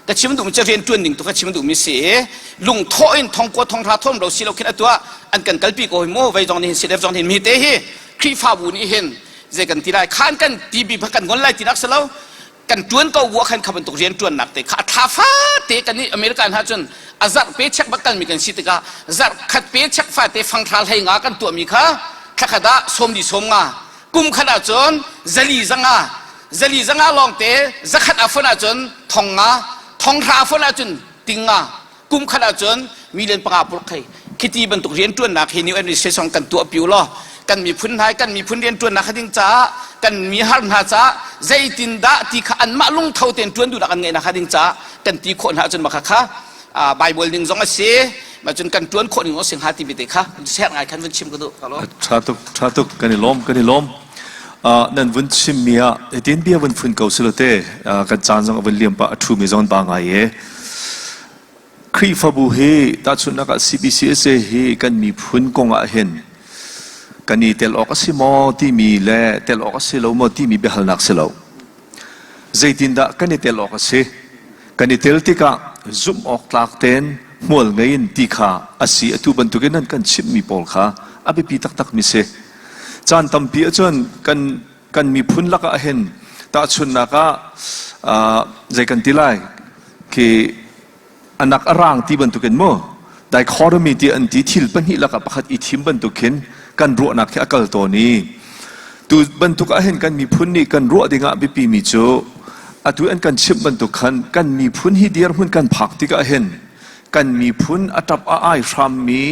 Ka chim duhmi cu rianṭuan ning tu ka chim duhmi si i lungthawh in thongkua thonghra thawm lo si lo khin atu ah an kan kalpi ko hi mu vei zong nih hin CDF zong nih hin mi te hi Khrihfabu nih hin zei kan ti lai khan kan ti bi kan ngol lai ti nak si lo kan ṭuan ko bu ah khan kha bantuk rian ṭuannak te kha a thla fate kan i American ha cun a zarh pe chek bak kalmi kan si tikah zarh khat pe chek fate fangthla hlei nga kan tuahmi kha thlakhat ah sawm li sawm nga kum khat ah cun zali zanga zali zanga lawng te zakhat a fon ahcun thong nga thong hra a fon ahcun ting nga kum khat ahcun million panga purk khei khiti bantuk rianṭuannak hi new administration kan tuah piu law kan miphun hna kan miphun rianṭuannak ding caah kan mi har hna caah zeitin dah ti kha anmah lungtho tein ṭuan duhnak an ngeihnak ding caah kan ti khawh hna ahcun mah kha Bible ning zong a si ma cun kan ṭuan khawh ning zong si hnga ti te kha ser ngai khan vun chim ka duh ka lo ṭha tuk ṭha tuk kan i lawm kan i lawm nan vun chimmi ah hitin bia vun phun ko silote kan caan zong a vun liam pah a ṭhumi zong ba ngai e Khrihfabu hi tahchunhnak ah CBCUSA hi kan miphun kong ah hin kan i tel awk a si maw timi le tel awk a si lo maw timi biahalnak si lo. Zeitindah kan i tel awk a si? Kan i tel tikah zumh awk tlak tein hmual ngei in ti kha a si. Atu bantukin nan kan chimhmi pawl kha a biapi taktakmi si. Caan tampi ahcun kan kan miphun lakah hin tahchunhnak ah zei kan ti lai khi anak a rang ti bantukin mu dichotomy ti an ti thil pahnih lakah pakhat i thim bantuk khin kan ruahnak khi a kal tawn i tu bantuk ah hin kan miphun nih kan ruah dingah biapi mi cu atu an kan chimh bantuk khan kan miphun hi dirhmun kan phak tikah hin kan miphun a ṭap a ai hrammi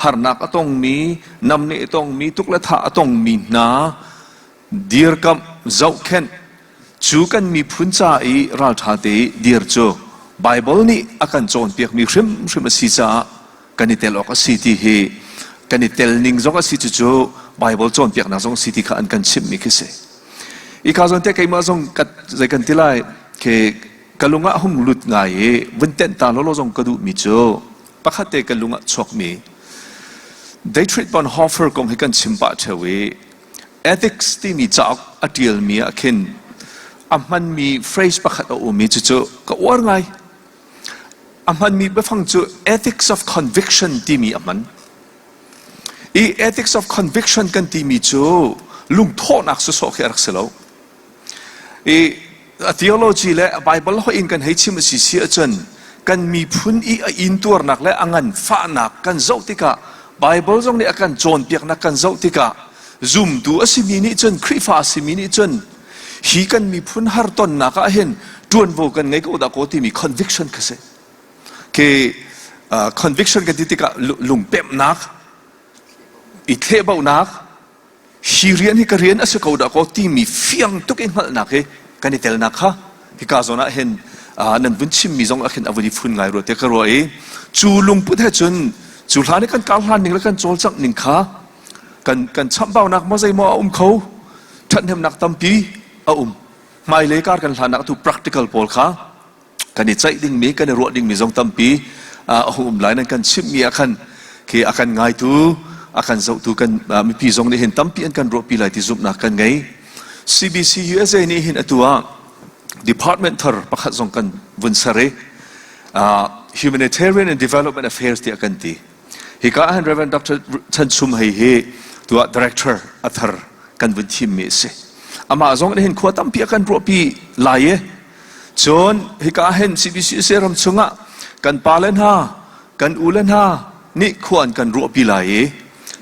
harnak a tongmi namneh a tongmi tuk le thah a tongmi hna dirkamh zohkhenh cu kan miphun ca i ralṭha te i dir cu Baibal nih a kan cawnpiakmi hrimhrim a si caah kan i tel awk a si ti hi kan i tel ning zong a si cucu Baibal cawnpiaknak zong a si ti kha an kan chimhmi khi si. Ika zawn te keimah zong ka zei kan ti lai khi ka lung ah hung lut ngai i vun tenh ta lawlaw zong ka duhmi cu pakhat te ka lung ah chuakmi Dietrich Bonhoeffer kong hi kan chim pah ṭheo i ethics timi cauk a ṭialmi ah khin a hmanmi phrase pakhat a um i cucu ka uar ngai. A hmanmi biafang cu ethics of conviction timi a hman. I ethics of conviction kan timi cu lungthawhnak sawsawh khi a rak si lo. I a theology le a Bible hoih in kan hei chim a si si ahcun kan miphun i a intuarnak le a nganfahnak kan zoh tikah Bible zong nih a kan cawnpiaknak kan zoh tikah zumtu a simi nih cun Khrihfa a simi nih cun hi kan miphun hartonnak ah hin ṭuanvo kan ngei ko dah kaw timi conviction kha si. Khi conviction kan ti tikah lungpemhnak, i thlehbauhnak, hi rian hi ka rian a si ko dah kaw timi fiang tuk i hngalhnak hi kan i telnak kha hika zawn ah hin nan vun chimmi zong ah khin a vun i phun ngai rua te ka ruah i cu lungput he cun cu hlan i kan kar hlan ning le kan cawlcangh ning kha kan kan chamhbaunak maw zeimaw a um kho ṭhathnemnak tampi a um hmailei kar kan hlannak tu practical pawl kha kan i ceih dingmi kan i ruah dingmi zong tampi a hung um lai nan kan chimhmi ah khan khi a kan ngaitu a kan zohtu kan mipi zong nih hin tampi an kan ruahpi lai ti zumhnak kan ngei CBC USA nih hin atu ah department thar pakhat zong kan vun ser i humanitarian and development affairs tiah kan ti hika ah hin Reverend Dr. Chan Chum Hei hi tuah director a thar kan vun thimmi a si amah zong nih hin khua tampi a kan ruahpi lai i Cun hika hin CBCUSA ram chungah kan pale hna, kan ule hna nih khua an kan ruahpi lai i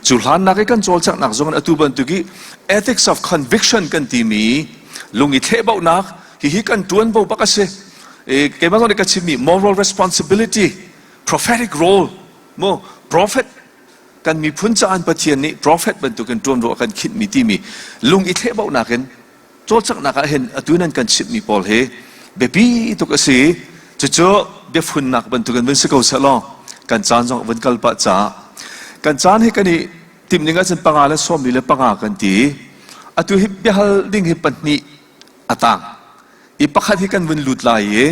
cu hlannak i kan cawlcanghnak zong in atu bantuk i ethics of conviction kan timi lung i thlehbauhnak hihi kan ṭuanvo bak a si. Keimah zong nih ka chimmi moral responsibility, prophetic role, mu prophet kan miphun caah Pathian nih prophet bantukin ṭuanvo a kan khinhmi timi lung i thlehbauhnak in cawlcanghnak ah hin atu nan kan chimhmi pawl hi biapi tuk a si cucu biafunnak bantukin vun si ko seh law kan caan zong vun kal pah caah kan caan hi kan i timh ning ahcun panga le sawmli le panga kan ti atu hi biahal ding hi pahnih a tang i pakhat hi kan vun lut lai i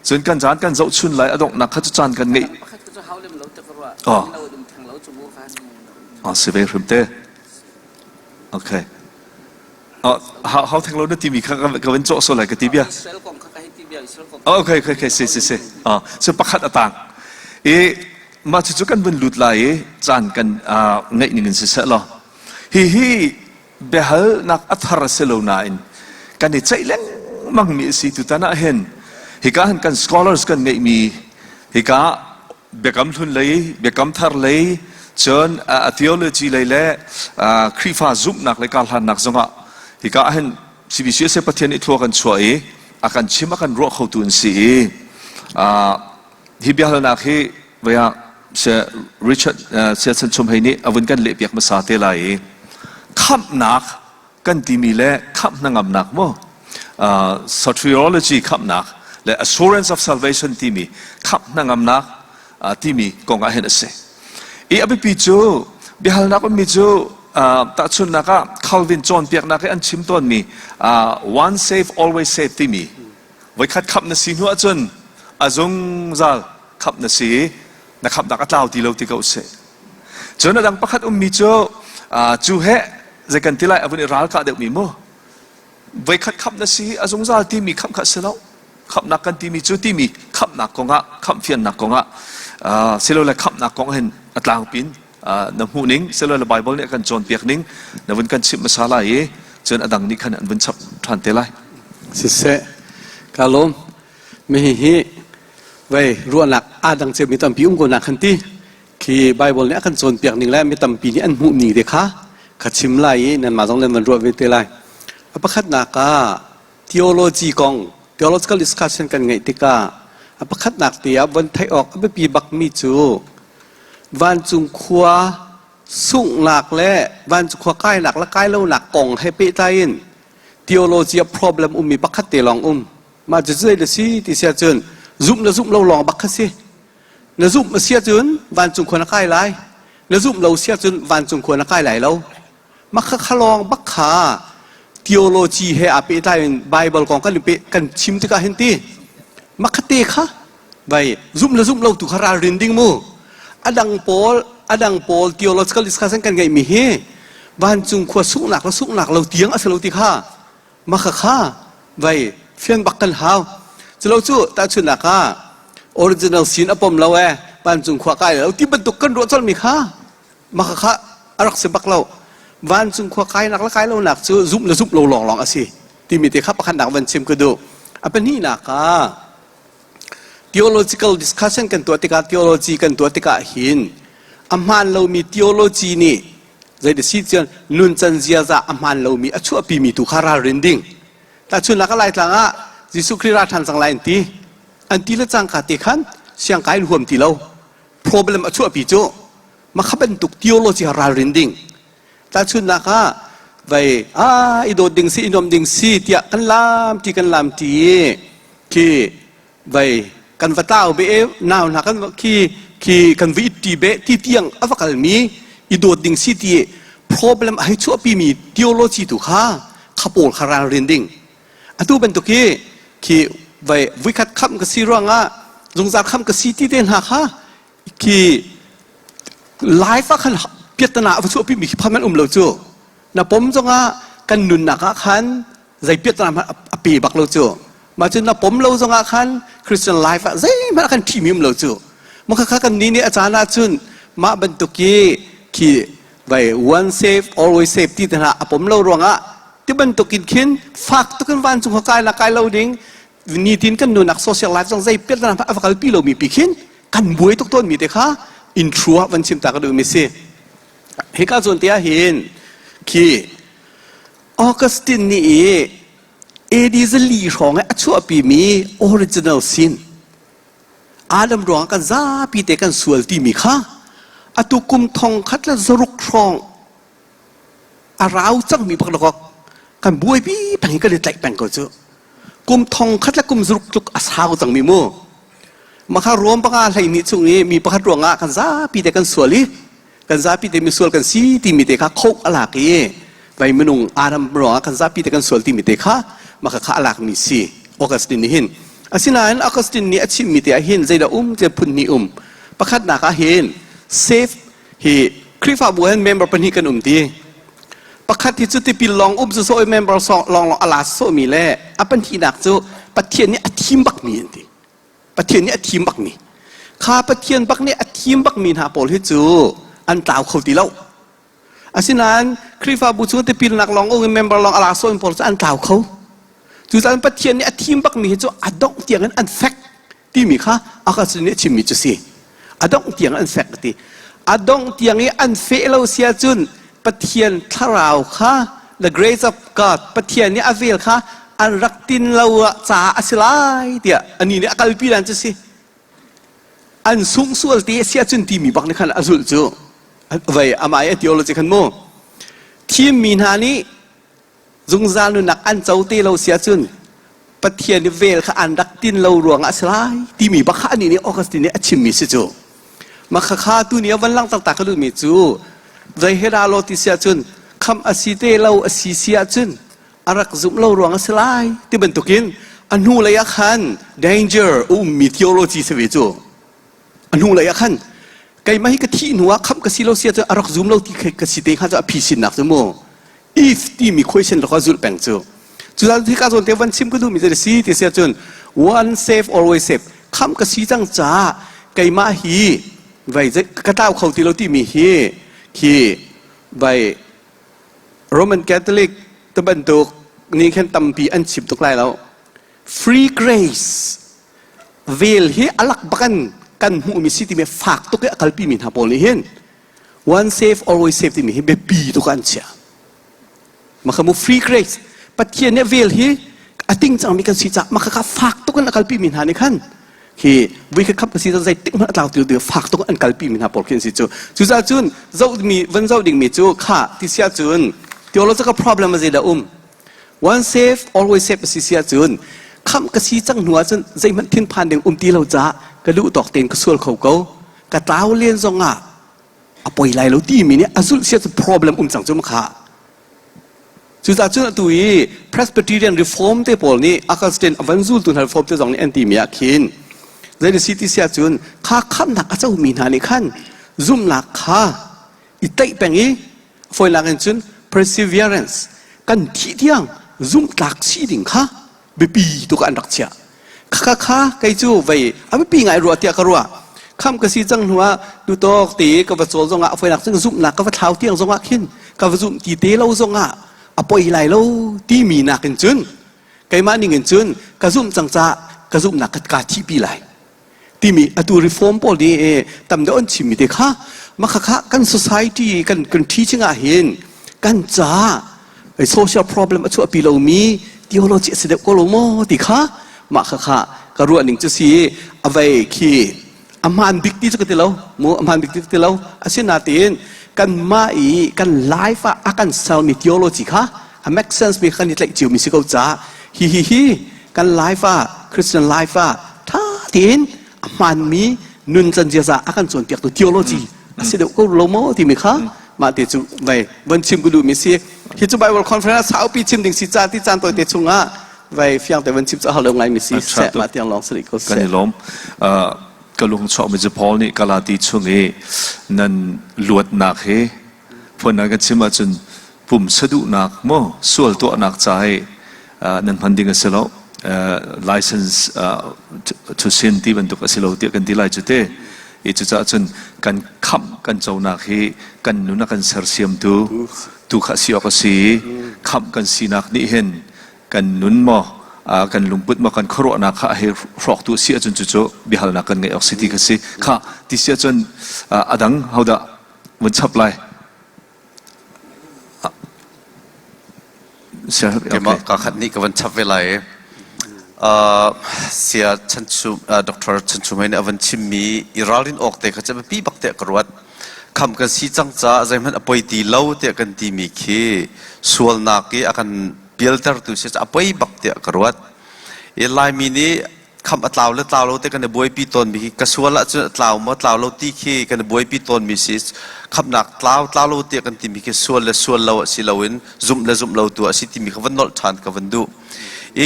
cun kan caan kan zohchun lai a donghnak kha cu caan kan ngeih oh oh si ve hrim te okay. Hau theng lo na timi kha ka van cawh sual lai ka ti bia. Israel kong kha ka hei ti bia Israel kong. Okay, okay, okay, si si si. So pakhat a tang. I mah cucu kan vun lut lai i caan kan ngeih ning in siseh law hi hi biahalnak a thar a si lo nain kan i ceih lengmang mi a si tutan ah hin hika hin kan scholars kan ngeihmi hika biakam hlun lei biakam thar lei cun a theology lei le Khrihfa zumhnak le karhlannak zongah hika ah hin CBCUSA Pathian nih thlua kan chuah i a kan chim a kan ruah khotu an si i hi biahalnak hi vei ah Richard Siachen Chum Hei nih a vun kan lehpiak hmasa te lai i khamhnak kan timi le khamh hnangamnak mu soteriology khamhnak le assurance of salvation timi khamh hnangamnak timi kong ah hin a si. I a biapi cu biahalnak ummi cu tahchunhnak ah Calvin cawnpiaknak i an chim tawnmi one save always save timi voikhat khamh na si hnu ahcun a zungzal khamh na si i na khamhnak a tlau ti lo ti ko seh. Cun a dang pakhat ummi cu cu he zei kan ti lai a vun i ralkah deuhmi mu voikhat khamh na si a zungzal timi khamh kha si lo khamhnak kan timi cu timi khamhnak kongah khamhfiannak kongah silole khamhnak kong hin a tlangpin na hmuh ning silole Bible nih a kan cawnpiak ning na vun kan chimh hmasa lai i cun a dang nih khan an vun chap ṭhan te lai. Siseh, ka lawm. Mi hi vei ruahnak aa dang cio mi tampi um ko nak khan ti khi Bible nih a kan cawnpiak ning le mi tampi nih an hmuh ning te kha ka chim lai i nanmah zong nan van ruah ve te lai. A pakhatnak ah theology kong theological discussion kan ngeih tikah a pakhatnak te ah von theih awk a biapi bakmi cu vancung khua sunghnak le vancung khua kainak le kai lonak kong he pehtlai in theology ah problem ummi pakhat te lawng um. Mah cu zei na si ti si ahcun zumh na zumh lo lawng bak kha si. Na zumh a si ahcun vancung khua na kai lai. Na zumh lo si ahcun vancung khua na kai lai lo. Mah kha kha lawng bak kha theology he aa pehtlai in Bible kong kan pe kan chim tikah hin ti mah kha te kha vai zumh le zumh lo tu kha ralrin ding mu. A dang pawl a dang pawl theological discussion kan ngeihmi hi vancung khua sunghnak le sunghnak lo tiang a si lo ti kha mah kha kha vai fian bak kan hau. Culo cu tahchunhnak ah original sin a pom lo e vancung khua kai lo ti bantuk kan ruah colhmi kha mah kha kha a rak si bak lo. Vancung khua kainak le kai lonak cu zumh le zumh lo lawnglawng a si timi te kha pakhatnak van chim ka duh. A pahnihnak ah theological discussion kan tuah tikah theology kan tuah tikah hin a hmaan lomi theology nih zei si cun nuncan ziaza a hmaan lomi a chuahpimi tu kha ralrin ding. Tahchunhnak ah Laitlang ah Jesuh Khrih ra ṭhan cang lai an ti. An ti le cangka te khan siangkai in huam ti lo. Problem a chuahpi cu mah kha bantuk theology ha ralrin ding. Tahchunhnak ah vai a i dawt ding si i nuam ding si tiah kan lam ti kan lam ti khi vai kan va tau be nau hna kan khi khi kan vi ti be ti tiang a va kalmi i dawt ding si ti problem a hei chuahpi mi theology tu kha kha pawl kha ralrin ding atu bantuk hi khi vai vuikhat kham ka si ruangah zungzal kham ka si ti te hna kha khi life ah khan piattana a va chuahpi mi khi pham an um lo cu na pom zongah kan nunnak ah khan zei piattana hmanh a pe bak lo cu mah cun na pom lo zongah khan Christian life ah zeihmanh kan ṭhimi um lo cu mah kha kan ni nih a caan ah cun mah bantuk hi khi vai one save always save ti te hna a pom lo ruangah ti bantuk in khin fak tukin vancung kha kai la kai lo ding nitin kan nunak social life zong zei piattana hmanh a va kalpi lomi pi khin kan buai tuk tawnmi te kha intro ah van chim ta ka duhmi si hika zawn te ah hin khi Augustine nih i AD zali hrawng i a chuahpimi original sin Adam ruangah kan zapi te kan sual timi kha atu kum thong khat le zaruk hrawng a rau cangmi bak lakok kan buaipi peng kan i tlaih peng ko cu kum thong khat le kum zaruk tluk a sau cangmi mu Makha ruam panga hlei ni chung i mi pakhat ruangah kan zapi te kan sual i kan zapi te misual kan si timi te kha khoh a lak i vai minung Adam ruangah kan zapi te kan sual timi te kha maka kha a lakmi si Augustine nih hin asinain Augustine nih a chimmi te ah hin zeidah um te phun hnih um pakhatnak ah hin safe hi Khrihfabu hin member pahnih kan um ti. Pakhat hi cu tipil lawng um cu sawh i member lawng lawng a la sawhmi le a pahnihnak cu Pathian nih a thim bakmi an ti. Pathian nih a thim bakmi. Kha Pathian bak nih a thim bakmi hna pawl hi cu an tlau kho ti lo. Asinain Khrihfabu chung tipilnak lawng um in member lawng a la sawhmi pawl cu an tlau kho. Cucaah Pathian nih a thim bakmi hi cu a dongh tiangin an fek timi kha a ka nih a chimmi cu si. A dongh tiang an fek a ti. A dongh tiang i an feh lo si ahcun Pathian thlarau kha the grace of God Pathian nih a vel kha an rak tin lo caah a si lai tiah anih nih a kalpi dan cu si. An sungh sual te a si ahcun timi bak nih khan a zulh cu vei amah i a theology khan mu. Thimmi hna nih zungzal nunnak an co te lo si ahcun Pathian i vel kha an rak tin lo ruangah a si lai timi bak kha anih nih Augustine nih a chimmi si cu. Mah khakha tu ni a van langhter ta ka duhmi cu zei he dah lo ti si ahcun khamh a si te lo a si si ahcun a rak zumh lo ruang a si lai ti bantukin a hnu lei ah khan danger a ummi theology si ve cu. A hnu lei ah khan keimah hi ka thih hnu ah khamh ka si lo si ahcun a rak zum lo ti ka si te hnga cu a phisinnak cu mu. If timi question rak zulh peng cu. Cucaah hika zawn te van chim ka duhmi cu si ti si ahcun one save always save khamh ka si cang caah keimah hi vai ka tlau kho ti lo timi hi khi vai Roman Catholic te bantuk nih khan tampi an chim tuk lai lo. Free grace vel hi alak bakan kan hmuhmi si timi fak tuk i a kalpi mi hna pawl nih hin one save always save timi hi biapi tuk an chia. Maka mu free grace Pathian nih vel hi a ting cangmi kan si caah maka kha fak tuk in a kalpi mi hna nih khan khi vui kha khap ka si zei tik hmanh a tlau ti lo fak tuk an kalpi mi hna pawl khi an si cu. Cucaah cun zoh mi van zoh ding mi cu kha ti sia cun theological problem a zei dah um one save always save a si sia cun khamh ka si cang hnu ah cun zeihmanh thinphan ding um ti lo caah ka duh tawk tein ka sual kho ko ka tlau len zong ah a poi lai lo timi nih a zulh sia cu problem um cang cu kha. Cucaah cun atu i Presbyterian Reform te pawl nih Augustine a van zultu hna Reform te zong nih an timi ah khin zei si ti sia cun kha khamhnak a comi hna nih khan zumhnak kha i tlaih peng i fawinak in cun perseverance kan thih tiang zumhtlak si ding kha biapi tuk ah an rak chiah. Khakha kha kei cu vei a biapi ngai rua tiah ka ruah. Kham ka si cang hnu ah tutawk ti ka va cawl zongah a foinak cun zumhnak ka va thlau tiang zongah khin ka va zumh ti te lo zongah a poi lai lo timi nakin cun keimah ning in cun ka zumh cang caah ka zumhnak ka ka thihpi lai. Timi atu reform pawl nih tam deuh an chimmi te kha makhakha kan society kan kan teaching ah hin kan ca social problem a chuahpi lomi theology a si deuh ko lo maw ti kha mah khakha ka ruah ning cu si a vei khi a hmaan bik ti cu ka ti lo mu a hmaan bik ti ka ti lo asinain kan mah i kan life ah a kan sermi theology kha a make sense mi kan i tlaih cio mi si ko caah hi hi hi kan life ah Christian life ah ṭha tein a hmaanmi nuncan ziaza a kan cawnpiaktu theology a si deuh ko lo maw timi kha mah te cu vai van chim ka duhmi si. Hi cu Bible conference saupi chim ding si ca ti caan tawi te chungah vai fiang te van chim cu a har lo ngaimi si seh mah tiang lawng si rih ko kan seh. I lawm. Ka lung chuakmi cu Paul nih Galati chung i nan luatnak hi phun an kan chim ahcun pumsa duhnak maw sual tuahnak ca hi nan hman ding a si lo, license to sin ti bantuk a si lo tiah kan ti lai cu te. I cucaah cun kan khamh kan conak hi kan nun a kan sersiamtu tu kha si awk a si. Khamh kan sinak nih hin kan nun maw kan lungput maw kan khuaruahnak kha a hei hrawktu a si ahcun cucu biahalnak kan ngeih awk si ti kha si kha ti si ahcun a dang hodah vun chap lai? Keimah ka khat nih ka van chap ve lai. Sia Chanchum Dr. Chanchum nih a van chimmi i ralrin awk te kha cu biapi bak tiah ka ruat. Kham kan si cang caah zeihmanh a poi ti lo tiah kan timi khi sualnak i a kan pialtertu si a poi bak tiah ka ruat. I Laimi nih khamh a tlau le tlau lo te kan i buaipi tawnmi hi ka sual ahcun a tlau maw tlau lo ti khi kan i buaipi tawnmi si. Khamhnak tlau tlau lo tiah kan timi khi sual le sual lo si loin zumh le zumh lo tu a si timi kha van nolh ṭhan ka van duh.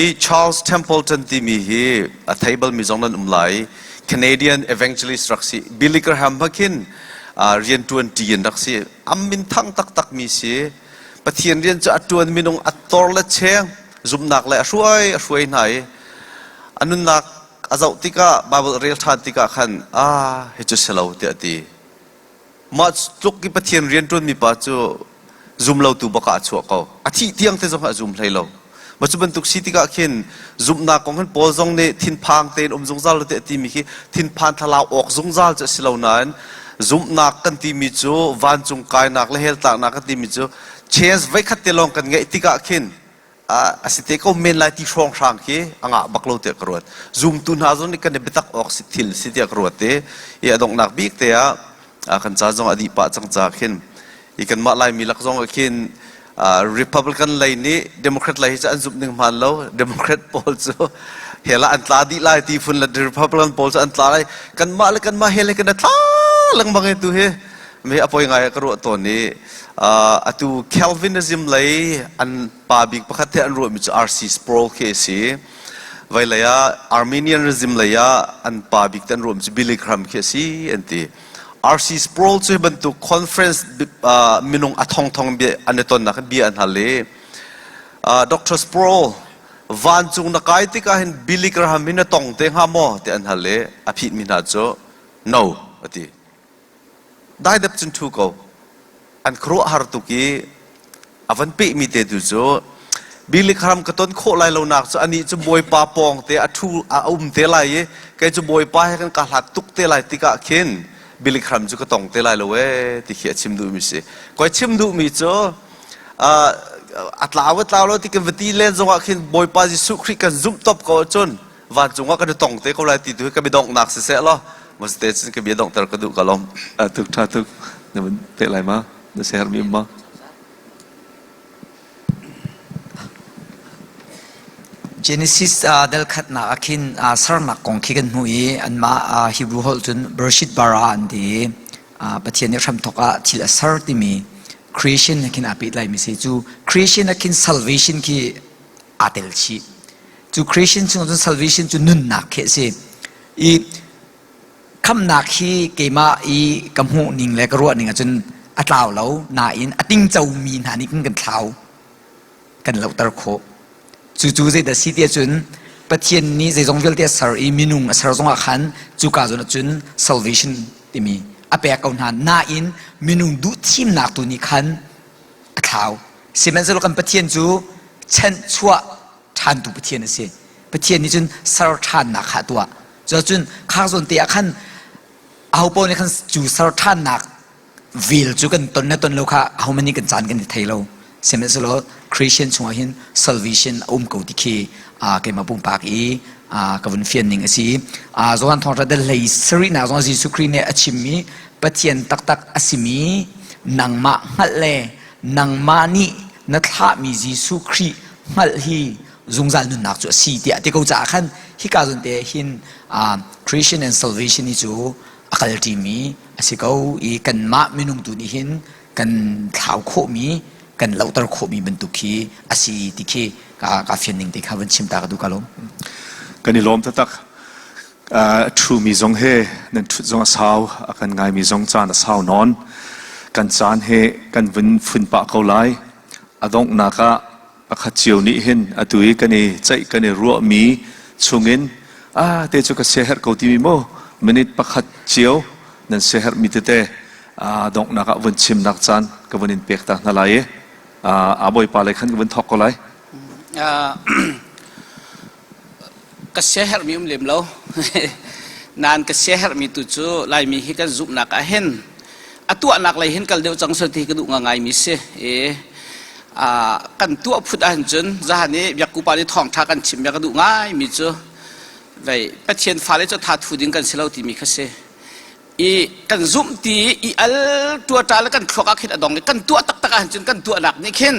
I Charles Templeton timi hi a thei balmi zong nan um lai. Canadian evangelist rak si. Billy Graham khin rianṭuan ṭi in rak si. Am min thang taktak mi si. Pathian rian cu a ṭuan minung a tor le cheng zumhnak le a hruai a hruai hna i a nunnak a zoh tikah Baibal a rel ṭhan tikah khan ah hi cu si lo tiah a ti. Mah tluk i Pathian rianṭuanmi pa cu zumlotu bak ah a chuah ko. A thih tiang te zong a zum hlei lo. Mah cu bantuk si tikah khin zumhnak kong hin Paul zong nih thinphang tein um zungzal lo tiah a timi khi thinphan thlalau awk zungzal cu a si lo nain zumhnak kan timi cu vancung kainak le hell tlaknak kan timi cu chance voikhat te lawng kan ngeih tikah khin a si te ko men lai ti hrawnghrang khi a ngah bak lo tiah ka ruat. Zumtu hna zong nih kan i biatak awk si thil si tiah ka ruat i i a donghnak bik te ah kan ca zong a dih pah cang ca khin i kanmah Laimi lak zong ah khin Republican lei nih Democrat lei hi cu an zumh ning hmaan lo. Democrat pawl cu hell ah an tla dih lai ti phun le Republican pawl cu an tla lai. Kanmah le kanmah hell he kan i tla lengmang i tu hi mi a poi ngai ka ruah tawn i atu Calvinism lei an pa bik pakhat he an ruahmi cu R.C. Sproul khi a si. Vawlei ah Arminianism lei ah an pa bik te an ruahmi cu Billy Graham khi a si an ti. R.C. Sproul cu hi bantuk conference minung a thongthong bia an i tonnak bia an hal i Dr. Sproul vancung na kai tikah hin Billy Graham hi na tong te hnga maw ti an hal i a phitmi hna cu no a ti. Daidep cun ṭhu ko. An khuaruahhar tuk i a van pehmi te tu cu Billy Graham ka ton khawh lai lonak cu anih cu Bawipa pawng te a ṭhu a um te lai i kei cu Bawipa he kan ka hlat tuk te lai tikah khin Billy Graham cu ka tong te lai lo ee ti khi a chim duhmi si. Koi chim duhmi cu a tlau a tlau lo ti kan va ti len zongah khin Bawipa Jesuh Khrih kan zumh top ko ahcun vancung ah kan i tong te ko lai ti tu hi ka biadonghnak siseh law masite cun ka bia donghter ka duh ka lawm. Tuk tha tuk na vun peh lai ma na ser mi ma. Genesis dal khatnak ah khin sernak kong khi kan hmuh i anmah Hebrew holh cun Bereshit bara an ti i Pathian nih hramthawk ah thil a ser timi creation khin aa pehtlaimi si cu creation ah khin salvation khi aa tel chih. Cu creation chung cun salvation cu nunnak khi a si. I khamnak hi keimah i ka hmuh ning le ka ruah ning ahcun a tlau lo nain a tingco mi hna nih kan kan thlau kan lohter khawh. Cu cu zeidah si ti ahcun Pathian nih zeizong vialte a ser i minung a ser zongah khan cuka zawn ahcun salvation timi a pek ko hna nain minung duh thimnak tu nih khan a thlau. Sihmanhsehlaw kan Pathian cu chanhchuah ṭhantu Pathian a si. Pathian nih cun ser ṭhannak kha a tuah. Cuacun kha zawn te ah khan aho paoh nih khan cu ser ṭhannak vel cu kan ton le ton lo kha ahohmanh nih kan caan kan i thei lo. Sihmanhsehlaw Christian chungah hin salvation a um ko ti khi keimah pumpak i ka vun fian ning a si. Johan Thawngṭha dal hlei sarihnak zong Jesuh Khrih nih a chimmi Pathian taktak a simi nangmah hngalh le nangmah nih na thlahmi Jesuh Khrih hngalh hi zungzal nunnak cu a si tiah ti ko caah khan hika zawn te hin Christian and Salvation hi cu a kalṭimi a si ko i kanmah minung tu nih hin kan thlau khawhmi kan lohter khawhmi bantuk khi a si ti khi ka ka fian ning te kha van chim ta ka duh ka lawm. Kan i lawm taktak. A ṭhumi zong he nan ṭhut zong a sau, a kan ngaimi zong caan a sau nawn. Kan caan he kan vun fun pah ko lai. A donghnak ah pakhat cio nih hin atu i kan i ceih kan i ruahmi chungin ah te cu ka siaherh ko timi maw minute pakhat cio nan siaherhmi tete donghnak ah vun chimnak caan ka vun in pek ta hna lai i a bawipa lei khan ka vun thawk ko lai. Ka siaherhmi um lem lo. Nain ka siaherhmi tu cu Laimi hi kan zumhnak ah hin a tuahnak lei hin kal deuh cang seh ti ka duh ngaingaimi si. I kan tuah phut ahhin cun zahan i biakku pa nih thawngṭha kan chim bia ka duh ngaimi cu vei Pathian fale cu tha thu ding kan si lo timi kha si. I kan zumh ti i al tuata le kan thluak ah khin a dong i kan tuah taktak ahhin cun kan tuahnak nih khin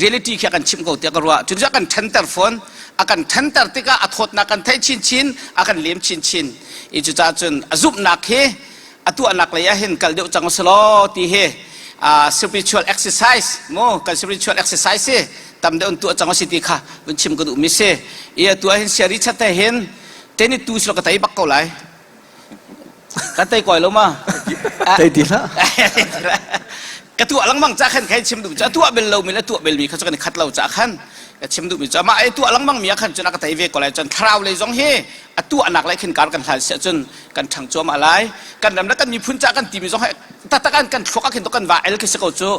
reality khi a kan chimh ko tiah ka ruah. Cun a kan ṭhenter fawn. A kan ṭhenter tikah a thawtnak kan theih chinchin, a kan lem chinchin. I cucaah cun a zumhnak hi a tuahnak lei ah hin kal deuh cang usih ti hi spiritual exercise mu kan spiritual exercise hi tam deuh in tuah cang usih ti kha vun chim ka duh mi si. I atu ah hin siari chat he hin 22 silo ka tei bak ko lai. Kan tei koi lo ma? Tei ti hlah. Ka tuah lengmang ca khan kai chim duh cu a tuah bel lomi le tuah belmi kha cu kan i khat lo ca khan ka chim duhmi cu amah ai tuah lengmang mi ah khan cun a ka tei ve ko lai. Cun thlarau lei zong hi a tuahnak lei khin kar kan hlan siah cun kan ṭhang cuahmah lai. Kan ram le kan miphun ca kan timi zong hi taktak an kan thluak ah khin to kan va el khi si ko cu.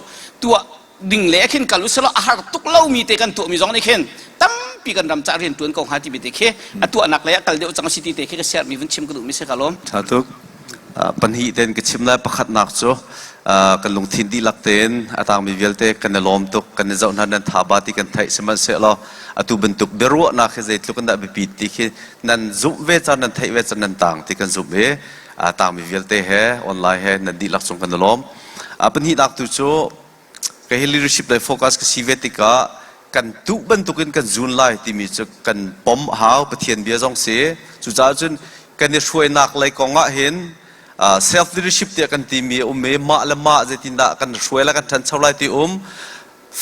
Tuah ding le khin kal usilo a har tuk lomi te kan tuahmi zong nih khin tampi kan ram ca rian ṭuan ko hnga timi te khi a tuahnak lei ah kal deuh cang si ti te khi ka share mi vun chim ka duhmi si ka lawm. Ṭha tuk. Pahnih ten ka chim lai. Pakhatnak cu kan lungthin dihlak tein a tangmi vialte kan i lawm tuk, kan i zoh hna, nan tha ba ti kan theih. Sihmanhsehlaw atu bantuk biaruahnak hi zeitluk in dah biapit ti khi nan zumh ve caan, nan theih ve caan nan tang ti kan zumh i a tangmi vialte he online he nan dihlak cung kan i lawm. Pahnihnak tu cu kei hi leadership lei focus ka si ve tikah kan tuh bantukin kan zun lai timi cu kan pom a hau. Pathian bia zong si. Cucaah cun kan i hruainak lei kong ah hin self leadership tiah kan timi a um i mah le mah zeitindah kan hruai lai, kan ṭhancho lai ti um,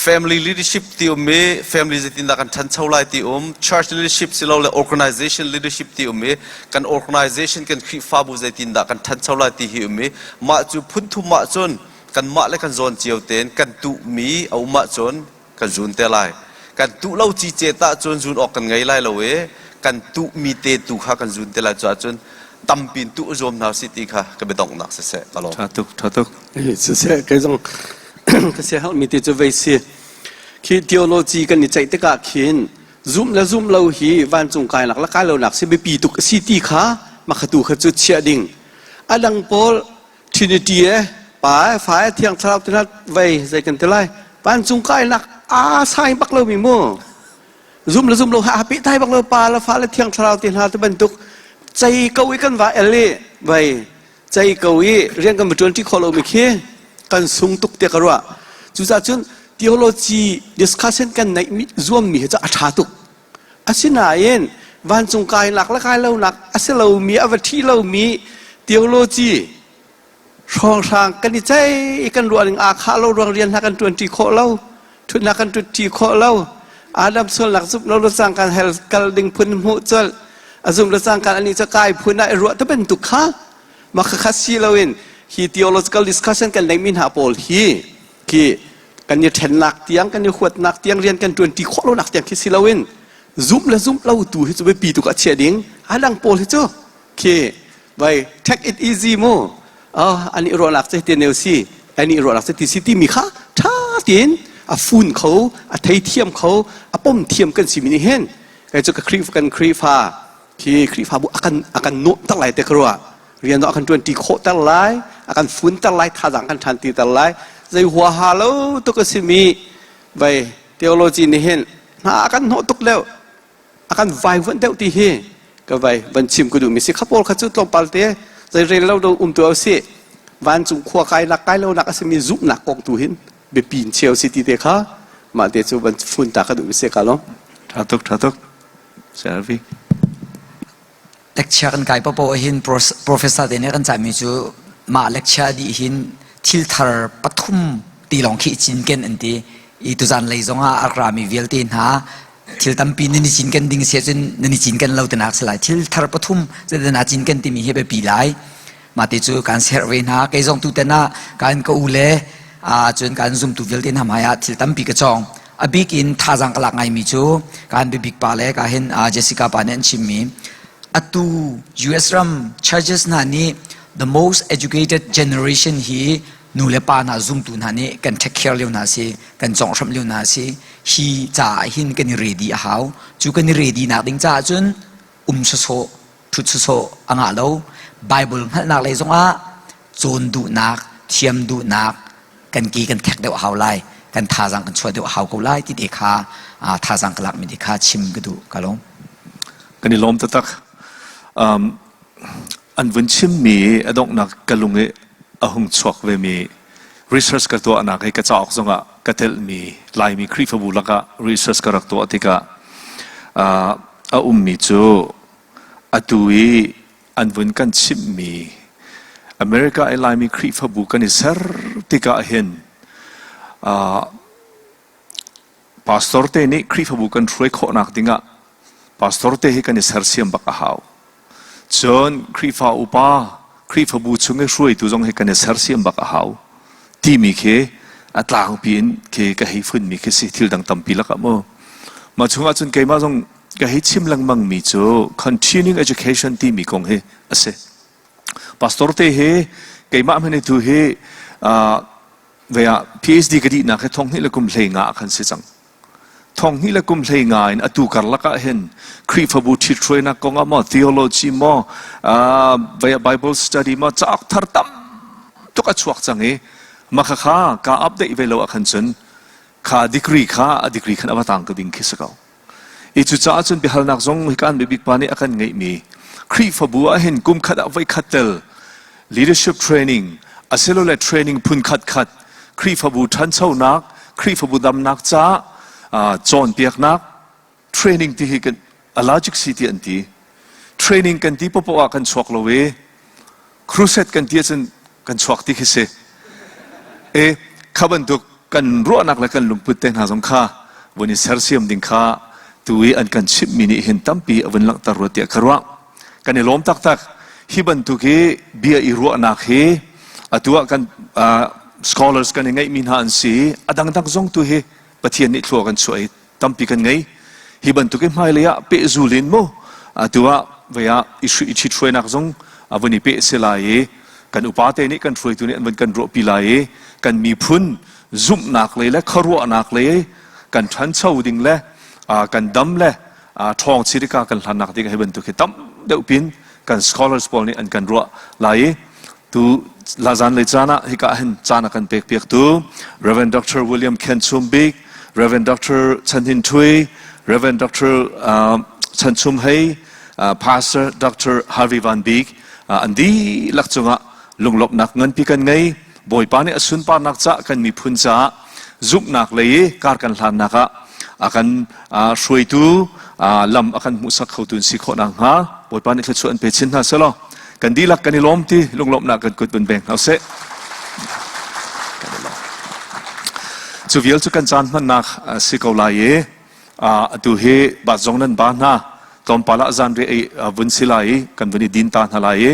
family leadership ti um i family zeitindah kan ṭhancho lai ti um, church leadership silole organization leadership ti um i kan organization, kan Khrihfabu zeitindah kan ṭhancho lai ti hi um i mah cu phun thum ah cun kanmah le kan zawn cio tein kan tuhmi a um ahcun kan zun te lai. Kan tuh lo cicet ahcun zun awk kan ngei lai lo i kan tuhmi te tu kha kan zun te lai. Cu ahcun tampi in tuh zuam hna usih ti kha ka biadonghnak siseh, ka lawm. Ṭha tuk, ṭha tuk. Siseh, kei zong ka siaherhmi te cu vei si. Khi theology kan i ceih tikah khin zumh le zumh lo hi vancung kainak le kai lonak si biapi tuk a si ti kha makhatu kha cu chiah ding. A dang pawl Trinity e pa e fa e thiang thlarau te hna vei zei kan ti lai, vancung kainak aa sai bak lomi mu, zum le zum lo ha pehtlai bak lo. Pa le fa le thiang thlarau te hna te bantuk cei ko i kan va el i vei cei ko i rian kan va ṭuan ṭi khawh lomi khi kan sung tuk te ka ruah. Cucaah cun theology discussion kan neih mi zuammi hi cu a ṭha tuk. Asinain vancung kai nak le kai lonak a si lomi, a va ṭhi lomi theology hrawnghrang kan i ceih i kan ruah ning aa khah lo ruang rian hna kan ṭuanṭi khawh lo, ṭhutnak kan ṭhutṭi khawh lo. Adam sualnak zumh lo le cangkan hell kal ding phun hmuh colh, a zumh le cangkan anih cu kai phun ah i ruah te bantuk kha mah khakha si loin hi theological discussion kan neihmi hna pawl hi khi kan i ṭhennak tiang, kan i huatnak tiang, rian kan ṭuanṭi khawh lonak tiang khi si loin zumh le zumh lo tu hi cu biapi tuk ah chiah ding. A dang pawl hi cu khi vai take it easy mu, oh an i ruahnak cu ti neu si, an i ruahnak cu ti si timi kha ṭha tein a fun kho, a theithiam kho, a pom thiam kan simi nih hin kei cu ka Khrihfa, kan Khrihfa khi Khrihfabu a kan nuamh lai te ka ruah. Rian a kan ṭuanṭi khawhter lai, a kan funter lai, thazaang kan ṭhan titer lai. Zei huaha lo tuk a simi vai theology nih hin hna a kan hnawh tuk deuh, a kan vaivuanh deuh ti hi ka vai van chim ka duhmi si. Kha pawl kha cu tlawmpal te zei rel lo do um tu si. Vancung khua kai nak kai lo nak a simi zumhnak kong tu hin biapi in cheu si ti te kha mah te cu van fun ta ka duhmi si ka lo. Ṭha tuk, ṭha tuk. Selvi. Lecture kan kai paohpaoh hin professor te nih kan cahmi cu mah lecture dih hin thil thar pathum ti lawng khi i cinken an ti i tuzan lei zongah a rami vialte hna thil tampi nan i cinken ding si ahcun nan i cinken lo tinak si lai. Thil thar pathum zeidah naa cinken timi hi biapi lai. Mah te cu kan serh ve hna. Kei zong tutan ah kan ka u le cun kan zumtu vialte hna hmai ah thil tampi ka cawng. A bik in thazaang ka lak ngaimi cu kan bibik pa le ka hin Jessica pa nih an chimmi atu US ram churches hna nih the most educated generation hi nu le pa hna, zumtu hna nih kan take care lio hna si, kan conghhramh lio hna si. Hi caah hin kan i ready a hau. Cu kan i ready nak ding caah cun um sawsawh ṭhut sawsawh a ngah lo. Bible hngalhnak lei zongah cawn duhnak, thiam duhnak kan ki kan thek deuh a hau lai, kan thazaang kan chuah deuh a hau ko lai ti te kha thazaang ka lakmi te kha chim ka duh. Ka lawm. Kan i lawm taktak. An vun chimmi a donghnak ka lung i a hung chuak vemi research ka tuahnak hi ka cauk zongah ka telhmi Laimi Khrihfabu lakah research ka rak tuah tikah a ummi cu atu i an vun kan chimhmi America i Laimi Khrihfabu kan i ser tikah hin pastor te nih Khrihfabu kan hruai khawhnak dingah pastor te hi kan i sersiam bak a hau. Cun Khrihfa upa, Khrihfabu chung i hruaitu zong hi kan i sersiam bak a hau timi khi. A tlangpi in khi ka hei funmi khi si thil dang tampi lakah mu. Mah chungah cun keimah zong ka hei chim lengmang mi cu continuing education timi kong hi a si. Pastor te hi keimah hmanh tu hi ve ah PhD ka dihnak hi thong hnih le kum hlei nga ah khan si cang. Thong hnih le kum hlei nga in atu karlak ah hin Khrihfabu ṭhithruainak kong ah maw theology maw vei ah Bible study maw cauk thar tam tuk a chuak cang i mah khakha ka update ve lo ah khan cun kha degree kha a degree khan a va tang ka ding khi si ko. I cucaah cun biahalnak zong hi kan bibik pa nih a kan ngeihmi Khrihfabu ah hin kum khat ah voi khat tel leadership training asilole training phun khat khat Khrihfabu ṭhanchonak, Khrihfabu damnak caah cawnpiaknak training ti hi kan allergic si ti an ti. Training kan ti popoh ah kan chuak lo i crusade kan ti ahcun kan chuak ti khi si. E kha bantuk kan ruahnak le kan lungput te hna zong kha vun i sersiam ding kha tu i an kan chimhmi nih hin tampi a vun langhter rua tiah ka ruah. Kan i lawm taktak. Hi bantuk hi bia i ruahnak hi atu ah kan scholars kan i ngeihmi hna an si. A dangdang zong tu hi Pathian nih thlua kan chuah i tampi kan ngei. Hi bantuk i hmailei ah pehzul in mu atu ah vei ah i ṭhithruainak zong a vun i peh si lai i kan upa te nih kan hruaitu nih an vun kan ruahpi lai i kan miphun zumhnak lei le khuaruahnak lei kan ṭhancho ding le kan dam le ṭhawng chirika kan hlannak ding hi bantuk hi tam deuh pin kan scholars pawl nih an kan ruah lai i Tu lazan lei caan ah hika hin caan a kan pek piaktu Reverend Dr. William Khen Chum Bik, Reverend Dr. Chan Hin Thui, Reverend Dr. Chan Chum Hei, Pastor Dr. Harvey Van Bik an dihlak cungah lunglawmhnak nganpi kan ngei. Bawipa nih a sunparnak caah kan miphun caah zumhnak lei i kar kan hlannak ah a kan hruaitu lam a kan hmuhsak khotu in si khawh nakhnga Bawipa nih thluachuah an pe chin hna selaw kan dihlak kan i lawm ti lunglawmhnak kan kut vun beng hna usih. Kan i lawm. Cu vial cu kan caan hmannak si ko lai i atu hi bat zong nan ba hna tlawmpal ah zan ri ei vun si lai i kan vun i din ta hna lai i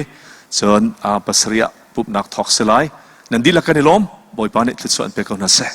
cun pasarih ah pumhnak thawk si lai. Nan dihlak kan i lawm. Bawipa nih thluachuah an pe ko hna seh.